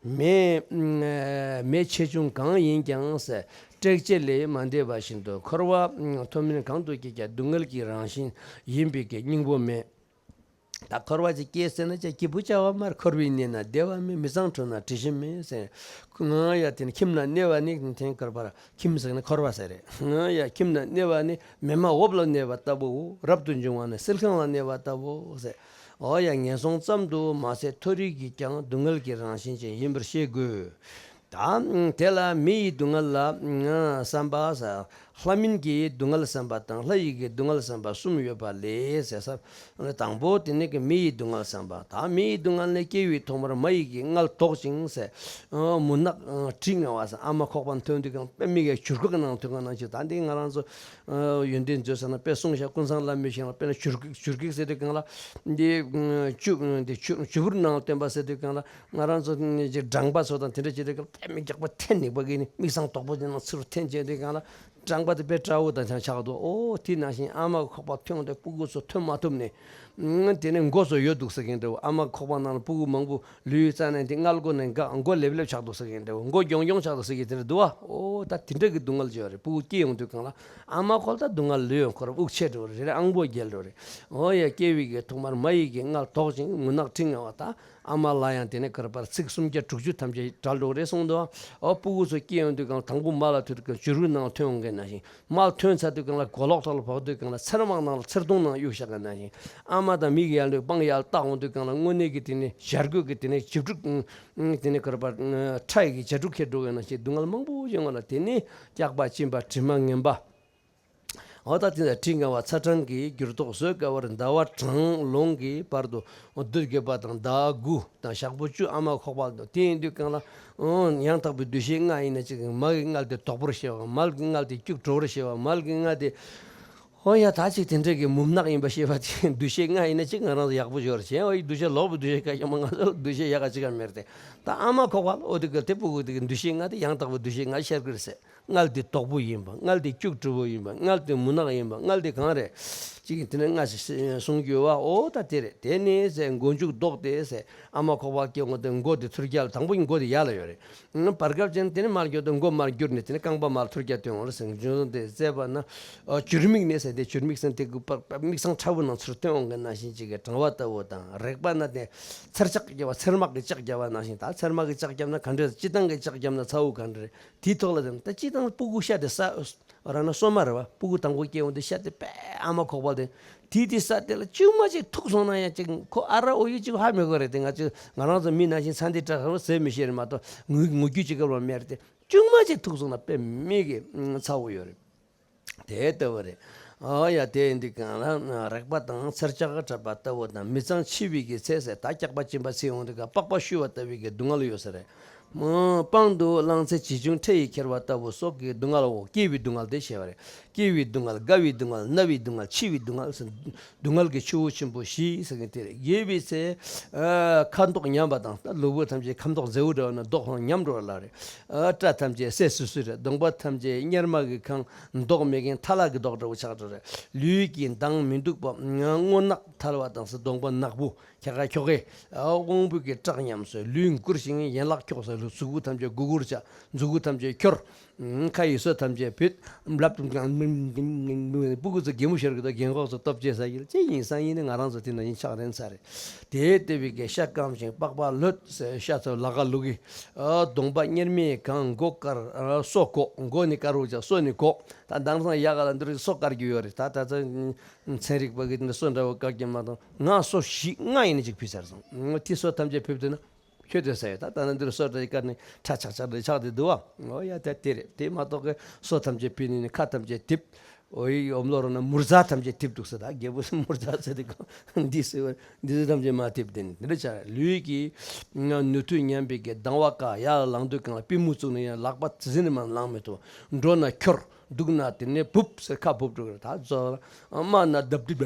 མེ་མེ་ཆེ་ཆུང་གང་ཡིན་ཀྱང་ཟེར། དྲེགས་བྱེད་ལས་མ་འདས་པ་བཞིན་དུ་འཁོར་བ་མཐོ་དམན་གང་དུ་སྐྱེས་ཀྱང་སྡུག་བསྔལ་གྱི་རང་བཞིན་ཡིན་པའི་གི་སྙིང་པོ་མེད། ད་འཁོར་བ་ཅིག་སྐྱེས་ཟེར་ན་ཅིག་སྐྱིད་པོ་བྱ་བ་མ་རེད། འཁོར་བའི་གནས་ན་བདེ་བ་མེད། མི་ཚངས་སྤྲོ་ན་དྲི་ཞིམ་མེད་ཟེར། ང་ཡ་དེ་ནི་ཁྱིམ་ན་གནས་པ་ནི་དེ་འཁོར་བར། ཁྱིམ་ཟེར་ན་འཁོར་བ་ཟེར་རེད། ང་ཡ་ཁྱིམ་ན་གནས་པ་ནི་མེ་མ་འོབས་ལ་གནས་པ་ལྟ་བུའོ། རབ་ཏུ་འབྱུང་བ་ནི་བསིལ་ཁང་ལ་གནས་པ་ལྟ་བུའོ་ཟེར། ཨོ་ཡ། ངན་སོང་ཙམ་དུ་མ་ཟད་མཐོ་རིས་ཀྱི་ཀྱང་སྡུག་བསྔལ་གྱི་རང་བཞིན་ཅན་ཡིན་པར་ཤེས་དགོས། ད་དེ་ལ་མི་ཡི་སྡུག་བསྔལ་ལ་བསམ་པ་ཟེར། ལྷ་མིན་གྱི་སྡུག་བསྔལ་བསམ་པ་དང་ལྷ་ཡི་གི་སྡུག་བསྔལ་བསམ་པ་གསུམ་ཡོད་པ་ལས་ཟེར་ས། དང་པོ་དེ་ནི་གི་མི་ཡི་སྡུག་བསྔལ་བསམ་པ། ད་མི་ཡི་སྡུག་བསྔལ་ནི་སྐྱེ་བའི་ཐོག་མར་མ་ཡི་གི་མངལ་དོག་ཅིང་ཟེར། མུན་ནག་དྲི་ང་བ་ཟེར། ཨ་མ་ཁོག་པ་ཐོན་དུས་གང་དཔེ་མི་གི་བྱུར་ཁུག་ནང་ཐོན་གང་ནང་ཅིག་ད་འདི་ང་རང་ཚོ་ཡོན་ཏན་མཛོད་ཟེར་ན་དཔེ་གསུངས་ཤག་ཀུན་བཟང་བླ་མའི་ཞིང་ལ་དཔེར་ན་བྱུར་བྱུར་བྱུར་ཁུག་ཟེར་དུས་གང་ལ། འདི་བྱུ་འདི་བྱུ་བྱུར་བུར་ནང་སྟོན་པ་ཟེར་དུས་གང་ལ། ང་རང་ཚོ་ནི་ཅིག་སྦྲང་པ་ཚོ་དང་དེ་འདྲ་བྱེད་དུས་སྐབས་ཐལ་མི་རྒྱག་པ་ཐལ་ནིག་པ་གི་ནི་མིག་སང་དོག་པོ་དེ་ནང་ཚུར་འཐེན་བྱེད་དུས་གང་ལ། སྦྲང་པ་དེ་དཔེ་དྲག་པོ་དང་ཆགས་འདུག་ཨོ་དེ་ནང་བཞིན་ཨ་མ་ཁོག་པ་ཐོན་དུས་སྤུ་གུ་ཚོ་ཐོན་མ་ཐུབ་ནས། དེ་ནས་མགོ་ཚོ་ཡོད་འདུག་ཟེར་གིན་འདྲ་བོ། ཨ་མ་ཁོག་པ་ནང་ལ་སྤུ་གུ་མང་པོ་ལུས་རྩ་ནས་དེ་མངལ་སྒོ་ནས་འགག་མགོ་ལེབ་ལེབ་ཆགས་འདུག་ཟེར་གིན་འདྲ་བོ། མགོ་གྱོང་གྱོང་ཆགས་འདུག་ཟེར་གིན་དེ་འདྲ་འདུག་ཨ། ཨོ་ད་དེ་འདྲ་གི་སྡུག་བསྔལ་ཅིག་ཡོད་རེད། སྤུ་གུ་སྐྱེ་ཡོང་དུས་གང་ལ་ཨ་མ་ཁོག་ད་སྡུག་བསྔལ་ལོས་ཡོང་ཁོ་ར་དབུགས་ཆད་འགྲོ་རེད། རེ་རེ་ཨང་པོ་རྒྱལ་འགྲོ་རེད། ཨོ་ཡ། སྐྱེ་བའི་གི་ཐོག་མར་མ་ཡི་གི་མངལ་དོག་ཅིང་མུན་ནག་འཁྲིགས་ང་བ་དང་། ཨ་མ་ལ་ཡང་དེ་ནས་ཁར་པར་ཚིག་སུམ་བརྒྱ་དྲུག་ཅུ་ཐམས་ཅད་བྲལ་འགྲོ་རེད་གསུངས་འདུག་ཨོ་སྤུ་གུ་ཚོ་སྐྱེ་ཡོང་དུས་གང་དང་པོ་མ་ལ་ཐུག་དུས་གང་བྱུ་རུའི་ནང་ཐོན་ཡོང་མཁན་ནང་བཞིན། མ་ཐོན་ཚར་དུས་གང་ལ་གོ་ལོག་ཐོག་ལ་བབས་དུས་གང་ལ་ཚེར་མང་ནང་ལ་ཚེར་དུང་ནང་གཡུག་བཞག་མཁན་ནང་བཞིན། ཨ་མ་དང་མིག་ཡར་ལོས་པང་ཡར་བཏགས་འོང་དུས་གང་ལ་དངོས་གནས་ཀྱི་དེ་ནས་བྱ་རྒོད་ཀྱི་དེ་ནས་བྱི་ཕྲུག་དེ་ནས་ཁར་པར་ཁྲ་ཡི་གི་བྱ་ཕྲུག་ཁྱེར་འགྲོ་བའི་ནང་བཞིན་སྡུག་བསྔལ་མང་པོ་ཡོང་བ་ལ། དེ་ནས་སྐྱག་པ་གཅིན་པ་དྲི་མ་ངན་པ། འོ་ད་དེ་ལ་དྲི་ང་བ་ཚ་གྲང་གི་འགྱུར་ལྡོག་བཟོད་དཀའ་བར་ཟླ་བ་གྲང་རླུང་གི་བར་དུ་བདུད་རྒྱུད་པ་དང་ཟླ་དགུ་དང་ཞག་པོ་བཅུ་ཨ་མ་ཁོག་པ་དང་། དེ་ཡིན་དུས་གང་ལ་ཡང་དག་པའི་འདུ་ཤེས་ལྔ་ཡིན་ན་ཅིག་མ་གི་མངལ་དེ་དོག་པོར་ཤེས་པ། མ་གི་མངལ་དེ་སྐྱུག་བྲོ་བར་ཤེས་པ། མ་གི་མངལ་དེ། ཨོ་ཡ། ད་ཅིག་དེ་འདྲ་གི་མུན་ནག་ཡིན་པ་ཤེས་པ་དེ་འདུ་ཤེས་ལྔ་ཡིན་ན་ཅིག་ང་རང་ཚོ་ཡག་པོ་ཤོར་བྱས། ཨོ་ཡི་འདུ་ཤེས་ལོག་པའི་འདུ་ཤེས་ཁ་ཤས་མ་ང་ཚོ་འདུ་ཤེས་ཡག་ག་ཅིག་ག་མེད་དེ། ད་ཨ་མ་ཁོག་པ་ལ་ཨོ་དེ་ག་དེ་སྤུ་གུ་དེ་གི་འདུ་ཤེས་ལྔ་དེ་ཡང་དག་པའི་འདུ་ཤེས་ལྔ་ཤར་གི་རེད་ཟེར། མངལ་དེ་དོག་པོ་ཡིན་པ། མངལ་དེ་སྐྱུག་བྲོ་བོ་ཡིན་པ། མངལ་དེ་མུན་ནག་ཡིན་པ། མངལ་དེ་གང་རེད། གཅིག་གིས་དེ་ནས་སྔ་ཕྱི་གསུང་རྒྱུ་བ། ཨོ་ད་དེ་རེད། དེ་ནས་ཟེར་མགོ་མཇུག་ལྡོག་སྟེ་ཟེར། ཨ་མ་ཁོག་པ་སྐྱེ་འོང་དེ་མགོ་དེ་ཚུར་རྒྱབ་ལ། དང་པོ་མགོ་དེ་ཡར་ལ་ཡོད་རེད། བར་སྐབས་ཅན་དེ་ནས་མར་གྱུར་ཏེ་མགོ་མར་གྱུར་ནས་དེ་ནས་རྐང་པ་མར་ཐུར་རྒྱབ་སྟོན་འོང་རེད་ཟེར། འཇུ་དེ་བཙས་པ་ན་ཨ་འཇུར་མིག་ནས་ཟེར། དེ་འཇུར་མིག་ཟེར་དེ་གུ་པ་པ་མིག་ཚང་ཁྲ་བོ་ནང་ཚུར་སྟོན་འོང་གི་ནང་བཞིན་ཅིག་གི་གྲང་བ་ལྟ་བུ་དང་། རེག་པ་ན་དེ་ཚེར་ལྕག་རྒྱབ་པ། ཚེར་མག་གི་ལྕག་རྒྱབ་པ་ནང་བཞིན། ད་ཚེར་མག་གི་ལྕག་རྒྱབ་ན་ག་འདྲ། སྤྱིར་བཏང་གི་ལྕག་རྒྱབ་ན་ཚ་བོ་ག་འདྲ་རེད། དེའི་ཐོག་ལ་དེ་ད་སྤྱིར་བཏང་སྤུ་གུ་ཤ་དེ་ས་རང་ན་སོ་མ་རེད་བ། སྤུ་གུ་དང་པོ་སྐྱེ་འོང་དུས་ཤ་དེ་པས་ཨ་མ་ཁོག་པ་དེ། དེ་དེ་ས་དེ་ལ་ཅུང་མ་ཅིག་ཐུག་སོང་ན་ཡང་ཅིག་ཁོ་ཨ་ར་ཨོ་ཡོད་ཅིག་ཧ་མི་གོ་རེད་དེ། ང་ཚོ་ང་རང་ཚོ་མི་ནང་བཞིན་ཚ་འདི་དྲག་ཟེར་མི་ཤེས་རེད་མ་གཏོགས། ངུ་ངུ་རྒྱུ་ཅིག་ག་ལ་མེད་རེད་དེ། ཅུང་མ་ཅིག་ཐུག་སོང་ན་པས་མིག་གི་ཚ་བོ་ཡོད་རེད། དེ་ལྟ་བུ་རེད། ཨོ་ཡ། དེ་འདི་གང་ལ་རེག་པ་དང་ཚེར་ལྕག་གི་འཁྲབ་པ་ལྟ་བུ་དང་། མི་གཙང་འཆི་བའི་གི་ཚེ་ཟེར། ད་སྐྱག་པ་གཅིན་པ་ཚིག་འོང་དུས་ག་པགས་པ་བཤུས་པ་ལྟ་བུའི་གི་སྡུག་བསྔལ་ཡོད་ས་རེད། སྤང་དུ་བླངས་ཚེ་བྱི་ཅུང་ཁྲེ་ཡིས་ཁྱེར་བ་ལྟ་བུ་སོགས་ཀྱི་སྡུག་བསྔལ་འོ། སྐྱེ་བའི་སྡུག་བསྔལ་དེ་བཤད་པ་རེད། སྐྱེ་བའི་སྡུག་བསྔལ། རྒ་བའི་སྡུག་བསྔལ། ན་བའི་སྡུག་བསྔལ། འཆི་བའི་སྡུག་བསྔལ་ཟེར། སྡུག་བསྔལ་གྱི་ཆུ་བོ་ཆེན་པོ་བཞི་ཟེར་མཁན་དེ་རེད། རྒས་པའི་ཚེ་ཨ་ཁ་མདོག་ཉམས་པ་དང་། ད་ལུས་པོ་ཐམས་ཅད་ཁ་མདོག་མཛེ་བོ་འདྲ་བ་ན་མདོག་ཁོང་ཉམས་འགྲོ་བ་ལ་རེད། ཨ་སྐྲ་ཐམས་ཅད་སེར་སུ་སུ་རེད། གདོང་པ་ཐམས་ཅད་གཉེར་མ་གི་ཁང་། མདོག་མེད་མཁན་ཐ་ལག་གི་མདོག་འདྲ་བོ་ཆགས་འགྲོ་རེད། ལུས་ཀྱི་མདངས་མི་སྡུག་པ། རྔོག་ནག་ཐལ་བ་དང་ཟེར། གདོང་པ་ནག་པོ། ཁྱ་ཁ་ཁྱོ་གེ། ཨ་དབང་པོ་གི་བཀྲག་ཉམས་སོ། ལུས་འཁུར་ཞིང་ཡན་ལག་འཁྱོག་སོ། གཟུགས་པོ་ཐམས་ཅད་སྒུར་སྒུར་བྱ། མཛུ་གུ་ཐམས་ཅད་འཁྱོར། ཁ་ཡི་སོ་ཐམས་ཅད་བུད། ལབ་ཏུ་སྤུ་གུ་ཚོ་གད་མོ་ཤོར་གི་འདུག་རྒན་གོག་ཚོ་སྟོབས་ཆེ་ས་ཡིན། ཅི་ཡིན་སང་ཡིན་ནི་ང་རང་ཚོ་དེ་ནང་བཞིན་ཆགས་རན་ས་རེད། དེ་ལྟ་བུའི་གི་ཤ་སྐམ་ཞིང་པགས་པ་ལྷོད་ཟེར། ཤ་ཚོ་ལ་ག་ལུག་གི། ཨ་གདོང་པ་གཉེར་མའི་གང་། མགོ་དཀར་སོ་གོག་མགོ་ནི་དཀར་བོ་བྱ། སོ་ནི་གོག་ད་དེང་སང་ཡག་ག་ལ་འདི་རིགས་སོ་དཀར་རྒྱུ་ཡོད་རེད། ད་ད་ཚོ་ཚན་རིག་པ་གི་འདི་སོ་འདྲ་བོ་དཀར་རྒྱུ་མ་གཏོགས། ང་སོ་བཞི་ལྔ་ཡིན་ན་ཅིག་ཕུད་ཚར་སོང་། དེ་སོ་ཐམས་ཅད་ཕུད་དུས་ན། ཁྱོད་དེ་ས་ཡོད། ད་ད་ན་འདིར་སོ་འདྲ་ཡི་ཀ་ནི་ཁྲ་ཆག་ཆག་རེ་ཆགས་དེ་འདུག་བ། ཨོ་ཡ། ད་དེ་རེད། དེ་མ་གཏོགས་གི་སོ་ཐམས་ཅད་ཕུད་ནི་ནི་ཁ་ཐམས་ཅད་ཐིབ། ཨོ་ཡི་ཨོམ་ལོ་རོ་ན་མུར་ཟ་ཐམས་ཅད་ཐིབ་འདུག་ས། ད་རྒད་པོ་སི་མུར་ཟ་ཟེར་དེ་གོ་འདི་སི་འདི་སི་ཐམས་ཅད་མ་ཐིབ་དེ་ནི་དེ་འདྲ་ཆགས། ལུས་ཀྱི་ནུ་མཐུ་ཉམས་པའི་གི་སྡང་བ་ཀ་ཡར་ལངས་དུས་གང་ལ་པུས་མོ་བཙུགས་ནས་ཡང་ལག་པ་ཟིན་ནས་མ་ལངས་མི་ཐུབ། འགྲོ་ན་ཁྱོར། འདུག་ན་དེ་ནས་བུབ་ཟེར་ཁ་བུབ་འགྲོ་གི་རེད། ད་ཚོ་དམའ་ན་ལྡབ་ལྡིབ་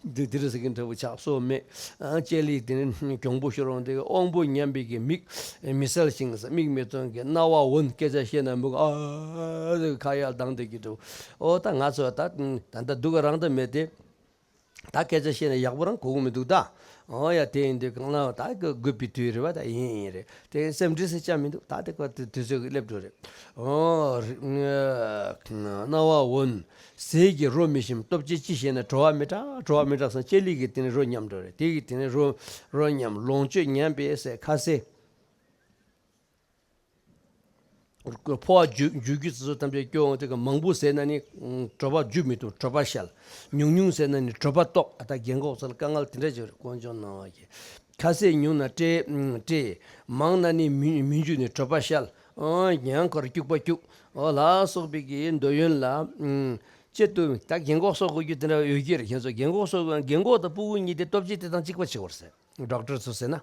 འདི་འདི་རེད་ཟེར་གི་འདྲ་བོ་ཆགས་སོ་མེད། ཨ་ལྕེ་ལི་དེ་ནས་གྱོང་པོ་ཤོར་འོང་དེ་དབང་པོ་ཉམས་པའི་གི་མིག་མི་གསལ་ཞིང་མིག་མི་མཐོང་གི་རྣ་བ་འོན། སྐད་ཆ་བཤད་ན་མུག་ཨ་ཁ་ཡར་ལྡང་དེ་གི་འགྲོ། ཨོ་ད་ང་ཚོ་ད་ད་ད་སྡུག་ག་རང་ད་མེད་དེ། ད་སྐད་ཆ་བཤད་ན་ཡག་པོ་རང་གོ་གི་མི་འདུག་ད། ཨོ་ཡ། དེ་ཡིན་དུས་གང་ལ་ད་དགོས་པའི་དུས་རེད་བ། ད་ཡིན་ཡིན་རེད། དེ་སེམས་འདྲི་སེ་ཆ་མི་འདུག་ད་དེ་ཀ་དུས་དུས་ཚོད་ཀྱི་སླེབས་འགྲོ་རེད། ཨོ་རེད། རྣ་བ་འོན། ཟས་ཀྱི་རོ་མི་ཞིམ། ལྟོ་ཆས་ཅི་བྱས་ན་བྲོ་བ་མི་དྲག་བྲོ་བ་མི་དྲག་སོང་། ལྕེ་ལི་གི་དེ་ནས་རོ་ཉམས་འགྲོ་རེད། དེ་གི་དེ་ནས་རོ་རོ་ཉམས། ལོངས་སྤྱོད་ཉམས་པས་ཟེར། ཁ་ཟས། ཕོ་བ་འཇུ་འཇུ་རྒྱུ་ཚོ་ཐམས་ཅད་སྐྱོ་འོང་དེ་ག་མང་པོ་ཟས་ན་ནི་གྲོད་པ་འཇུ་མི་ཐུབ། གྲོད་པ་བཤལ། ཉུང་ཉུང་ཟས་ན་ནི་གྲོད་པ་ལྟོགས། ཨ་ད་རྒན་གོག་ཚོ་ལ་དཀའ་ངལ་དེ་འདྲ་ཅིག་རེད། དཀོན་མཆོག་གནང་བ་གི། ཁ་ཟས་ཉུང་ན་བཀྲེས་བཀྲེས། མང་ན་ནི་མི་མི་འཇུ་ནི་གྲོད་པ་བཤལ། ཨང་ཉང་ཁར་སྐྱུག་པ་སྐྱུག་ཨོ་ལ་སོགས་པའི་གི་འདོད་ཡོན་ལ། ཨང་། སྤྱིར་དུ་ད་རྒན་གོག་གསོ་དགོས་རྒྱུ་དེ་འདྲ་ཡོད་ཀྱི་རེད། ཁྱེད་ཚོ་རྒན་གོག་གསོ་དགོས། རྒན་གོག་དང་སྤུ་གུ་གཉིས་དེ་སྟོབས་ཆེ་དེ་དང་གཅིག་པ་བྱེད་དགོས་རེད་ཟེར། ཌོག་ཊར་ཚོ་ཟེར་ན།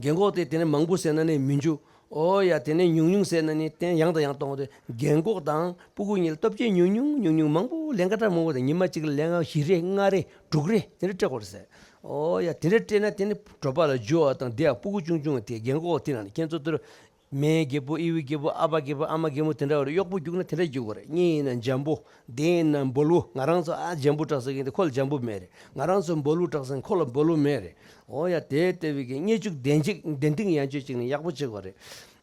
རྒན་གོག་དེ་དེ་ནས་མང་པོ་ཟས་ན་ནི་མི་འཇུ། ཨོ་ཡ། དེ་ནས་ཉུང་ཉུང་ཟས་ན་ནི་དེ་ཡང་དང་ཡང་གཏོང་དེ། རྒན་གོག་དང་སྤུ་གུ་གཉིས་ལ་སྟོབས་ཆེ་ཉུང་ཉུང་ཉུང་ཉུང་མང་པོ་ལན་ཀ་ཏྲ་མང་པོ་དང་ཉི་མ་གཅིག་ལ་ལན་ཀ་བཞི་རེ་ལྔ་རེ་དྲུག་རེ་དེ་འདྲ་སྤྲད་དགོས་རེད་ཟེར། ཨོ་ཡ། དེ་འདྲ་སྤྲད་ན་དེ་ནི་གྲོད་པ་ལ་འཇུ་བ་དང་དེ་ཡང་སྤུ་གུ་ཆུང་ཆུང་དེ་རྒན་གོག་དེ་ན་ནི་ཁྱེད་ཚོ་དེར། མའི་རྒད་པོ་ཨི་བའི་རྒད་པོ་ཨ་ཕ་རྒད་པོ་ཨ་མ་རྒན་མོ་དེ་འདྲ་བ་རེད། གཡོག་པོ་རྒྱུགས་ན་དེ་འདྲ་རྒྱུགས་པ་རེད། གཉིས་ཡིན་ན་འཇམ་པོ། དེ་ཡིན་ན་འབོལ་བོ། ང་རང་ཚོ་ཨ་འཇམ་པོ་གྲགས་ས་གི་འདི་ཁོ་ལ་འཇམ་པོ་མེད་རེད། ང་རང་ཚོ་འབོལ་བོ་གྲགས་ས་ཁོ་ལ་འབོལ་བོ་མེད་རེད། འོ་ཡ། དེ་ལྟ་བུའི་གི་གཉེན་ཕྱུག་བདེན་ཅིག་བདེན་དེང་ཡང་ཅོ་ཅིག་ནི་ཡག་པོ་བྱེད་དགོས་རེད།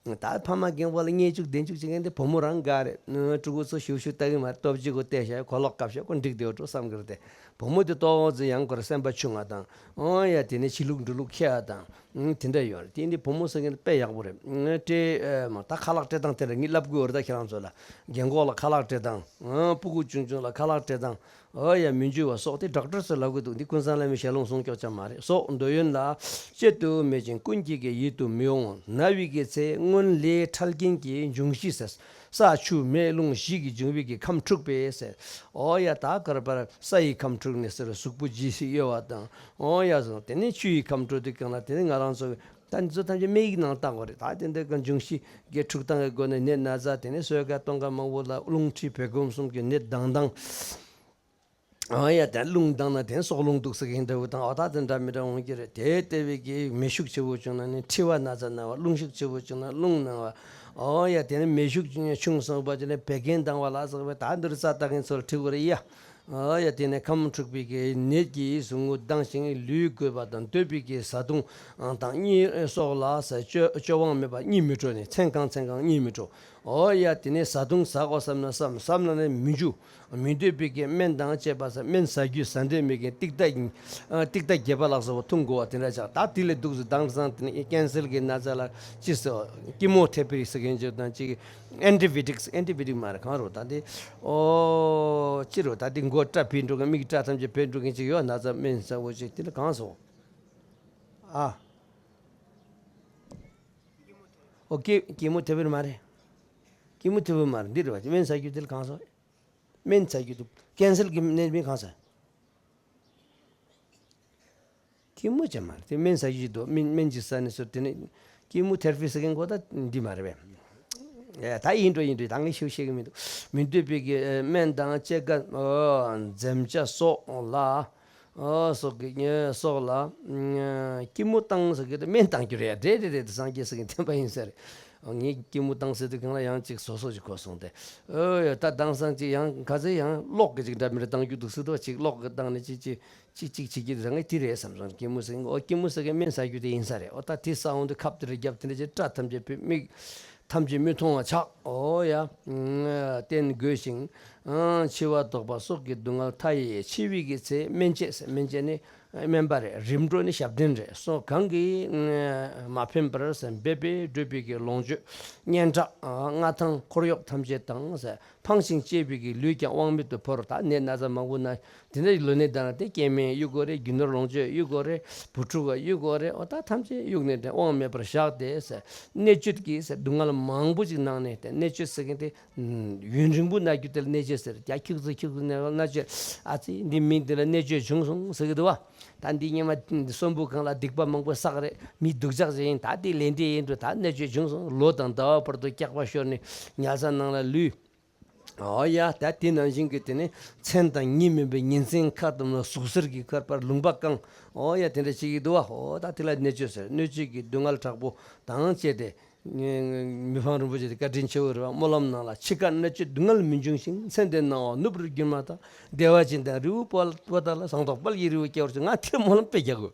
ད་ཕ་མ་རྒན་པོ་ལ་གཉེན་ཕྱུག་བདེན་ཕྱུག་བྱེད་མཁན་དེ་བུ་མོ་རང་དགའ་རེད། ཕྲུ་གུ་ཚོ་ཞུ་ཞུ་ལྟ་གི་མ་རེད། སྟོབས་ཅིག་གོ་བལྟས་ཤག་གོ་ལོག་བཀབ་ཤག་གོ་འགྲིག་བསྡད་འགྲོ་བསམ་གི་རེད་དེ། བུ་མོ་དེ་ཏོག་ཙམ་ཡང་ཁོ་ར་སེམས་པ་ཆུང་བ་དང་། ཨོ་ཡ། དེ་ནས་ཕྱི་ལུགས་འབྲུ་ལུགས་མཁས་པ་དང་། ཨང་། དེ་འདྲ་ཡོད་རེད། དེ་འདི་བུ་མོ་ཟེར་མཁན་དཔེ་ཡག་པོ་རེད། ཨང་། སྤྲད་ཨེ་མ་ད་ཁ་ལག་སྤྲད་སྟངས་དེ་འདྲ་ངས་ལབ་དགོས་རེད། ད་ཁྱེད་རང་ཚོ་ལ་རྒན་གོག་ལ་ཁ་ལག་སྤྲད་སྟངས། ཨང་། སྤུ་གུ་ཆུང་ཆུང་ལ་ཁ་ལག་སྤྲད་སྟངས། ཨོ་ཡ། མི་འཇུ་བ་སོགས་དེ་ཌོག་ཊར་ཚོས་ལབ་གི་འདུག་འདི་ཀུན་བཟང་བླ་མའི་ཞལ་ལུང་གསུང་སྐྱོག་ཅང་མ་རེད། སོགས་འདོད་ཡོན་ལ་བཅད་དུ་མེད་ཅིང་ཀུན་གྱི་གི་ཡིད་དུ་མི་འོང་། ན་བའི་གི་ཚེ་སྔོན་ལས་འཕྲལ་རྐྱེན་གྱིས་འབྱུང་ཤི་ཟེར། ས་ཆུ་མེ་རླུང་གཞི་གིས་འབྱུང་བའི་གི་ཁམས་འཁྲུགས་པས་ཟེར། ཨོ་ཡ། ད་གར་པར་ས་ཡི་ཁམས་འཁྲུགས་ནས་ཟེར། གཟུགས་པོ་ལྗིད་ཤིག་གཡོ་བ་དང་། ཨོ་ཡ་ཟེར། དེ་ནས་ཆུ་ཡི་ཁམས་འཁྲུགས་དུས་གང་ལ་དེ་ནས་ང་རང་ཚོ་ད་འདི་ཚོ་ཐམས་ཅད་སྨན་ཡིག་ནང་བལྟ་དགོས་རེད། ད་དེ་འདྲ་གི་འབྱུང་བཞི་གི་འཁྲུག་སྟངས་ཀྱི་སྒོ་ནས་ནད་ན་ཚ། དེ་ནས་གསོས་ཀ་གཏོང་ཀ་མང་པོ་ལ་རླུང་མཁྲིས་བད་ཀན་གསུམ་གྱི་ནད་ལྡང་ལྡང་། ཨོ་ཡ། དེ་རླུང་ལྡང་ན་དེ་སྲོག་རླུང་འདུག་ཟེར་གི་འདྲ་བོ་དང་། ཨོ་ད་དེ་འདྲ་མི་འདྲ་འོང་གི་རེད། དེ་ལྟ་བུའི་གི་མེ་ཤུགས་ཆེ་བོ་བྱུང་ན་ནི་མཁྲིས་པ་ན་ཚ་ན་བ། རླུང་ཤུགས་ཆེ་བོ་བྱུང་ན་རླུང་ན་བ། ཨོ་ཡ། དེ་ནི་མེ་ཤུགས་ཆུང་སོང་བ་ཅི་ནས་བད་ཀན་ལྡང་བ་ལ་སོགས་པའི་ད་འདིར་རྩ་ལྟ་མཁན་ཚོ་ལ་འཁྲིད་དགོས་རེད་ཡ། ཨ་ཡ། དེ་ནས་ཁམས་འཁྲུགས་པའི་གི་ནད་ཀྱིས་ཟུག་རྔུ་ལྡང་ཞིང་ལུས་གོས་པ་དང་འདོད་པའི་གི་བཟའ་བཏུང་དང་གཉིད་སོགས་ལ་སྤྱོད་དབང་མེད་པ་གཉིད་མི་བྲོ་ནས་མཚན་གང་མཚན་གང་གཉིད་མི་བྲོ། ཨོ་ཡ། དེ་ནས་བཟའ་བཏུང་ཟ་དགོས་བསམ་ན་བསམ། བསམ་ན་ནི་མི་འཇུ། མི་འདོད་པའི་གི་སྨན་དང་བཅས་པ་ཟ། སྨན་ཟ་རྒྱུ་ཟ་འདོད་མེད་མཁན་ཏིག་ཏ་ཨ་ཏིག་ཏ་བརྒྱད་པ་ལ་སོགས་པ་འཐུང་དགོས་པ་དེ་འདྲ་ཆགས། ད་དེ་ལས་སྡུག་ཙམ་དྭངས་སང་དེ་ནས་ཀན་སར་གི་ན་ཚ་ལ་ཅི་ཟེར། ཀི་མོ་ཐེ་ར་པི་ཟེར་མཁན་ཅིག་དང་ཅིག་ཨན་ཊི་བི་ཡོ་ཊིག་སི། ཨན་ཊི་བི་ཡོ་ཊིག་མ་རེད། གང་རེད་ད་དེ། ཨོ་ཅི་རེད་ད་དེ། མགོ་སྐྲ་བུད་འགྲོ་མཁན། མིག་སྐྲ་ཐམས་ཅད་བུད་འགྲོ་མཁན་ཅིག་ཡོད། ན་ཚ་སྨན་ཟ་འོ་ཅིག་དེ་ལ་གང་ཟེར། ཨ། ཨོ་ཀི། ཀི་མོ་ཐེ་ར་པི་མ་རེད། ཀི་མོ་ཐེ་ར་པི་མ་རེད། འདི་རེད་བ། སྨན་ཟ་རྒྱུ་དེ་ལ་གང་ཟེར། སྨན་ཟ་རྒྱུ་དེ། ཀན་སར་གི་ནད་མེད་གང་ཟེར། ཀི་མོ་ཅན་མ་རེད་དེ། སྨན་ཟ་རྒྱུ་དེ། སྨན་སྨན་ཅིག་ཟ་ནས་སོ་དེ་ནས་ཀི་མོ་ཐེ་ར་པི་ཟེར་མཁན་ཁོ་ད་འདི་མ་རེད་པས། ཨེ། ད་ཡིན་འགྲོ་ཡིན་འགྲོ། ད་ངས་ཤེས་ཤེས་གི་མི་འདུག་མི་འདོད་པའི་གི་སྨན་དང་བཅས་ཀ་འཛེམ་བྱ་སོགས་ལ། ཨོ་སོགས་ཀྱི་སོགས་ལ། ཀི་མོ་བཏང་ཟེར་གི་དེ་སྨན་བཏང་རྒྱུ་རེད། རེད་རེད་རེད། དེ་སངས་རྒྱས་ཟེར་མཁན་བསྟན་པ་ཡིན་ས་རེད། ངས་ཀི་མོ་བཏང་ཟེར་དུས་སྒང་ལ་ཡང་ཅིག་བཟོ་བཟོ་ཅིག་གོ་སོང་སྟེ། ཨོ་ཡ། ད་དེང་སང་ཅིག་ཡང་ག་ཚོད་ཡང་གློག་གི་ཅིག་འདྲ་མི་འདྲ་བཏང་རྒྱུ་འདུག་ཟེར་དུས་ཅིག་གློག་གི་བཏང་ནས་ཅིག་ཅིག་ཅིག་ཅིག་བྱེད་ཀྱི་རེད། ངས་དེ་རེད་བསམ་སོང་། ཀི་མོ་ཟེར་མཁན། ཨོ་ཀི་མོ་ཟེར་མཁན་སྨན་ཟ་རྒྱུ་དེ་ཡིན་ས་རེད། ཨོ་ད་དེ་ཟ་འོང་དུས་ཁབ་དེ་འདྲ་བརྒྱབ། དེ་འདྲ་བྱས་སྐྲ་ཐམས་ཅད་བུད། མིག་ཐམས་ཅད་མི་མཐོང་བ་ཆགས། ཨོ་ཡ། བསྟེན་དགོས་ཤིང་། འཆི་བ་དོགས་པ་སོགས་ཀྱི་སྡུག་བསྔལ་མཐའ་ཡས། འཆི་བའི་གི་ཚེ་སྨན་དཔྱད་ཟེར། སྨན་དཔྱད་ནི་སྨན་པ་རེད། རིམ་གྲོ་ནི་ཞབས་བརྟན་རེད། སོགས་གང་གིས་མ་ཕན་པར་ཟེར་འབད་པས་འགྲུབ་པའི་གི་ལོངས་སྤྱོད་སྙན་གྲགས་མངའ་ཐང་འཁོར་གཡོག་ཐམས་ཅད་དང་ཟེར། ཕངས་ཤིང་གཅེས་པའི་གི་ལུས་ཀྱང་དབང་མེད་དུ་བོར། ད་ནད་ན་ཚ་མང་པོ་ན། དེ་འདྲ་ལོ་ནད་ད་ན་དེ་སྐྱེ་དམན་གཡུག་དགོས་རེད། རྒྱུ་ནོར་ལོངས་སྤྱོད་གཡུག་དགོས་རེད། བུ་ཕྲུག་ག་གཡུག་དགོས་རེད། འོ་ད་ཐམས་ཅད་གཡུག་ནས་དེ་དབང་མེད་པར་བཞག་སྟེ་ཟེར། གནད་གཅོད་ཀྱིས་ཟེར་སྡུག་བསྔལ་མང་པོ་ཅིག་གནང་ནས། དེ་གནད་གཅོད་ཟེར་མཁན་དེ་ཡུན་རིང་པོ་ན་རྒྱུ་དེ་ལ་གནད་གཅོད་ཟེར། རྒྱ་ཁྱུག་ཙམ་ཁྱུག་ཙམ་ནས་གནད་གཅོད། ཨ་ཙི། འདི་མི་འདི་ལ་གནད་གཅོད་བྱུང་སོང་ཟེར་གི་འདུག་བ། ད་འདི་སྔོན་མ་གསོན་པོ་སྒང་ལ་སྡིག་པ་མང་པོ་བསགས་རེད། མི་སྡུག་ཅག་ཅིག་ཡིན། ད་དེ་ལས་འབྲས་ཡིན་འགྲོ། ད་གནད་གཅོད་བྱུང་སོང་། ལོ་དང་ཟླ་བ་བར་དུ་སྐྱག་པ་ཤོར་ནས་ཉལ་ས་ནང་ལ་ལུས། ཨོ་ཡ། ད་དེ་ནང་བཞིན་གྱི་དེ་ནས་མཚན་དང་གཉིས་མིན་པའི་ཉིན་མཚན་ཁ་དུམ་ལ་ཟུག་གཟེར་གྱིས་ཁུར་པར་ལུང་པ་བཀང་། ཨོ་ཡ། དེ་འདྲ་བྱེད་ཀྱི་འདུག་བ། ཨོ་ད་དེ་ལ་གནད་གཅོད་ཟེར། གནོད་བྱེད་ཀྱི་སྡུག་བསྔལ་དྲག་པོ་དང་བཅས་ཏེ། མི་ཕམ་རིན་པོ་ཆེ་དེ་བཀའ་དྲིན་ཆེ་བོ་རེད་བ། སྨོན་ལམ་ནང་ལ། འཆི་ཁ་གནད་གཅོད་སྡུག་བསྔལ་མི་འབྱུང་ཞིང་། མཚན་དེ་སྣང་བ་ནུབ་པར་གྱུར་མ་ཐག། བདེ་བ་ཅན་དང་རི་བོ་པོ་ཏ་ལ། ཟངས་མདོག་དཔལ་གྱི་རི་བོ་སྐྱེ་བར་ཤོག། ང་དེ་སྨོན་ལམ་དཔེ་རྒྱག་དགོས།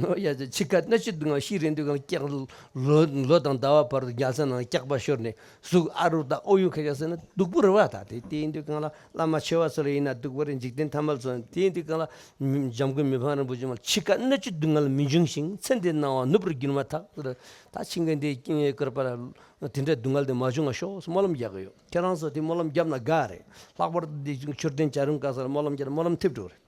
ཨོ་ཡ། འཆི་ཁ་གནད་གཅོད་སྡུག་བསྔལ། ཤི་རན་དུས་སྒང་ལ་སྐྱག་ལོ་ལོ་དང་ཟླ་བ་བར་དུ་ཉལ་ས་ནང་སྐྱག་པ་ཤོར་ནས་ཟུག་ཨ་རུ་དང་ཨོ་ཡུ་ཁ་ཤ་ཟེར་ན་སྡུག་པོ་རེད་བ། ད་དེ་དེ་ཡིན་དུས་སྒང་ལ་བླ་མ་ཆེ་བ་ཚོ་ལ་ཡིན་ན་སྡུག་པོ་རེད། འཇིག་རྟེན་ཐ་མལ་ཚོ། དེ་ཡིན་དུས་སྒང་ལ་འཇམ་མགོན་མི་ཕམ་རིན་པོ་ཆེ་མ་ལ། འཆི་ཁ་གནད་གཅོད་སྡུག་བསྔལ་མི་འབྱུང་ཞིང་། མཚན་དེ་སྣང་བ་ནུབ་པར་གྱུར་མ་ཐག། ད་འཆི་ཁ་འདི་སྐྱེ་བར་དེ་འདྲའི་སྡུག་བསྔལ་དེ་མ་བྱུང་བ་ཤོག་སྨོན་ལམ་རྒྱག་གི་ཡོད། ཁྱེད་རང་ཚོ་དེ་སྨོན་ལམ་བརྒྱབ་ན་དགའ་རེད། ལྷག་པར་དུ་འདི་མཆོད་རྟེན་བྱ་རུང་ག་ས་ལ་སྨོན་ལམ་བརྒྱབ་ན་སྨོན་ལམ་ཐེབས་འགྲོ་རེད།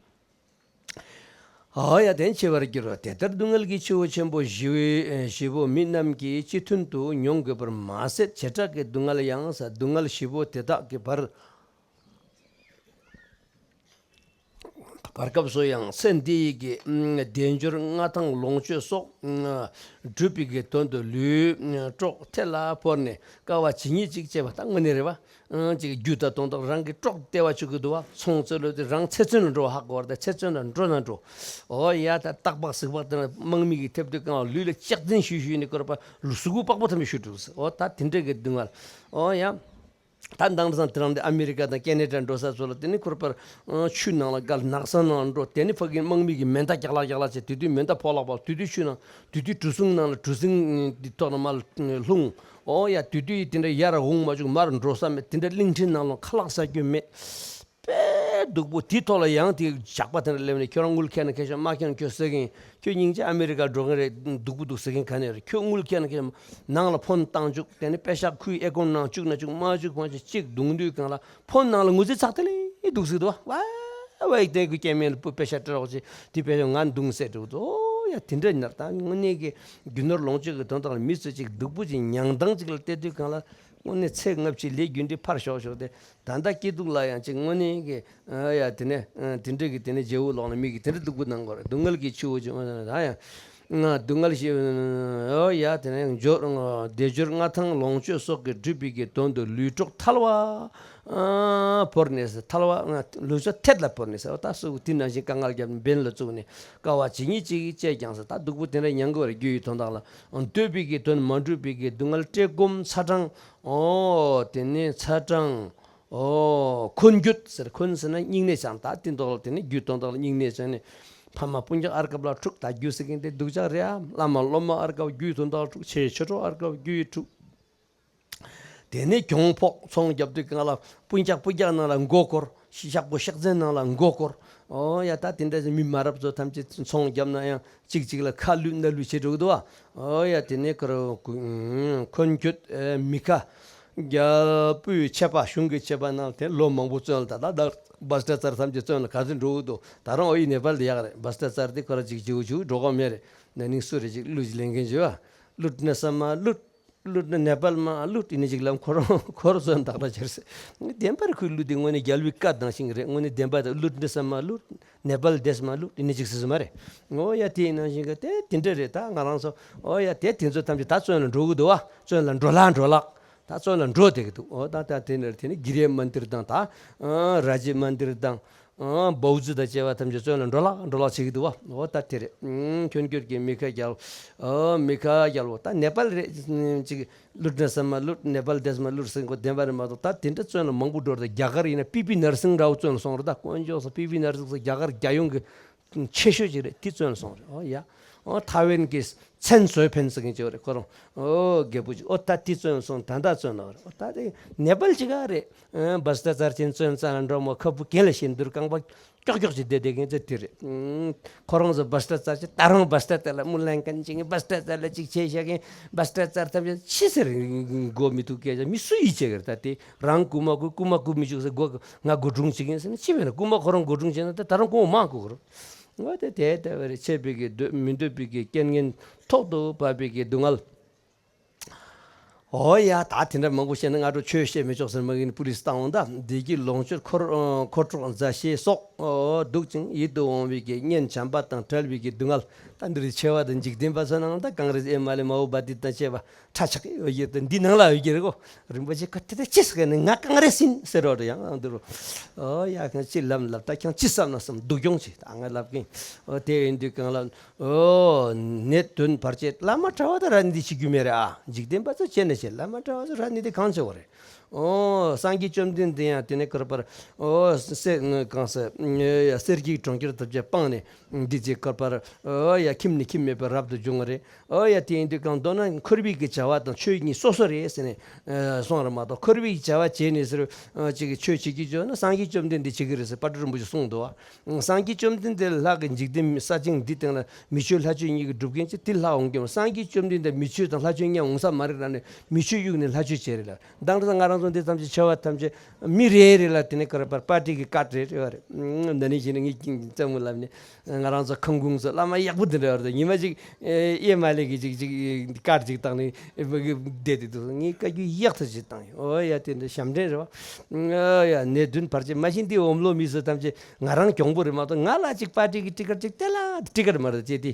ཨ་ཡ། དེ་འཆི་བར་འགྱུར་རོ། དེ་ལྟར་སྡུག་བསྔལ་གྱི་ཆུ་བོ་ཆེན་པོ་བཞི་བོའི་བཞི་པོ་མི་རྣམས་ཀྱིས་ཅི་མཐུན་དུ་མྱོང་དགོས་པར་མ་ཟད། བྱེ་བྲག་གི་སྡུག་བསྔལ་ཡང་ཟེར། སྡུག་བསྔལ་བཞི་པོ་དེ་དག་གི་བར་བར་སྐབས་སུ་ཡང་ཚེ་འདི་ཡི་གི་དལ་འབྱོར་མངའ་ཐང་ལོངས་སྤྱོད་སོགས་སྒྲུབ་པའི་གི་དོན་དུ་ལུས་དཀྲོགས་ཐལ་ལ་བོར་ནས་དཀའ་བ་ཇི་སྙེད་ཅིག་སྤྱད་པ། ད་དངོས་གནས་རེད་བ། ཨང་། ཅིག་རྒྱུ་དང་དོན་དག་རང་གི་དཀྲོགས་བདེ་བ་བྱུང་གི་འདུག་བ། ཚོང་རྩོད་ལོས་དེ་རང་ཚེ་བཙོན་ལ་འགྲོ་བ། ཧ་གོ་བར་དང་ཚེ་བཙོན་ལ་འགྲོ་ན་འགྲོ། ཨོ་ཡ། ད་སྟག་ལྤགས་གཟིག་ལྤགས་དེ་ན་དམག་མི་གིས་ཐེབས་དུས་སྒང་ལ་ལུས་ལ་ལྕག་འཛིན་ཞུས་ཞུས་ནས་བསྐོར་བ་ལུས་གཟུགས་པོ་པགས་པ་ཐམས་ཅད་བཤུས་འགྲོ་ཟེར། ཨོ་ད་དེ་འདྲ་གི་སྡུག་བསྔལ། ཨོ་ཡ། ད་དེང་སང་དེ་རིང་འདི་ཨ་མི་རི་ཀ་དང་ཁེ་ན་ཌ་འགྲོ་ས་ཚོ་ལ་དེ་ནི་བསྐོར་བ་ཆུ་ནང་ལ་བརྒལ། ནགས་ཚལ་ནང་ལ་འགྲོ། དེ་ནི་ཕ་གི་དམག་མི་གིས་མེ་མདའ་རྒྱག་ལག་རྒྱག་ལག་བྱས། དེ་དུས་མེ་མདའ་ཕོག་ལག་པ། དེ་དུས་ཆུ་ནང་། དེ་དུས་གྲུ་གཟིངས་ནང་ལ། གྲུ་གཟིངས་འདི་ཐོག་ནས་མར་ལྷུང་། ཨོ་ཡ། དེ་དུས་དེ་འདྲ་ཡར་འོང་མ་བཅུག་མར་འགྲོ་ས་མེད། དེ་འདྲ་གླིང་ཕྲན་ནང་ལ་ཁ་ལག་ཟ་རྒྱུ་མེད། དཔེ་སྡུག་པོ། དེའི་ཐོག་ལ་ཡང་དེ་ཇག་པ་དེ་འདྲ་སླེབས་ནས་ཁྱོད་རང་དངུལ་ཁྱེར་ན་ཁྱེར་ཤོག་མ་ཁྱེར་ན་ཁྱོད་ཟ་གི་ཡིན། ཁྱོད་སྙིང་རྗེ་ཨ་མི་རི་ཀ་འགྲོ་གི་རེད། སྡུག་པོ་འདུག་ཟ་གི་ཡིན། ག་ནས་རེད། ཁྱོད་དངུལ་ཁྱེར་ན་ཁྱེར། ནང་ལ་ཕོན་བཏང་བཅུག་དེ་ནས་པེ་ཤག་ཁོའི་ཨེ་ཀོན་ནང་བཅུག་ན་བཅུག་མ་བཅུག་ཕོན་ཆེ་གཅིག་བརྡུང་དུས་སྒང་ལ་ཕོན་ནང་ལ་དངུལ་རྩིས་ཚགས་ཐལ་ལེ་འདུག་ཟེར་འདུག་བ། ཝ་ཝ་དེ་ཁོའི་སྐྱེ་དམན་ལ་པེ་ཤག་སྤྲད་རོགས་བྱེད། དེ་པེ་ཤག་ང་བརྡུངས་ཟེར་འདུག་འདུག་ཨོ་ཡ། དེ་འདྲ་ཉར་ད་དངོས་གནས་ཀྱི་རྒྱུ་ནོར་ལོངས་སྤྱོད་ཀྱི་དོན་དག་ལ་མི་ཚོས་ཅིག་སྡུག་པོ་ཅིག་མྱང་སྟངས་ཅིག་ལ་བལྟས་དུས་སྒང་ལ་དངོས་གནས་ཚེ་སྔ་ཕྱི་ལས་རྒྱུ་འབྲས་ཕར་ཞོག་ཞོག་སྟེ། ད་ལྟ་སྐྱིད་སྡུག་ལ་ཡང་ཅིག་དངོས་གནས་ཀྱི། ཨ་ཡ། དེ་ནས་ཨ་དེ་འདྲ་གི་དེ་ནས་རྗེ་བོ་ལོག་ན་མི་གིས་དེ་འདྲ་སྡུག་པོ་གནང་དགོས་རེད། སྡུག་བསྔལ་གྱི་ཆུ་བོ་ཆེན་པོ་ད་ཡང་། ང་སྡུག་བསྔལ་ཞེས། ཨོ་ཡ། དེ་ནས་འབྱོར་བདེ་འབྱོར་མངའ་ཐང་ལོངས་སྤྱོད་སོགས་ཀྱིས་སྒྲུབ་པའི་གི་དོན་དུ་ལུས་དཀྲོགས་ཐལ་བ་ཨ་བོར་ནས་ཟེར། ཐལ་བ་ལུས་ས་ཐལ་ལ་བོར་ནས་ཟེར། ད་སུ་དེ་ནང་བཞིན་དཀའ་ངལ་བརྒྱབ་ནས་འབེན་ལ་བཙུགས་ནས་དཀའ་བ་ཇི་སྙེད་ཅིག་སྤྱད་ཀྱང་ཟེར། ད་སྡུག་པོ་དེ་འདྲ་མྱང་དགོས་རེད། རྒྱུ་ཡི་དོན་དག་ལ། འདོད་པའི་གི་དོན་མ་འགྲུབ་པའི་གི་སྡུག་བསྔལ་བཀྲེས་སྐོམ་ཚ་གྲང་། ཨོ་དེ་ནས་ཚ་གྲང་། ཨོ། འཁོན་རྒྱུད་ཟེར། འཁོན་ཟེར་ན་སྙིང་ནད་ཅན། ད་དེ་འདོགས་ལ་དེ་ནི་རྒྱུད་དོན་དག་ལ་སྙིང་ནད་ཅན་ནི། ཕ་མ་སྤུན་ཀྱག་ཨར་སྐབས་ལ་འཁྲུག། ད་རྒྱུད་ཟེར་མཁན་དེ་སྡུག་ཅག་རེད་ཨ། བླ་མ་སློབ་མ་ཨར་སྐབས་རྒྱུད་དོན་དག་འཁྲུག། ཆེ་ཆོས་གྲོགས་ཨར་སྐབས་རྒྱུད་འཁྲུག། དེ་ནས་གྱོང་ཕོག། ཚོང་རྒྱབ་དུས་སྒང་ལ་སྤུན་ཀྱག་སྤུན་ཀྱག་ནང་ལ་མགོ་སྐོར། ཤ་ཁུ་ཤ་ཚན་ནང་ལ་མགོ་སྐོར། ཨོ་ཡ། ད་དེ་འདྲ་ཞིག་མི་མ་རབས་ཚོ་ཐམས་ཅད་ཚོང་རྒྱབ་ན་ཡང་གཅིག་གཅིག་ལ་ཁ་བསླུས་སྣ་བསླུས་བྱེད་འགྲོ་གི་འདུག་བ། ཨོ་ཡ། དེ་ནས་ཁོ་རང་འཁོན་རྒྱུད་མི་ཁ། རྒྱལ་པོའི་ཆད་པ། གཞུང་གི་ཆད་པ་གནང་། དེ་ལོ་མང་པོ་བཙོན་ལ། ད་ལྟ་བྷ་སྟ་ཙར་ཐམས་ཅད་བཙོན་ལ་ག་ཚོད་འགྲོ་གི་འདུག། ད་རུང་ཨོ་ཡི་ནེ་པལ་དེ་ཡག་རེད། བྷ་སྟ་ཙར་དེ་ཁོ་རང་གཅིག་བྱེད་དགོས་བྱེད་དགོས་འགྲོ་གི་མེད་རེད། ན་ནིང་སུ་རེད་ཅིག་གླུ་ཅིག་ལེན་མཁན་བྱེད་བ། བླུད་ན་ས་མ་བླུད། བླུད་ན་ནེ་པལ་མ་བླུད། ཡིན་ན་ཅིག་ལམ་ཁོ་རང་ཁོ་རང་བཙོན་ཐག་ལ་ཁྱེར་ཟེར། བདེན་པར་ཁོའི་གླུ་དེ་དངོས་གནས་རྒྱལ་པོའི་བཀའ་དང་ཞིང་རེད། དངོས་གནས་བདེན་པ་དང་། བླུད་ན་ས་མ་བླུད། ནེ་པལ་འདས་མ་བླུད། ཡིན་ན་ཅིག་ཟེར་ས་མ་རེད། ཨོ་ཡ། དེ་ཡིན་ནང་བཞིན་གི་དེ་དེ་འདྲ་རེད། ད་ང་རང་ཚོ་ཨོ་ཡ། དེ་དེ་ཚོ་ཐམས་ཅད་ད་བཙོན་ལ་འགྲོ་གི་འདུག་བ། བཙོན་ལ་འགྲོ་ལག་འགྲོ་ལག། ད་བཙོན་ལ་འགྲོ་བསྡད་ཀྱི་འདུག། ཨོ་ད་ད་དེ་ནས་དེ་ནས་གི་རི་མན་དིར་དང་། ད་ཨ་ར་ཇི་མན་དིར་དང་། ཨ་བོའུ་ཛི་དང་བཅས་པ་ཐམས་ཅད་བཙོན་ལ་འགྲོ་ལག་འགྲོ་ལག་བྱེད་ཀྱི་འདུག་བ། ཨོ་ད་དེ་རེད། ཨུམ། འཁོན་རྒྱུད་ཀྱི་མི་ཁ་རྒྱལ། ཨོ་མི་ཁ་རྒྱལ་པོ་ད་ནེ་པལ་རེད། ཅིག་བླུད་ན་ས་མ་བླུད། ནེ་པལ་འདས་མ་བླུད་ཟེར་གོ་བདེན་པ་རེད་མ་གཏོགས། ད་དེ་འདྲ་བཙོན་ལ་མང་པོ་འགྲོ་རེད། རྒྱ་གར་ཡིན་ན་པི་པི་ནར་སིང་རའོ་བཙོན་ལ་སོང་རེད། ད་དཀོན་མཆོག་གསུམ། པི་པི་ནར་སིང་ཟེར་རྒྱ་གར་རྒྱལ་ཡོངས་ཀྱི་ཆེ་ཤོས་ཅིག་རེད། དེ་བཙོན་སོང་རེད། ཨོ་ཡ། ཨོ་ཐའེ་ཝན་གྱི་ཚན་སོའེ་ཕེན་ཟེར་མཁན་ཅིག་རེད། ཁོ་རང་ཨོ་རྒད་པོ་ཅིག། ཨོ་ད་དེ་བཙོན་སོང་། ད་ད་བཙོན་ལ་རེད། ཨོ་ད་དེ་ནེ་པལ་ཅིག་ག་རེད། ཨ་བྷ་སྟ་ཙར་ཅན་བཙོན་ས་ལ་འགྲོ་མོ་ཁ་སྤུ་གྱེན་ལ་ཞེན་དུར་རྐང་པ་ཀྱོག་ཀྱོག་ཅིག་བསྡད་བསྡད་མཁན་ཚོ་དེ་རེད། ཨུམ། ཁོ་རང་ཚོ་བྷ་སྟ་ཙར་ཅན། ད་རུང་བྷ་སྟ་ཙར་ལ་སྨོན་ལམ་འཁན་བྱེད་མཁན། བྷ་སྟ་ཙར་ལ་ཅིག་བྱས་བཞག་མཁན། བྷ་སྟ་ཙར་ཐམས་ཅད་ཕྱི་ཟེར་མགོ་མི་ཐུག་སྐད་ཆ། མི་སུ་ཡིད་ཆེས་ཀྱི་རེད། ད་དེ་རང་རྐུ་མ་རྐུ། རྐུ་མ་རྐུ་མི་བཅུག་ཟེར། རྐུ་མ་ང་མགོ་སྒྲུང་བྱེད་ཀྱིན་ཟེར་ན་ཅི་བས་ན། རྐུ་མ་ཁོ་རང་མགོ་སྒྲུང་བྱེད་ན་ད་ད་རུང་རྐུ་མ་མང་རྐུ་གི་རེད། འོ་དེ་དེ་ལྟ་བུ་རེད། ཆད་པའི་གི་འདོད། མི་འདོད་པའི་གི་རྐྱེན་ངན། ཐོག་ཏུ་བབས་པའི་གི་སྡུག་བསྔལ། འོ་ཡ། ད་དེ་འདྲ་མང་པོ་བཤད་ན་སྔ་དྲོ་ཆོས་བཤད་མི་ཆོག་ཟེར་མ་གིན་པུ་ལིས་བཏང་འོང་། ད་བདེ་སྐྱིད་ལོངས་སྤྱོད་འཁོར་འཁོར་གྲོགས་མཛའ་བཤེས་སོགས་སྡུག་ཅིང་ཡིད་དུ་འོང་བའི་གི་གཉེན་བྱམས་པ་དང་བྲལ་བའི་གི་སྡུག་བསྔལ། ད་འདིར་ཆེ་བ་དང་འཇིག་རྟེན་པ་ཚོ་ནང་ད་ཀོང་རེས་ཨེ་མ་ལེ་མའོ་བ་ཏི་དང་བཅས་པ་ཁྲ་ཆག་གི་ཡོད་ཀྱི་རེད། འདི་ནང་ལ་ཡོད་ཀྱི་རེད་གོ། རིན་པོ་ཆེ་ཁ་དེ་ད་ཅི་ཟེར་གི་ནི་ང་ཀོང་རེས་ཡིན་ཟེར་རོ་རེད། ཡང་འདི་རུ་ཨོ་ཡ། ཁང་ཅི་ལབ་ལབ། ད་ཁྱང་ཅི་བསམ་ན་བསམ། སྡུག་གྱོང་ཅི། ད་ང་ལབ་གིན། ཨོ་དེ་ཡིན་དུས་གང་ལབ། ཨོ་ནད་གདོན་བར་ཆད་བླ་མ་གྲྭ་བ་དང་ར་ནི་དེ་བྱེད་རྒྱུ་མེད་རེད་ཨ། འཇིག་རྟེན་པ་ཚོ་བྱས་ནས་བྱས། བླ་མ་གྲྭ་བ་ཚོ་ར་ནི་དེ་གང་བྱེད་བ་རེད། ཨོ་སངས་རྒྱས་བཅོམ་ལྡན་འདས་ཡང་དེ་ནས་ཀར་པར་ཨོ་སེ་གང་ཟེར་གསེར་གྱི་གྲོང་ཁྱེར་ཐབས་ཅན་སྤངས་ནས། འདི་ཚེ་ཁར་པར་ཨོ་ཡ་ཁྱིམ་ནས་ཁྱིམ་མེད་པར་རབ་ཏུ་བྱུང་བ་རེད། ཨོ་ཡ་དེ་ཡིན་དུས་གང་མདོར་ན་འཁོར་བའི་གི་བྱ་བ་དང་ཆོས་གཉིས་སོ་སོ་རེད་ཟེར་ནས་ཨ་གསུངས་རེད་མ་གཏོགས། འཁོར་བའི་བྱ་བ་བྱས་ནས་ཟེར་ཨ་ཅིག་ཆོས་བྱེད་ཀྱི་བྱུང་ན་སངས་རྒྱས་བཅོམ་ལྡན་འདས་བྱེད་ཀྱི་རེད་ཟེར་དཔལ་སྤྲུལ་རིན་པོ་ཆེ་གསུངས་འདུག་བ། སངས་རྒྱས་བཅོམ་ལྡན་འདས་ལྷ་གི་འཇིག་རྟེན་ས་ཆེན་འདི་སྟེང་ལ་མི་ཆོས་ལྷ་ཆོས་གཉིས་ཀྱི་སྒྲུབ་མཁན་ཅིག་དེ་ལྷ་འོང་གི་མ། སངས་རྒྱས་བཅོམ་ལྡན་འདས་མི་ཆོས་དང་ལྷ་ཆོས་མཉམ་འོང་ས་མ་རེད་ལབ་ནས་མི་ཆོས་གཡུགས་ནས་ལྷ་ཆོས་བྱས་རེད་ལ། མདང་དེ་ང་རང་ཚོ་འདི་ཐམས་ཅད་ཆེ་བ་ཐམས་ཅད་མི་རེ་རེ་ལ་དེ་ནས་ཀར་པར་པར་ཊི་གི་ཀར་ཌི་རེ་རེ་བ་རེད། ཨ་ནི་བྱས་ནས་ངས་ཀྱང་རྩེད་མོ་ལབ་ནས་ང་རང་ཚོ་ཁང་ཁུང་ཚོ་བླ་མ་ཡག་པོ་དེ་འདྲ་བ་རེད། ཉི་མ་གཅིག་ཨེ་མ་ལེ་གི་གཅིག་གཅིག་ཀར་ཌི་གཅིག་བཏང་ནས་ཨེ་བ་གི་བསྡད་དེ་འདུག། ངས་བཀའ་བཀྱོན་ཡག་ཐག་ཆོད་བཏང་ཡོད། ཨོ་ཡ་དེ་འདྲ་ཞབས་འདྲེན་རེད་བ། ཨོ་ཡ་ནད་གདོན་བར་ཆད་མ་གཞི་འདི་འོམ་ལོ་མི་ཚོ་ཐམས་ཅད་ང་རང་གྱོང་པོ་རེད་མ་གཏོགས། ང་ལ་གཅིག་པར་ཊི་གི་ཊི་ཀེ་ཊི་གཅིག་སྟེར་ལ་ཊི་ཀེ་ཊི་མ་རེད་ཅེས་དེ།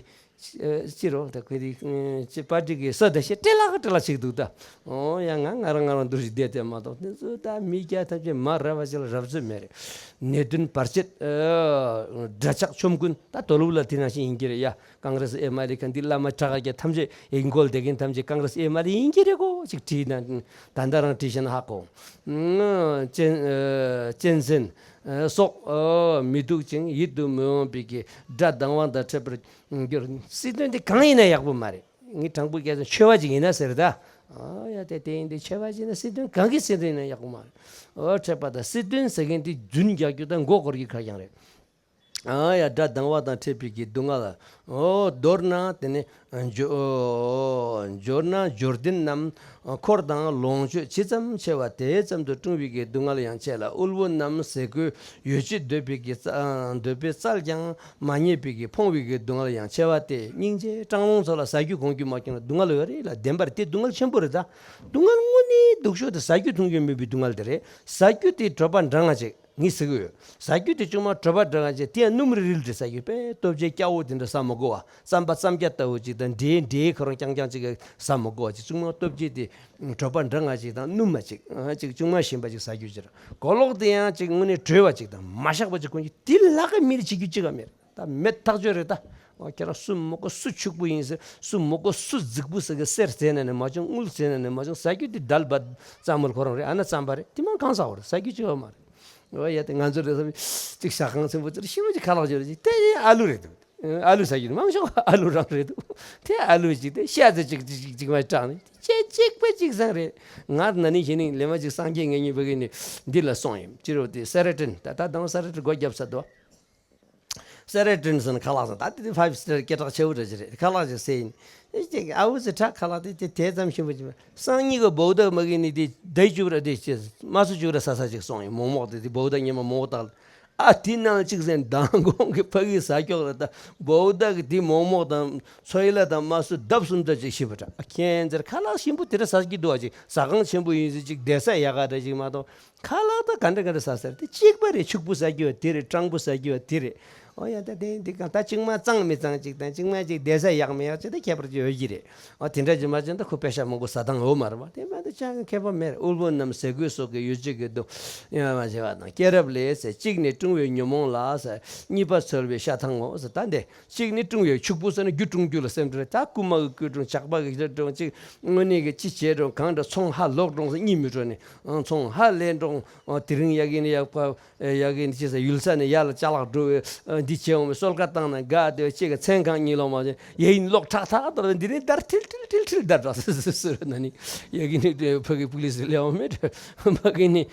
ཨ་ཅི་རོ་ད་ཁོས་དེ་ཨ་ཅི་པར་ཊི་གི་ས་ད་ཤེས་སྤྲེལ་ལག་སྤྲེལ་ལག་ཅིག་འདུག་ད། ཨོ་ཡ་ང་ང་རང་ང་རང་འདུར་ཞིག་བསྡད་དེ་མ་གཏོགས་དེ་ཚོ་ད་མི་སྐྱ་ཐམས་ཅད་མ་རབས་པ་ཅིག་ལ་རབས་ཚོད་མེད་རེད། ནད་གདོན་བར་ཆད་ཨ་འདྲ་ཆགས་ཆོམ་རྐུན། ད་དོ་ལུག་ལ་དེ་ནང་བཞིན་ཡིན་གྱི་རེད་ཡ། ཀོང་རེས་ཨེ་མ་ལེ་ཁ་འདི་བླ་མ་གྲྭ་ཁ་རྒྱ་ཐམས་ཅད་ཡིན་སྐོལ་བསྡད་མཁན་ཐམས་ཅད་ཀོང་རེས་ཨེ་མ་ལེ་ཡིན་གྱི་རེད་གོ་ཅིག་བྲིས་ན། ད་ལྟ་རང་བྲིས་ཤེས་ན་ཧ་གོ། ཨ་གཅན་ཨ་གཅན་གཟན་ཨ་སོགས་ཨ་མི་སྡུག་ཅིང་ཡིད་དུ་མི་འོང་བའི་གི་དགྲ་སྡང་བ་དང་འཕྲད་པར་འགྱུར། སྲིད་དོན་དེ་གང་ཡིན་ན་ཡག་པོ་མ་རེད། ངས་དྲང་པོ་སྐད་ཆ་ཆོས་པ་ཅིག་ཡིན་ན་ཟེར་ད། ཨ་ཡ་དེ་དེ་ཡིན་དུས་ཆོས་པ་ཅིག་ཡིན་ན་སྲིད་དོན་གང་གི་སྲིད་དོན་ཡིན་ན་ཡག་པོ་མ་རེད། ཨོ་འཕྲད་པ་དང་སྲིད་དོན་ཟེར་མཁན་དེ་རྫུན་རྒྱག་རྒྱུ་དང་མགོ་སྐོར་རྒྱུ་ཁ་རྐྱང་རེད། ཨ་ཡ་དགྲ་སྡང་བ་དང་འཕྲད་པའི་གི་སྡུག་བསྔལ། ཨོ་མདོར་ན་དེ་ནི་འབྱོར་འབྱོར་ན་འབྱོར་ལྡན་རྣམས། འཁོར་དང་ལོངས་སྤྱོད་ཇི་ཙམ་ཆེ་བ་དེ་ཙམ་དུ་བཀྲུང་བའི་གི་སྡུག་བསྔལ་ཡང་ཆེ་ལ། དབུལ་བོ་རྣམས་ཟས་གོས་ཡོ་བྱད་འདོད་པའི་གི་རྩ་འདོད་པའི་རྩལ་ཀྱང་མ་རྙེད་པའི་གི་ཕོངས་པའི་གི་སྡུག་བསྔལ་ཡང་ཆེ་བ་སྟེ། སྙིང་རྗེ་སྤྲང་རླུང་ཚོ་ལ་ཟ་རྒྱུ་གོན་རྒྱུ་མ་བྱུང་ན་སྡུག་བསྔལ་ཡོད་རེད་ལ། བདེན་པར་དེ་སྡུག་བསྔལ་ཆེན་པོ་རེད་ད། སྡུག་བསྔལ་དངོས་གནས་སྡུག་ཤོས་དེ་ཟ་རྒྱུ་འཐུང་རྒྱུ་མེད་པའི་སྡུག་བསྔལ་དེ་རེད། ཟ་རྒྱུ་དེ་གྲོད་པ་འགྲང་ང་ཅིག་ངས་ཟེར་གི་ཡོད། ཟ་རྒྱུ་དེ་ཅུང་མ་གྲོད་པ་འགྲང་ང་ཅིག་དེ་ཡང་སྣུམ་རིལ་རིལ་དེ་ཟ་རྒྱུ། དཔེ་ལྟོ་ཆས་སྐྱ་བོ་དེ་འདྲ་ཟ་མི་དགོས་བ། རྩམ་པ་རྩམ་སྐྱ་ལྟ་བུ་ཅིག་དང་འབྲས་འབྲས་ཁོ་རང་རྐྱང་རྐྱང་ཅིག་ཟ་མི་དགོས་བ། ཅིག་ཅུང་མ་ལྟོ་ཆས་དེ་གྲོད་པ་འགྲང་ང་ཅིག་དང་སྣུམ་མ་ཅིག་ཨ་ཅིག་ཅུང་མ་ཞིམ་པ་ཅིག་ཟ་རྒྱུ་ཅིག་ར། གོས་ལོག་དེ་ཡང་ཅིག་དངོས་གནས་དྲོས་པ་ཅིག་དང་མ་བཤགས་པ་ཅིག་གོན་རྒྱུ། དེ་ལ་ཀ་མི་ལ་བྱེད་རྒྱུ་ཅིག་ག་མེད། ད་མེད་ཐག་ཆོད་རེད་ད། ཨོ་ཁྱེད་རང་སུ་མོ་གོ་སུ་ཕྱུག་པོ་ཡིན་ཟེར། སུ་མོ་གོ་སུ་རྫིག་པོ་ཟེར་གི་གསེར་བཙལ་ནས་ནས་མ་བྱུང་། དངུལ་བཙལ་ནས་ནས་མ་བྱུང་། ཟ་རྒྱུ་དེ་དལ་བ་ཙམ་མོ་ཁོ་རང་རེད། ཨ་ན་རྩམ་པ་རེད། དེ་མ་གང་ཟ་བ་རེད། ཟ་རྒྱུ་ཅི་བ་མ་རེད། ཨོ་ཡ་དེ་ང་ཚོ་རེད་བསམ་ཅིག་ཞག་གང་ཚན་པོ་ཚོར་ཤི་བ་ཅིག་ཁ་ལག་ཅིག་རེད་ཅིག་དེ་ཨ་ལུ་རེད་འདུག་ཨ་ལུ་ཟ་རྒྱུ་མང་ཤོག་ཨ་ལུ་རང་རེད་འདུག་དེ་ཨ་ལུ་ཅིག་དེ་ཤ་ཚ་ཅིག་ཅིག་ཅིག་མ་སྐྲག་ནས་ཅེ་གཅིག་པ་ཅིག་བཟང་རེད། ང་ན་ནིང་གཞེས་ནིང་ལས་མ་ཅིག་སངས་རྒྱས་ངེད་གཉིས་བུ་གི་ནི་འདི་ལ་སོང་ཡིན། ཅི་རོ་དེ་སེ་ར་ཊན་ད་ད་དང་སེ་ར་ཊན་སྒོ་བརྒྱབ་ས་དོ། སེ་ར་ཊན་སོང་ཁ་ལག་སོང་ད་དེ་ཕའིབ་སི་ཊར་སྐད་གྲགས་ཆེ་བོ་འདྲ་ཅིག་རེད། ཁ་ལག་ཅིག་ཟས་ཡིན། ཨེ་ཅིག་ཨ་བུ་ཟེར་ཁྲག་ཁ་ལག་དེ་དེ་དེ་ཙམ་ཞིམ་པོ་ཅིག་སང་ཉིན་གི་བོའུ་དག་མ་གི་ནི་དེ་བདེ་བཅུག་ར་དེ་ཅེ་མ་སུ་བཅུག་ར་ཟ་ས་ཅིག་སོང་ཡིན། མོག་མོག་དེ་དེ་བོའུ་དག་ཉི་མ་མོག་དག་ལ། ཨ་དེ་ནང་གཅིག་ཟན་མདང་དགོང་གི་ཕ་གི་ཟ་ཀྱོག་ལ་ད་བོའུ་དག་གི་དེ་མོག་མོག་དང་ཚོད་ལ་དང་མ་སུ་ལྡབ་གསུམ་ཙམ་ཅིག་ཤི་བ་འདྲ། ཨ་ཁྱེད་ཚེར་ཁ་ལག་ཞིམ་པོ་དེ་འདྲ་ཟ་གི་འདུག་ཨ་ཅིག་ཟ་ཁང་ཆེན་པོ་ཡིན་ཟེར་ཅིག་བསྡད་ས་ཡག་ག་འདྲ་ཅིག་མ་གཏོགས་ཁ་ལག་ད་ག་འདྲ་ག་འདྲ་ཟ་ཟེར་དེ་གཅིག་པ་རེད། ཕྱུག་པོ་ཟ་གི་བ་དེ་རེད། སྤྲང་པོ་ཟ་གི་བ་དེ་རེད། ཨོ་ཡ་ད་དེ་འདི་ག་ད་གཅིག་མ་གཙང་མི་གཙང་ཅིག་དང་གཅིག་མ་ཅིག་བསྡད་ས་ཡག་མི་ཡག་ཅིག་ད་ཁྱད་པར་ཅིག་ཡོད་ཀྱི་རེད། ཨ་དེ་འདྲ་ཅིག་མ་བྱུང་ད་ཁོ་པེ་ཤ་མང་པོ་ཟ་སྟངས་འོ་མ་རེད་བ། དེ་མ་ད་ཅང་ཁྱད་པར་མེད། དབུལ་པོ་རྣམས་ཟས་གོས་སོགས་ཀྱི་ཡོ་བྱད་ཀྱི་དུ་ཡང་མ་བྱེད་པ་དང་། སྐྱེས་རབས་ལས་ཟེར། གཅིག་ནི་སྲུང་བའི་ཉོན་མོངས་ལ་ཟེར། གཉིས་པ་འཚོལ་བའི་ཤ་ཐང་ངོ་ཟེར། ད་འདི་གཅིག་ནི་སྲུང་བའི་ཕྱུག་པོ་ཟེར་ན་རྒྱུ་སྲུང་རྒྱུ་ལ་སེམས་ཁྲལ། ད་རྐུན་མ་གི་རྐུ་སྲུང་། ཇག་པ་གི་ཁྱེར་སྲུང་། གཅིག་དངོས་གནས་ཀྱི་ཅི་བྱས་སྲུང་གང་འདྲ་ཚོང་ཧ་ལོག་སྲུང་ཟེར་གཉིད་མི་བྲོ་ནས་ཚོང་ཧ་ལས་སྲུང་། དེ་རིང་ཡ་གི་ནི་ཡག་པ། ཡ་གི་ནི་ཅི་ཟེར་ཡུལ་ས་ནས་ཡར་ལ་ཅ་ལག་འགྲོ་བའི་འདི་བྱས་འོང་བའི་གསོལ་ཁ་བཏང་ན་དགའ་སྟེ་གཅིག་གི་མཚན་གང་གཉིད་ལོག་མ་བྱུང་། ཡ་ཡིན་ལོག་ཁྲག་ཐག་ཏོ་འདི་ནི་འདར་ཐིལ་ཐིལ་ཐིལ་ཐིལ་འདར་འདྲ་སི་སི་སི་ན་ནི་ཡ་གི་ནི་ཕ་གི་པུ་ལི་སི་ལེའོ་མེད་ཕ་གི་ནི་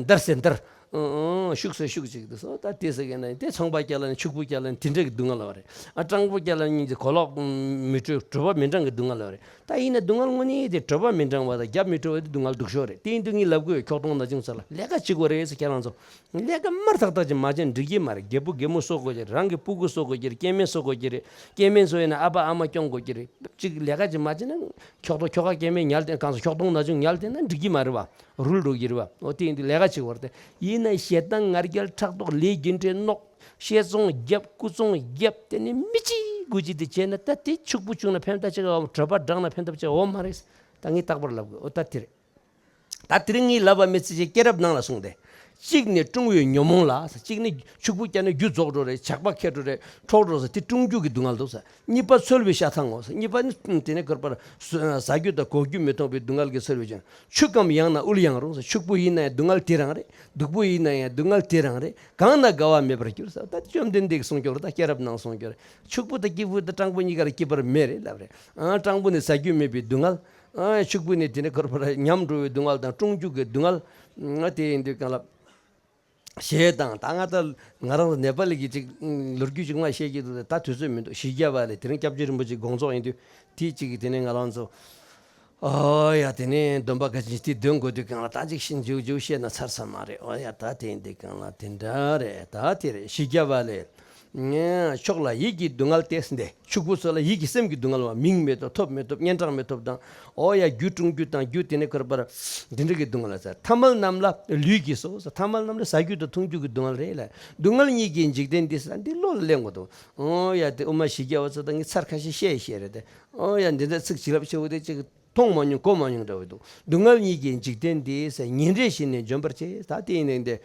འདར་སེ་འདར། ཨང་ཨང་ཤུགས་སེ་ཤུགས་ཅིག་དུ་སོ་ད་དེ་ཟེར་གི་ན་དེ་ཚོང་པ་སྐྱ་ལ་ནི་ཕྱུག་པོ་སྐྱ་ལ་ནི་དེ་འདྲ་གི་སྡུག་བསྔལ་བ་རེད། ཨ་སྤྲང་པོ་སྐྱ་ལ་ནི་གོ་ལོག་མི་སྤྲོད་གྲོད་པ་མི་འགྲང་གི་སྡུག་བསྔལ་བ་རེད། ད་ཡིན་ན་སྡུག་བསྔལ་དངོས་གནས་དེ་གྲོད་པ་མི་འགྲང་བ་དང་རྒྱབ་མི་སྤྲོ་བ་དེ་སྡུག་བསྔལ་སྡུག་ཤོས་རེད། དེ་ཡིན་དུས་ངས་ལབ་དགོས། ཁྱོག་གཏོང་ན་ཅུང་ཙམ་ལ་ལས་ཀ་བྱེད་དགོས་རེད་ཟེར། ཁྱེད་རང་ཚོ་ལས་ཀ་མར་ཐག་ཐག་ཅིག་མ་བྱས་འགྲིག་གི་མ་རེད། རྒད་པོ་རྒད་མོ་གསོ་དགོས་ཀྱི་རེད། རང་གི་སྤུ་གུ་གསོ་དགོས་ཀྱི་རེད། སྐྱེ་དམན་གསོ་དགོས་ཀྱི་རེད། སྐྱེ་དམན་གསོ་ཡིན་ན་ཨ་ཕ་ཨ་མ་སྐྱོང་དགོས་ཀྱི་རེད། ཅིག་ལས་ཀ་ཅིག་མ་བྱས་ན་ཁྱོག་གཏོང་ཁྱོ་ག་སྐྱེ་དམན་ཉལ་ཏེ་གང་ཟེར་ཁྱོག་གཏོང་ན་ཅུང་ཉལ་ཏེ་ན་འགྲིག་གི་མ་རེད་བ། རུལ་འགྲོ་གི་རེད་བ། འོ་དེ་ཡིན་དུས་ལས་ཀ་བྱེད་དགོས་རེད་དེ། ཡིན་ན་ཞེ་སྡང་ང་རྒྱལ་ཕྲག་དོག་ལས་རྒྱུ་འབྲས་གནོད། བཤས་ཚོང་རྒྱབ། རྐུ་ཚོང་རྒྱབ། དེ་ནི་མི་གཅིག་དགུ་གཅིག་དེ་བྱས་ན་ད་དེ་ཕྱུག་པོ་བྱུང་ན་ཕན་ཐོགས་ཅི་ག་བ། གྲོད་པ་འགྲངས་ན་ཕན་ཐོགས་ཅི་ག་འོ་མ་རེད། ད་ངས་རྟག་པར་ལབ་དགོས། འོ་ད་དེ་རེད། ད་དེ་རིང་ངས་ལབ་པ་མི་ཚེ་ཆེ་སྐྱེས་རབས་ནང་ལ་གསུངས་ཏེ། གཅིག་ནི་སྲུང་བའི་ཉོན་མོངས་ལ། གཅིག་ནི་ཕྱུག་པོ་སྐྱ་ན་རྒྱུ་རྫོགས་འགྲོ་རེད། ཇག་པ་ཁྱེར་འགྲོ་རེད། འཕྲོག་འགྲོ་ཟེར་དེ་སྲུང་རྒྱུ་གི་སྡུག་བསྔལ་འདུག་ཟེར། གཉིས་པ་འཚོལ་བའི་ཤ་ཐང་ངོ་ཟེར། གཉིས་པ་ནི་དེ་ནས་ཁོར་པར་ཟ་རྒྱུ་དང་གོན་རྒྱུ་མི་མཐོང་བའི་སྡུག་བསྔལ་གྱིས་འཚོལ་བའི་ཕྱིར། ཆུ་ཁམ་ཡང་ན་དབུལ་ཡང་རུང་ཟེར། ཕྱུག་པོ་ཡིན་ན་ཡང་སྡུག་བསྔལ་དེ་རང་རེད། སྡུག་པོ་ཡིན་ན་ཡང་སྡུག་བསྔལ་དེ་རང་རེད། གང་ན་དགའ་བ་མེད་པར་འགྱུར་ཟེར། ད་བཅོམ་ལྡན་འདས་ཀྱིས་གསུངས་ཀྱོག་རེད། ད་སྐྱེས་རབས་ནང་གསུངས་ཀྱོག་རེད། ཕྱུག་པོ་དང་སྐྱིད་པོ་དང་སྤྲང་པོ་གཉིས་ཀར་སྐྱིད་པར་མེད་རེད་ལབ་རེད། ཨང་སྤྲང་པོ་ནི་ཟ་རྒྱུ་མེད་པའི་སྡུག་བསྔལ། ཨང་ཕྱུག་པོ་ནི་དེ་ནས་ཁོར་པར་ཉམས་འགྲོ་བའི་སྡུག་བསྔལ་དང་སྲུང་རྒྱུ་གི་སྡུག་བསྔལ། ཨང་དེ་ཡིན་དུས་གང་ལ། ཞེས་དང་ད་ང་ད་ང་རང་ནེ་པ་ལི་གི་ཅིག་ལོ་རྒྱུས་ཅིག་མ་བཤད་ཀྱི་འདུག་ད་དུས་ཚོད་མི་འདུག་བཞི་བརྒྱ་པ་ལས་དེ་རིང་སྐྱབས་རྗེ་རིན་པོ་ཆེ་དགོངས་རྫོགས་ཡིན་དུས་དེ་ཅིག་གིས་དེ་ནས་ང་རང་ཚོ། ཨོ་ཡ་དེ་ནས་སྡོམ་པ་ག་ཅིག་དེ་འདོན་དགོས་དུས་གང་ལ་ད་ཅིག་ཤིན་ཇུ་ཇུ་བཤད་ན་ཚར་ས་མ་རེད། ཨོ་ཡ་ད་དེ་ཡིན་དུས་གང་ལ་དེ་འདྲ་རེད། ད་དེ་རེད། བཞི་བརྒྱ་པ་ལས། ངས་ཕྱོགས་ལ་ཡིད་ཀྱི་སྡུག་བསྔལ་ཏེ་འདི་ཕྱུག་པོ་ཚོ་ལ་ཡིད་ཀྱི་སེམས་ཀྱི་སྡུག་བསྔལ་བ། མིང་མེད་དོ། ཐོབ་མི་ཐོབ། སྙན་གྲགས་མི་ཐོབ་དང་། ཨོ་ཡ་རྒྱུ་སྲུང་རྒྱུ་དང་རྒྱུ་དེ་ནས་ཁོར་པར་འདི་འདྲ་གི་སྡུག་བསྔལ་ཟེར། ཐ་མལ་རྣམས་ལ་ལུས་ཀྱིས་སོ་ཟེར། ཐ་མལ་རྣམས་ལ་ཟ་རྒྱུ་དང་འཐུང་རྒྱུ་གི་སྡུག་བསྔལ་རེད་ལ། སྡུག་བསྔལ་གཉིས་ཀྱི་འཇིག་རྟེན་འདི་ཟེར་འདི་བློ་ལ་གླེང་དགོས་འདུག་ཨོ་ཡ་དེ་དབུ་མ་བཞི་བརྒྱ་པ་ཚོ་དང་ངས་ཚར་ཁ་ཤས་བཤད་བཤད་རེད་དེ། ཨོ་ཡ་འདི་འདྲ་ཚིག་བྱིན་རླབས་ཆེ་བོ་དེ་ཅིག་མཐོང་མ་མྱོང་གོ་མ་མྱོང་འདྲ་བོ་འདུག་སྡུག་བསྔལ་གཉིས་ཀྱི་འཇིག་རྟེན་འདི་ཟེར། ཉིན་རེ་བཞིན་ནི་འཇོམས་པར་བྱེད། ད་དེ་ཡིན་ནའི་འདི།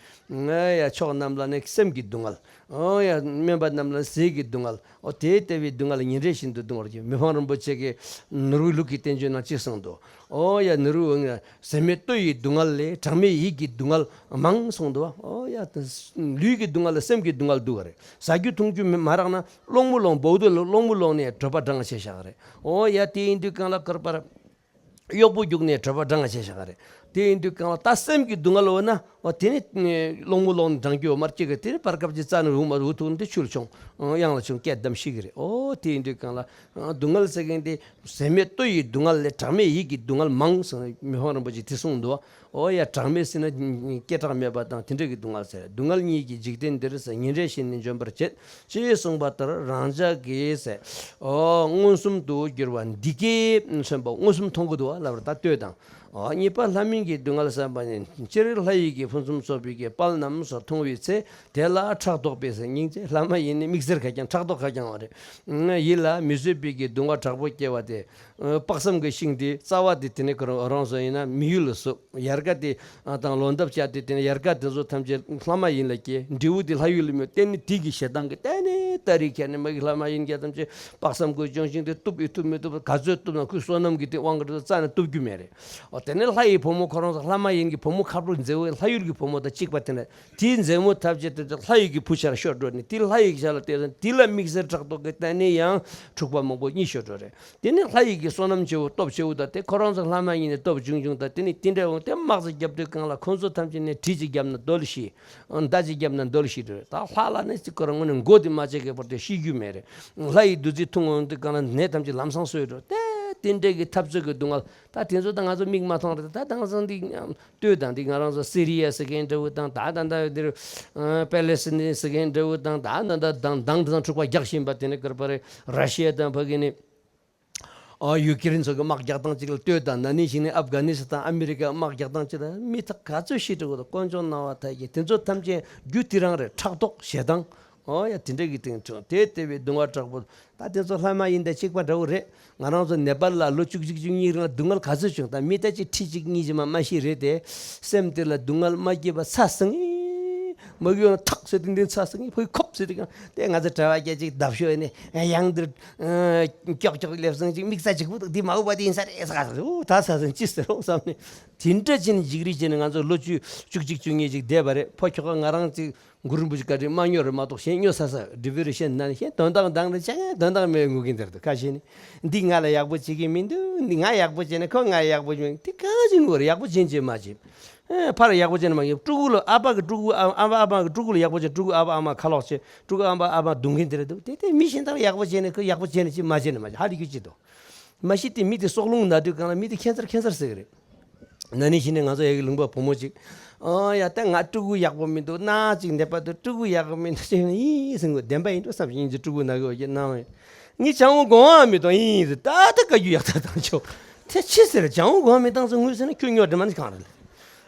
ཨོ་ཡ་ཕྱོགས་རྣམས་ལ་ནི་སེམས་ཀྱི་སྡུག་བསྔལ། ཨོ་ཡ་དམན་པ་རྣམས་ལ་ཟས་ཀྱི་སྡུག་བསྔལ། ཨོ་དེ་ལྟ་བུའི་སྡུག་བསྔལ་ཉིན་རེ་བཞིན་དུ་སྡུག་བསྔལ་གྱི། མི་ཕམ་རིན་པོ་ཆེ་གིས་ནོར་བུའི་ལུགས་ཀྱི་བསྟན་བཅོས་ནང་ཅི་གསུངས་འདུག་ཨོ་ཡ་ནོར་བུ་ཟད་མེད་ལྟོ་ཡི་སྡུག་བསྔལ་ལས། གྲངས་མེད་ཡིད་ཀྱི་སྡུག་བསྔལ་མང་གསུངས་འདུག་ཨོ་ཡ་ལུས་ཀྱི་སྡུག་བསྔལ་ལ་སེམས་ཀྱི་སྡུག་བསྔལ་འདུག་ག་རེད། ཟ་རྒྱུ་འཐུང་རྒྱུ་མ་རག་ན་གློང་མོ་སློང་། བོའུ་དུ་གློང་མོ་སློང་ནས་གྲོད་པ་འགྲང་བྱས་བཞག་ག་རེད། ཨོ་ཡ་དེ་ཡིན་དུས་གང་ལ་ཁོར་པར། གཡོག་པོ་རྒྱུགས་ནས་གྲོད་པ་འགྲང་བྱས་བཞག་ག་རེད། དེ་ཡིན་དུས་གང་ལ་ད་སེམས་ཀྱི་སྡུག་བསྔལ་འོ་ན། འོ་དེ་ནི་གློང་མོ་སློང་ནས་འགྲང་རྒྱུ་འོ་མར་སྐྱེ་གི། དེ་ནི་བར་སྐབས་ཀྱི་རྩ་ནས་འུ་མ་འུ་ཐུག་ནས་དེ་ཆུ་ལ་མཆོང་། གཡང་ལ་མཆོང་། སྐད་བསྡམས་ཤི་གི་རེད། འོ་དེ་ཡིན་དུས་གང་ལ་སྡུག་བསྔལ་ཟེར་མཁན་དེ་ཟད་མེད་ལྟོ་ཡི་སྡུག་བསྔལ་ལས། གྲངས་མེད་ཡིད་ཀྱི་སྡུག་བསྔལ་མང་ཟེར་ནས་མི་ཕམ་རིན་པོ་ཆེས་དེ་གསུངས་འདུག་འོ་ཡ་གྲངས་མེད་ཟེར་ན་སྐད་གྲགས་མེད་པ་དང་དེ་འདྲ་གི་སྡུག་བསྔལ་ཟེར། སྡུག་བསྔལ་གཉིས་ཀྱི་འཇིག་རྟེན་འདིར་ཟེར། ཉིན་རེ་བཞིན་ནི་འཇོམས་པར་བྱེད། ཅེས་གསུངས་པ་ལྟར་རང་ཅག་གིས་ཟེར། ཨོ་མངོན་སུམ་དུ་གྱུར་པ་འདི་སྐད་མཚོན་པ། མངོན་སུམ་མཐོང་གི་འདུག་བ་ལབ་ར་ད་ལྟོས་དང་། ཨོ་གཉིས་པ་ལྷ་མིན་གྱི་སྡུག་བསྔལ་བསམ་པ་ནི། སྤྱིར་ལྷ་ཡི་གི་ ཕུན་སུམ་ཚོགས་པའི་གི་དཔལ་རྣམས་སུ་མཐོང་བའི་ཚེ། དེ་ལ་ཕྲག་དོག་པས་ཟེར། སྙིང་རྗེ་ལྷ་མ་ཡིན་ནི་དམིགས་བསལ་ཁ་རྐྱང་ཕྲག་དོག་ཁ་རྐྱང་བ་རེད། ཡིད་ལ་མི་བཟོད་པའི་གི་གདུང་བ་དྲག་པོ་སྐྱེ་བ་དེ། དཔག་བསམ་གྱི་ཤིང་དེ་རྩ་བ་དེ་དེ་ནས་ཁོ་རང་རང་བཟོ་ཡིན་ན་མི་ཡུལ་ལ་ཟུག་ཡལ་ག་དེ་དང་ལོ་འདབ་བཅད་དེ་དེ་ནས་ཡལ་ག་དེ་ཚོ་ཐམས་ཅད་ལྷ་མ་ཡིན་ལ་སྐྱེ། འབྲས་བུ་དེ་ལྷ་ཡུལ་ལ་སྨིན། དེ་ནི་དེ་གི་ཞེ་སྡང་གི་ལྟས་ནས་ད་རེས་ཁྱེད་ནི་མ་གི་ལྷ་མ་ཡིན་གྱི་ཐམས་ཅད་དཔག་བསམ་གྱི་ལྗོན་ཤིང་དེ་གཏུབ་ཡི་གཏུབ་མི་གཏུབ། ག་ཚོད་གཏུབ་ན་ཁོའི་བསོད་ནམས་ཀྱི་དེ་དབང་གིས་རྩ་ནས་གཏུབ་རྒྱུ་མེད་རེད། འོ་དེ་ནས་ལྷ་ཡི་བུ་མོ་ཁོ་རང་ཚོ་ལྷ་མ་ཡིན་གྱི་བུ་མོ་ཁ་སྤྲོ་མཛེས་པོ་ལྷ་ཡུལ་གྱི་བུ་མོ་དང་གཅིག་པ་དེ་འདྲ། དེའི་མཛེས་མོ་ཐམས་ཅད་དེ་ཚོ་ལྷ་ཡི་གི་བུ་ཆར་ཤོར་འགྲོ་ནས་དེ་ལྷ་ཡི་གི་ཞལ་ལ་བལྟས་ཙང་དེ་ལ་དམིགས་བསལ་ཕྲག་དོག་གི་ལྟས་ནས་ཡང་འཁྲུག་པ་མང་པོ་གཉིད་ཤོར་འགྲོ་རེད། དེ་ནས་ལྷ་ཡི་གི་བསོད་ནམས་ཆེ་བོ་སྟོབས་ཆེ་བོ་དང་དེ་ཁོ་རང་ཚོ་ལྷ་མ་ཡིན་ནས་སྟོབས་ཆུང་ཆུང་དང་དེ་ནས་དེ་འདྲ་འོང་དེ་དམག་ཅིག་བརྒྱབ་དུས་གང་ལ་ཁོ་ཚོ་ཐམས་ཅད་ནས་གྲི་ཅིག་བརྒྱབ་ན་རྡོལ་ཤི། མདའ་ཅིག་བརྒྱབ་ན་རྡོལ་ཤི་འགྲོ་རེད། ད་ལྷ་ལ་ནི་ཅིག་ཁོ་རང་ངོས་ནས་མགོ་དེ་མ་བཅད་ཀྱི་བར་དུ་ཤི་རྒྱུ་མེད་རེད། ལྷ་ཡི་བདུད་རྩི་འཐུང་འོང་དུས་གང་ལ་ནད་ཐམས་ཅད་ལམ་སང་གསོས་འགྲོ། དེ་དེ་འདྲ་གི་འཐབ་རྩོད་ཀྱི་སྡུག་བསྔལ། ད་དེ་ཚོ་ད་ང་ཚོ་མིག་མ་མཐོང་རེད། ད་དེང་སང་འདི་ལྟོས་དང་འདི་ང་རང་ཚོ་སི་རི་ཡ་ཟེར་མཁན་འདྲ་བོ་དང་ད་ད་ད་འདིར་ཨ་པེ་ལེ་སི་ཐན་ཟེར་མཁན་འདྲ་བོ་དང་ད་ད་ད་དང་དང་དེ་ཚང་འཁྲུག་པ་རྒྱག་བཞིན་པ་དེ་ནས་ཀར་པ་རེ་ར་ཤི་ཡ་དང་ཕ་གི་ནི་ཨ་ཡུ་ཀེ་རེན་ཚོ་གི་དམག་རྒྱག་སྟངས་གཅིག་ལ་ལྟོས་དང་ན་ནིང་ཞིག་ནས་ཨབ་གྷ་ནི་སི་ཐན་ཨ་མི་རི་ཀ་དམག་རྒྱག་སྟངས་གཅིག་ལ་མི་ཐག་ག་ཚོད་ཤི་འགྲོ་གི་འདུག་དཀོན་མཆོག་སྣང་བ་མཐའ་ཡས། དེ་ཚོ་ཐམས་ཅད་རྒྱུ་དེ་རང་རེད། ཕྲག་དོག་ཞེ་སྡང་། ཨོ་ཡ་དེ་འདྲ་གི་སྟེང་བྱུང་དེ་ལྟ་བུའི་སྡུག་བསྔལ་དྲག་པོ། ད་དེ་ཚོ་ལྷ་མ་ཡིན་དང་གཅིག་པ་འདྲ་བོ་རེད། ང་རང་ཚོ་ནེ་པཱལ་ལ་ལོ་བཅུ་གཅིག་བཅུ་གཉིས་རིང་ལ་སྡུག་བསྔལ་ག་ཚོད་བྱུང་། ད་མི་ལྟ་ཅིག་ཁྲི་གཅིག་གཉིས་ཀྱིས་མ་མ་ཤི་རེད་དེ། སེམས་དེ་ལ་སྡུག་བསྔལ་མ་སྐྱེས་པ་ཚ་སང་ངེ་མ་གི་ཡོང་ཐག་ཟེར་དེ་འདི་ཚ་སང་ངེ་ཕོ་ཡི་ཁོབ་ཟེར་དེ་གང་དེ་ང་ཚོ་གྲྭ་བ་སྐྱ་ཅིག་བརྡབ་ཤོད་ནས་ཡང་འདིར་ཀྱོག་ཀྱོག་སླེབས་སང་ཅིག་མིག་རྩ་གཅིག་པུ་འདི་མ་འོས་པ་དེ་ཡིན་ས་རེད་ས་ག་ཟེར། ཨོ་ད་ཚ་སང་ཅི་ཟེར་རོ་བསམ་ནས་དེ་འདྲ་ཅིག་ནས་འཇིགས་རིས་ཅིག་ནས་ང་ཚོ་ལོ་བཅུ་བཅུ་གཅིག་བཅུ་གཉིས་ཅིག་བསྡད་པ་རེད། ཕོ་ཁྱོ་ག་ང་རང་ཅིག་གུ་རུ་རིན་པོ་ཆེ་བཀའ་དྲིན་མ་ཉོར་རེ་མ་གཏོགས་གཞན་ཉོ་ས་ས་ཌི་བི་རི་ཤན་ན་ནི་གཞན་དོན་དག་འདང་རེ་ཅང་དོན་དག་མེད་ངུ་གིན་དེར་དུ་ཁ་ཤས་ནི་འདི་ང་ལ་ཡག་པོ་བྱེད་ཀྱི་མི་འདུག་འདི་ང་ཡག་པོ་བྱས་ན་ཁོ་ང་ཡག་པོ་བྱེད་འདི་གང་ཅི་ངུ་རེ་ཡག་པོ་བྱེད་ཅེས་མ་བྱེད། ཕར་ཡག་པོ་བྱས་ན་མ་ཡིན་ཕྲུ་གུ་ལ་ཨ་ཕ་གི་ཕྲུ་གུ་ཨ་ཨ་ཕ་ཨ་མ་གི་ཕྲུ་གུ་ལ་ཡག་པོ་བྱས་ཕྲུ་གུ་ཨ་ཕ་ཨ་མ་ཁ་ལོག་བྱས་ཕྲུ་གུ་ཨ་ཕ་ཨ་མ་རྡུང་གིན་དེར་འདུག་དེ་དེ་མི་གཞན་དག་ལ་ཡག་པོ་བྱས་ན་ཁོ་ཡག་པོ་བྱས་ན་ཅི་མ་བྱས་ན་མ་བྱེད་ཧ་ལས་རྒྱུ་ཅི་འདུག་མ་གཞི་དེ་མི་དེ་སྲོག་རླུང་ན་དུས་གང་ལ་མི་དེ་ཁེན་སར་ཁེན་སར་ཟེར་གི་རེད། ན་ནིང་ཕྱི་ནས་ང་ཚོ་ཡ་གི་ལུང་པ་བུ་མོ་གཅིག་ཨ་ཡ་ད་ང་ཕྲུ་གུ་ཡག་པོ་མི་འདུག་ན་གཅིག་འདེབས་པ་དུ་ཕྲུ་གུ་ཡག་པོ་མི་འདུག་ཅེས་ཡིན་ཟེར་གོ་བདེན་པ་ཡིན་འགྲོ་བསམ་ཞིང་ཕྲུ་གུ་ན་གི་འོ་ཀྱི་ན་བས་ངས་ཅང་བོ་དགོངས་ཨ་མི་གཏོང་ཡིན་ཟེར་ད་ད་བཀའ་རྒྱུ་ཡག་ཐག་བཏང་ཆོག་དེ་ཕྱི་ཟེར་ཅང་བོ་དགོངས་མི་བཏང་ཚོ་ངུས་ཟེར་ན་ཁྱོད་སྨྱོ་འདྲ་མ་ནི་གང་རེད།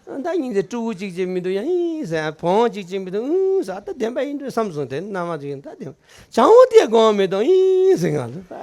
ད་ཉིན་དེ་ཕྲུ་གུ་གཅིག་ཅིག་མི་འདུག་ཡང་ཡིན་ཟེར་བོང་གཅིག་ཅིག་མི་འདུག་ཨུ་ཟེར་ད་བདེན་པ་ཡིན་འགྲོ་བསམ་སོང་དེ་རྣམ་པ་ཅིག་ཡིན་ད་བདེན་པ་ཅང་བོ་དེ་དགོངས་མི་གཏོང་ཡིན་ཟེར་ང་ལ་ད་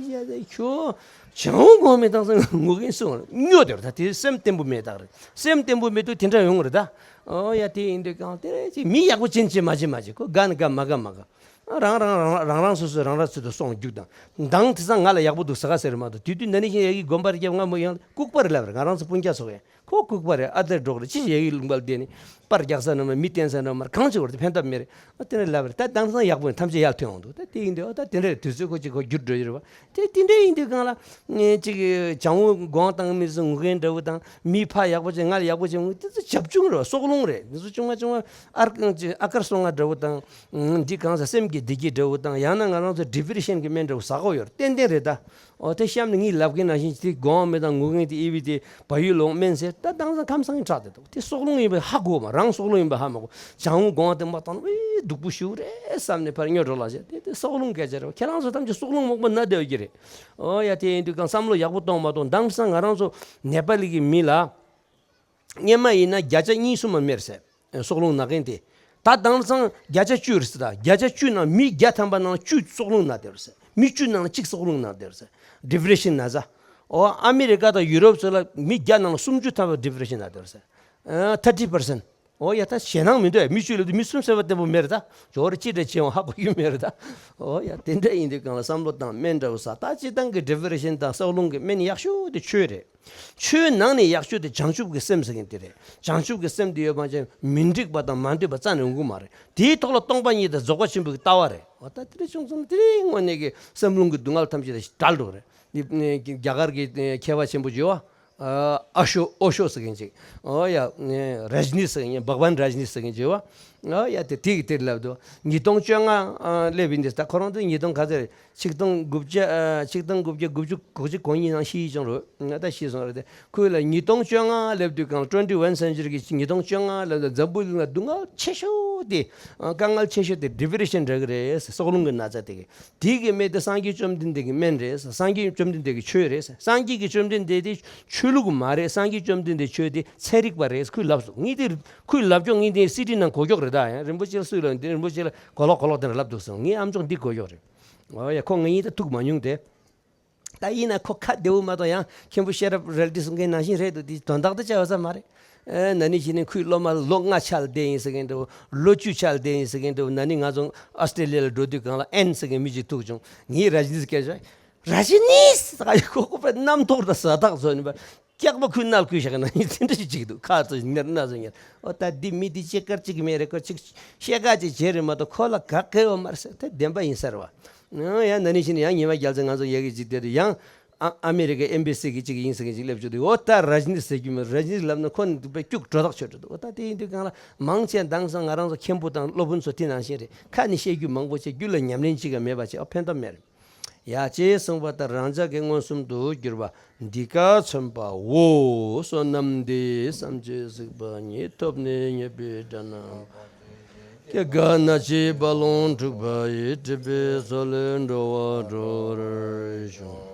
ཡ་ཟེར་ཁྱོད་ཅང་བོ་དགོངས་མི་བཏང་ཟེར་ངུ་གིན་སོང་སྨྱོ་དེ་རེད། ད་དེ་སེམས་བརྟན་པོ་མེད་དག་རེད། སེམས་བརྟན་པོ་མེད་དུས་དེ་འདྲ་ཡོང་རེད་ད། ཨོ་ཡ་དེ་ཡིན་དུས་གང་དེ་རེད་ཅིག་མི་ཡག་པོ་ཅན་ཅིག་མ་བྱེད་མ་བྱེད་ཁོ་དགའ་ནི་དགའ་མ་དགའ་མ་དགའ། རང་རང་རང་རང་རང་སོ་སོས་རང་རང་ཚུལ་དུ་སོང་རྒྱུག་དང་། མདང་དེ་སང་ང་ལ་ཡག་པོ་འདུག་ཟེར་ག་ཟེར་མ་འདུག་དེ་དུས་ན་ནིང་ཞིག་ཡ་གི་དགོན་པར་སྐྱབས་ང་མོ་ཡང་ལྐུགས་པ་རེད་ལབ་རེད། ང་རང་ཚོ་སྤུན་ཀྱག་ཚོ་གས་ཁོ་ལྐུགས་པ་རེད། ཨ་དེར་འགྲོགས་རེད་ཅི་ཞིག་ཡ་གི་ལུང་པར་བསྡད་ནས་པར་རྒྱག་ས་ན་མ་མི་བསྟན་ས་ན་མར་གང་བྱེད་བར་དེ་ཕན་ཐབས་མེད་རེད། ཨ་དེ་རེད་ལབ་རེད། ད་དེང་སང་ཡག་པོ་ཡིན་ཐམས་ཅད་ཡར་ཐོན་འོང་འདུག་ད་དེ་ཡིན་དུས་ཨ་ད་དེ་འདྲ་རེད། དུས་ཚོད་ཁོ་ཅིག་ཁོ་འགྱུར་འགྲོ་ཡི་རེད་བ། དེ་དེ་འདྲ་ཡིན་དུས་གང་ལ་ངས་ཅིག་བྱང་བོ་དགོངས་དང་མི་བཟོ་ངུ་མཁན་འདྲ་བོ་དང་མི་ཕ་ཡག་པོ་བྱེད་ང་ལ་ཡག་པོ་བྱེད་ངུ་དེ་ཚོ་བྱབ་ཆུང་རེད་བ། སྲོག་རླུང་རེད། འདི་ཚོ་ཆུང་མ་ཆུང་མ་ཨར་ཨ་དཀར་སོང་ང་འདྲ་བོ་དང་། འདི་གང་ཟག་སེམས་ཀྱི་བདེ་སྐྱིད་འདྲ་བོ་དང་ཡང་ན་ང་རང་ཚོ་ཌི་པི་རེ་ཤན་གྱི་སྨན་འདྲ་བོ་ཟ་གོ་ཡོད་རེད། ཏན་ཏན་རེད་ད། ཨོ་དེ་གཤམ་ནས་ངས་ལབ་མཁན་ནང་བཞིན་དེ་དགོངས་མེད་དང་ངུ་མཁན་དེ་ཨི་བི་དེ་བ་ཡུལ་ལོག་སྨན་ཟེར་ད་དེང་སང་ཁམས་སང་གི་ཁྲག་དེ་འདུག་དེ་སྲོག་རླུང་ཡིན་པ་ཧ་གོ་མ་རང་སྲོག་རླུང་ཡིན་པ་ཧ་མ་གོ་བྱང་བོ་དགོངས་དེ་མ་བཏང་ཨེ་སྡུག་པོ་ཞིག་རེད་བསམ་ནས་ཕར་སྨྱོ་འགྲོ་ལ་ཟེར་དེ་དེ་སྲོག་རླུང་སྐད་ཆ་རེད་བ། ཁྱེད་རང་ཚོ་ཐམས་ཅད་སྲོག་རླུང་མོག་པ་ན་བསྡད་ཡོད་ཀྱི་རེད། ཨོ་ཡ་དེ་ཡིན་དུས་གང་བསམ་བློ་ཡག་པོ་གཏོང་མ་གཏོང་དེང་སང་ང་རང་ཚོ་ནེ་པ་ལི་གི་མི་ལ། སྔོན་མ་ཡིན་ན་བརྒྱ་ཆ་གཉིས་གསུམ་མ་མེར་ཟེར། སྲོག་རླུང་ན་མཁན་དེ། ད་དེང་སང་བརྒྱ་ཆ་བཅུ་རེད་ཟེར། ད་བརྒྱ་ཆ་བཅུ་ནང་མི་བརྒྱ་ཐམ་པ་ནང་བཅུ་སྲོག་རླུང་ན་དེ་རེད་ཟེར། མི་བཅུ་ནང་གཅིག་སྲོག་རླུང་ན་དེ་རེད་ཟེར། ཌི་པི་རེ་ཤན་ན་ཟ། ཨོ་ཨ་མི་རི་ཀ་དང་ཡུ་རོབ་ཚོ་ལ་མི་བརྒྱ་ནང་ལ་སུམ་ཅུ་ཐམ་པ་ཌི་པི་རེ་ཤན་ན་དེ་རེད་ཟེར། ཨ་ཐར་ཊི་པར་སེན། ཨོ་ཡ་ད་ཞེད་སྣང་མི་འདུག་མི་བཅུ་ལབ་དུས་མི་གསུམ་ཟེར་བ་བརྟན་པོ་མེད་རེད་ད། ཇོ་རེ་ཅི་འདྲ་བྱེད་འོང་ཧ་གོ་རྒྱུ་མེད་རེད་ད། ཨོ་ཡ་དེ་འདྲ་ཡིན་དུས་གང་ལ་བསམ་བློ་བཏང་སྨན་འདྲ་བོ་ཟ། ད་སྤྱིར་བཏང་གི་ཌི་པི་རེ་ཤན་དང་སྲོག་རླུང་གི་སྨན་ཡག་ཤོས་དེ་ཆོས་རེད། ཆོས་ནང་ནས་ཡག་ཤོས་དེ་བྱང་ཆུབ་ཀྱི་སེམས་ཟེར་མཁན་དེ་རེད། བྱང་ཆུབ་ཀྱི་སེམས་དེ་ཡོད་པ་ཅན་མི་འགྲིག་པ་དང་མ་འདོད་པ་རྩ་ནས་ཡོང་གི་མ་རེད། དེའི་ཐོག་ལ་སྟོང་པ་ཉིད་དང་རྫོགས་པ་ཆེན་པོའི་ལྟ་བ་རེད། འོ་ད་དེ་རེད་བྱུང་སོང་ན་དེ་རེད་དངོས་གནས་ཀྱི་སེམས་རླུང་གི་སྡུག་བསྔལ་ཐམས་ཅད་དེ་བྲལ་འགྲོ་གི་རེད། འདི་རྒྱ་གར་གྱི་མཁས་པ་ཆེན་པོ་ཅིག་ཡོད་བ། ཨ་ཤོ་ཨོ་ཤོ་ཟེར་མཁན་ཅིག་ཨོ་ཡ་ར་ཇི་ནི་ཟེར་མཁན་བྷག་ཝན་ར་ཇི་ནི་ཟེར་མཁན་ཅིག་ཡོད་བ། ཨ་ཡ་དེ་དེ་གི་དེར་ལབ་འདུག་ཉིས་སྟོང་བཅོ་ལྔ་ཨ་སླེབས་ཡིན་དེ། ད་ཁོ་རང་ཚོ་ཉིས་སྟོང་ག་ཚོད་རེད། ཆིག་སྟོང་དགུ་བརྒྱ་ཨ་ཆིག་སྟོང་དགུ་བརྒྱ་དགུ་བཅུ་གོ་གཅིག་གོ་གཉིས་ནང་ཤི་ཡི་བྱུང་རེད། ང་ད་ཤི་སོང་རེད་དེ། ཁོས་ལ་ཉིས་སྟོང་བཅོ་ལྔ་སླེབས་དུས་གང་ལ་twenty-first century གི་ཉིས་སྟོང་བཅོ་ལྔ་སླེབས་དུས་འཛམ་བུ་གླིང་ལ་སྡུག་བསྔལ་ཆེ་ཤོས་དེ་ཨ་དཀའ་ངལ་ཆེ་ཤོས་དེ་depression འདྲ་གི་རེད། སྲོག་རླུང་གི་ན་ཚ་དེ་གི། དེ་གི་སྨན་དེ་སངས་རྒྱས་བཅོམ་ལྡན་འདས་ཀྱི་སྨན་རེད། སངས་རྒྱས་བཅོམ་ལྡན་འདས་ཀྱི་ཆོས་རེད། སངས་རྒྱས་ཀྱི་བཅོམ་ལྡན་འདས་དེ་ཆོས་ལུགས་མ་རེད། སངས་རྒྱས་བཅོམ་ལྡན་འདས་ཆོས་དེ་ཚན་རིག་པ་རེད། ཁོས་ལབ་སོང་། ངས་དེ་ཁོས་ལབ་ཀྱོག་ངས་དེ་སི་ཌི་ནང་གོ་ཀྱོག་རེད། ད་ཡང་རིན་པོ་ཆེ་ལ་སུས་ལབ་དེ་རིན་པོ་ཆེ་ལ་གོ་ལོག་གོ་ལོག་དེ་འདྲ་ལབ་འདུག་སོང་། ངས་ཨམ་ཅོག་འདི་གོ་ཀྱོག་རེད། འོ་ཡ། ཁོ་ང་གཉིས་ད་ཐུག་མ་མྱོང་དེ། ད་ཡིན་ན་ཁོ་ཁ་བདེ་བོ་མ་གཏོགས་ཡང་མཁན་པོ་ཤེས་རབ་རལ་གྲི་གསུང་མཁན་ནང་བཞིན་རེད་འདུག་དེ་དོན་དག་དེ་བྱ་བ་ས་མ་རེད། ཨེ་ན་ནིང་ཕྱི་ནས་ཁོའི་སློབ་མ་ལོ་ལྔ་ཆགས་བསྡད་ཡིན་ཟེར་མཁན་འདྲ་བོ། ལོ་བཅུ་ཆགས་བསྡད་ཡིན་ཟེར་མཁན་འདྲ་བོ། ན་ནིང་ང་ཚོ་ཨོ་སྟྲེ་ལི་ཡ་ལ་འགྲོ་དུས་སྒང་ལ་ཨེན་ཟེར་མཁན་མི་གཅིག་ཐུག་བྱུང་། ངས་ར་ཇི་ནིས་སྐད་ཆ། ར་ཇི་ནིས་ཟེར་ག་ཡི་ཁོ་ཁོ་པའི་རྣམ་རྟོག་དང་ཟ་ཐག་ཚོ་ནི་པ། སྐྱག་པ་ཁོའི་སྣ་ལ་བསྐུས་བཞག་ན་ཡིན་དེ་འདྲ་ཞིག་ཅིག་འདུག་ཁ་ཚོ་ཉར་སྣ་ཚོ་ཉར། ཨོ་ད་འདི་མི་འདི་ཅི་དཀར་ཅིག་མེད་རེད། ཁོ་ཅིག་བཤད་ཁ་ཅིག་བྱེད་རེད་མ་གཏོགས་ཁོ་ལ་ག་གེ་ཡོད་མ་རེད་ཟེར། དེ་བདེན་པ་ཡིན་ས་རེད་བ། ཡང་ན་ནིང་ཕྱི་ནས་ཡང་ཉི་མ་རྒྱལ་མཚན་ང་ཚོ་ཡ་གི་ཅིག་བལྟས་དུས་ཡང་ཨ་ཨ་མི་རི་ཀའི་ཨེམ་བྷེ་སི་གི་ཅིག་ཡིན་ཟེར་མཁན་ཅིག་སླེབས་བྱུང་དུས། ཨོ་ད་ར་ཇི་ནིས་ཟེར་རྒྱུ་མེད། ར་ཇི་ནིས་ལབ་ན་ཁོ་ནི་འདུག་པའི་སྐྱུག་བྲོ་ཐག་ཆོད་འགྲོ་འདུག་ཨོ་ད་དེ་ཡིན་དུས་གང་ལ་མང་ཆེ་དེང་སང་ང་རང་ཚོ་མཁན་པོ་དང་སློབ་དཔོན་ཚོ་དེ་ནང་བཞིན་རེད། ཁ་ནས་བཤད་རྒྱུ་མང་པོ་བྱས་རྒྱུད་ལ་ཉམས་ལེན་ཅིག་ཀྱང་མེད་པ་བྱས། ཨོ་ཕན་ཐོགས་མེད་རེད། ཡ་ཅེས་གསུངས་པ་ལྟར་རང་ཅག་གི་མངོན་སུམ་དུ་གྱུར་པ་འདི་ཀ་མཚོན་པའོ། བསོད་ནམས་འདི་ཡིས་བསམ་གྱིས་གཟིགས་པ་ཉིད། ཐོབ་ནས་ཉེས་པའི་དགྲ་རྣམས་ཀྱི་དགའ་སྣང་ཕྱིར་རྦ་ཀློང་འཁྲུགས་པ་ཡི། སྲིད་པའི་མཚོ་ལས་འགྲོ་བ་སྒྲོལ་བར་ཤོག།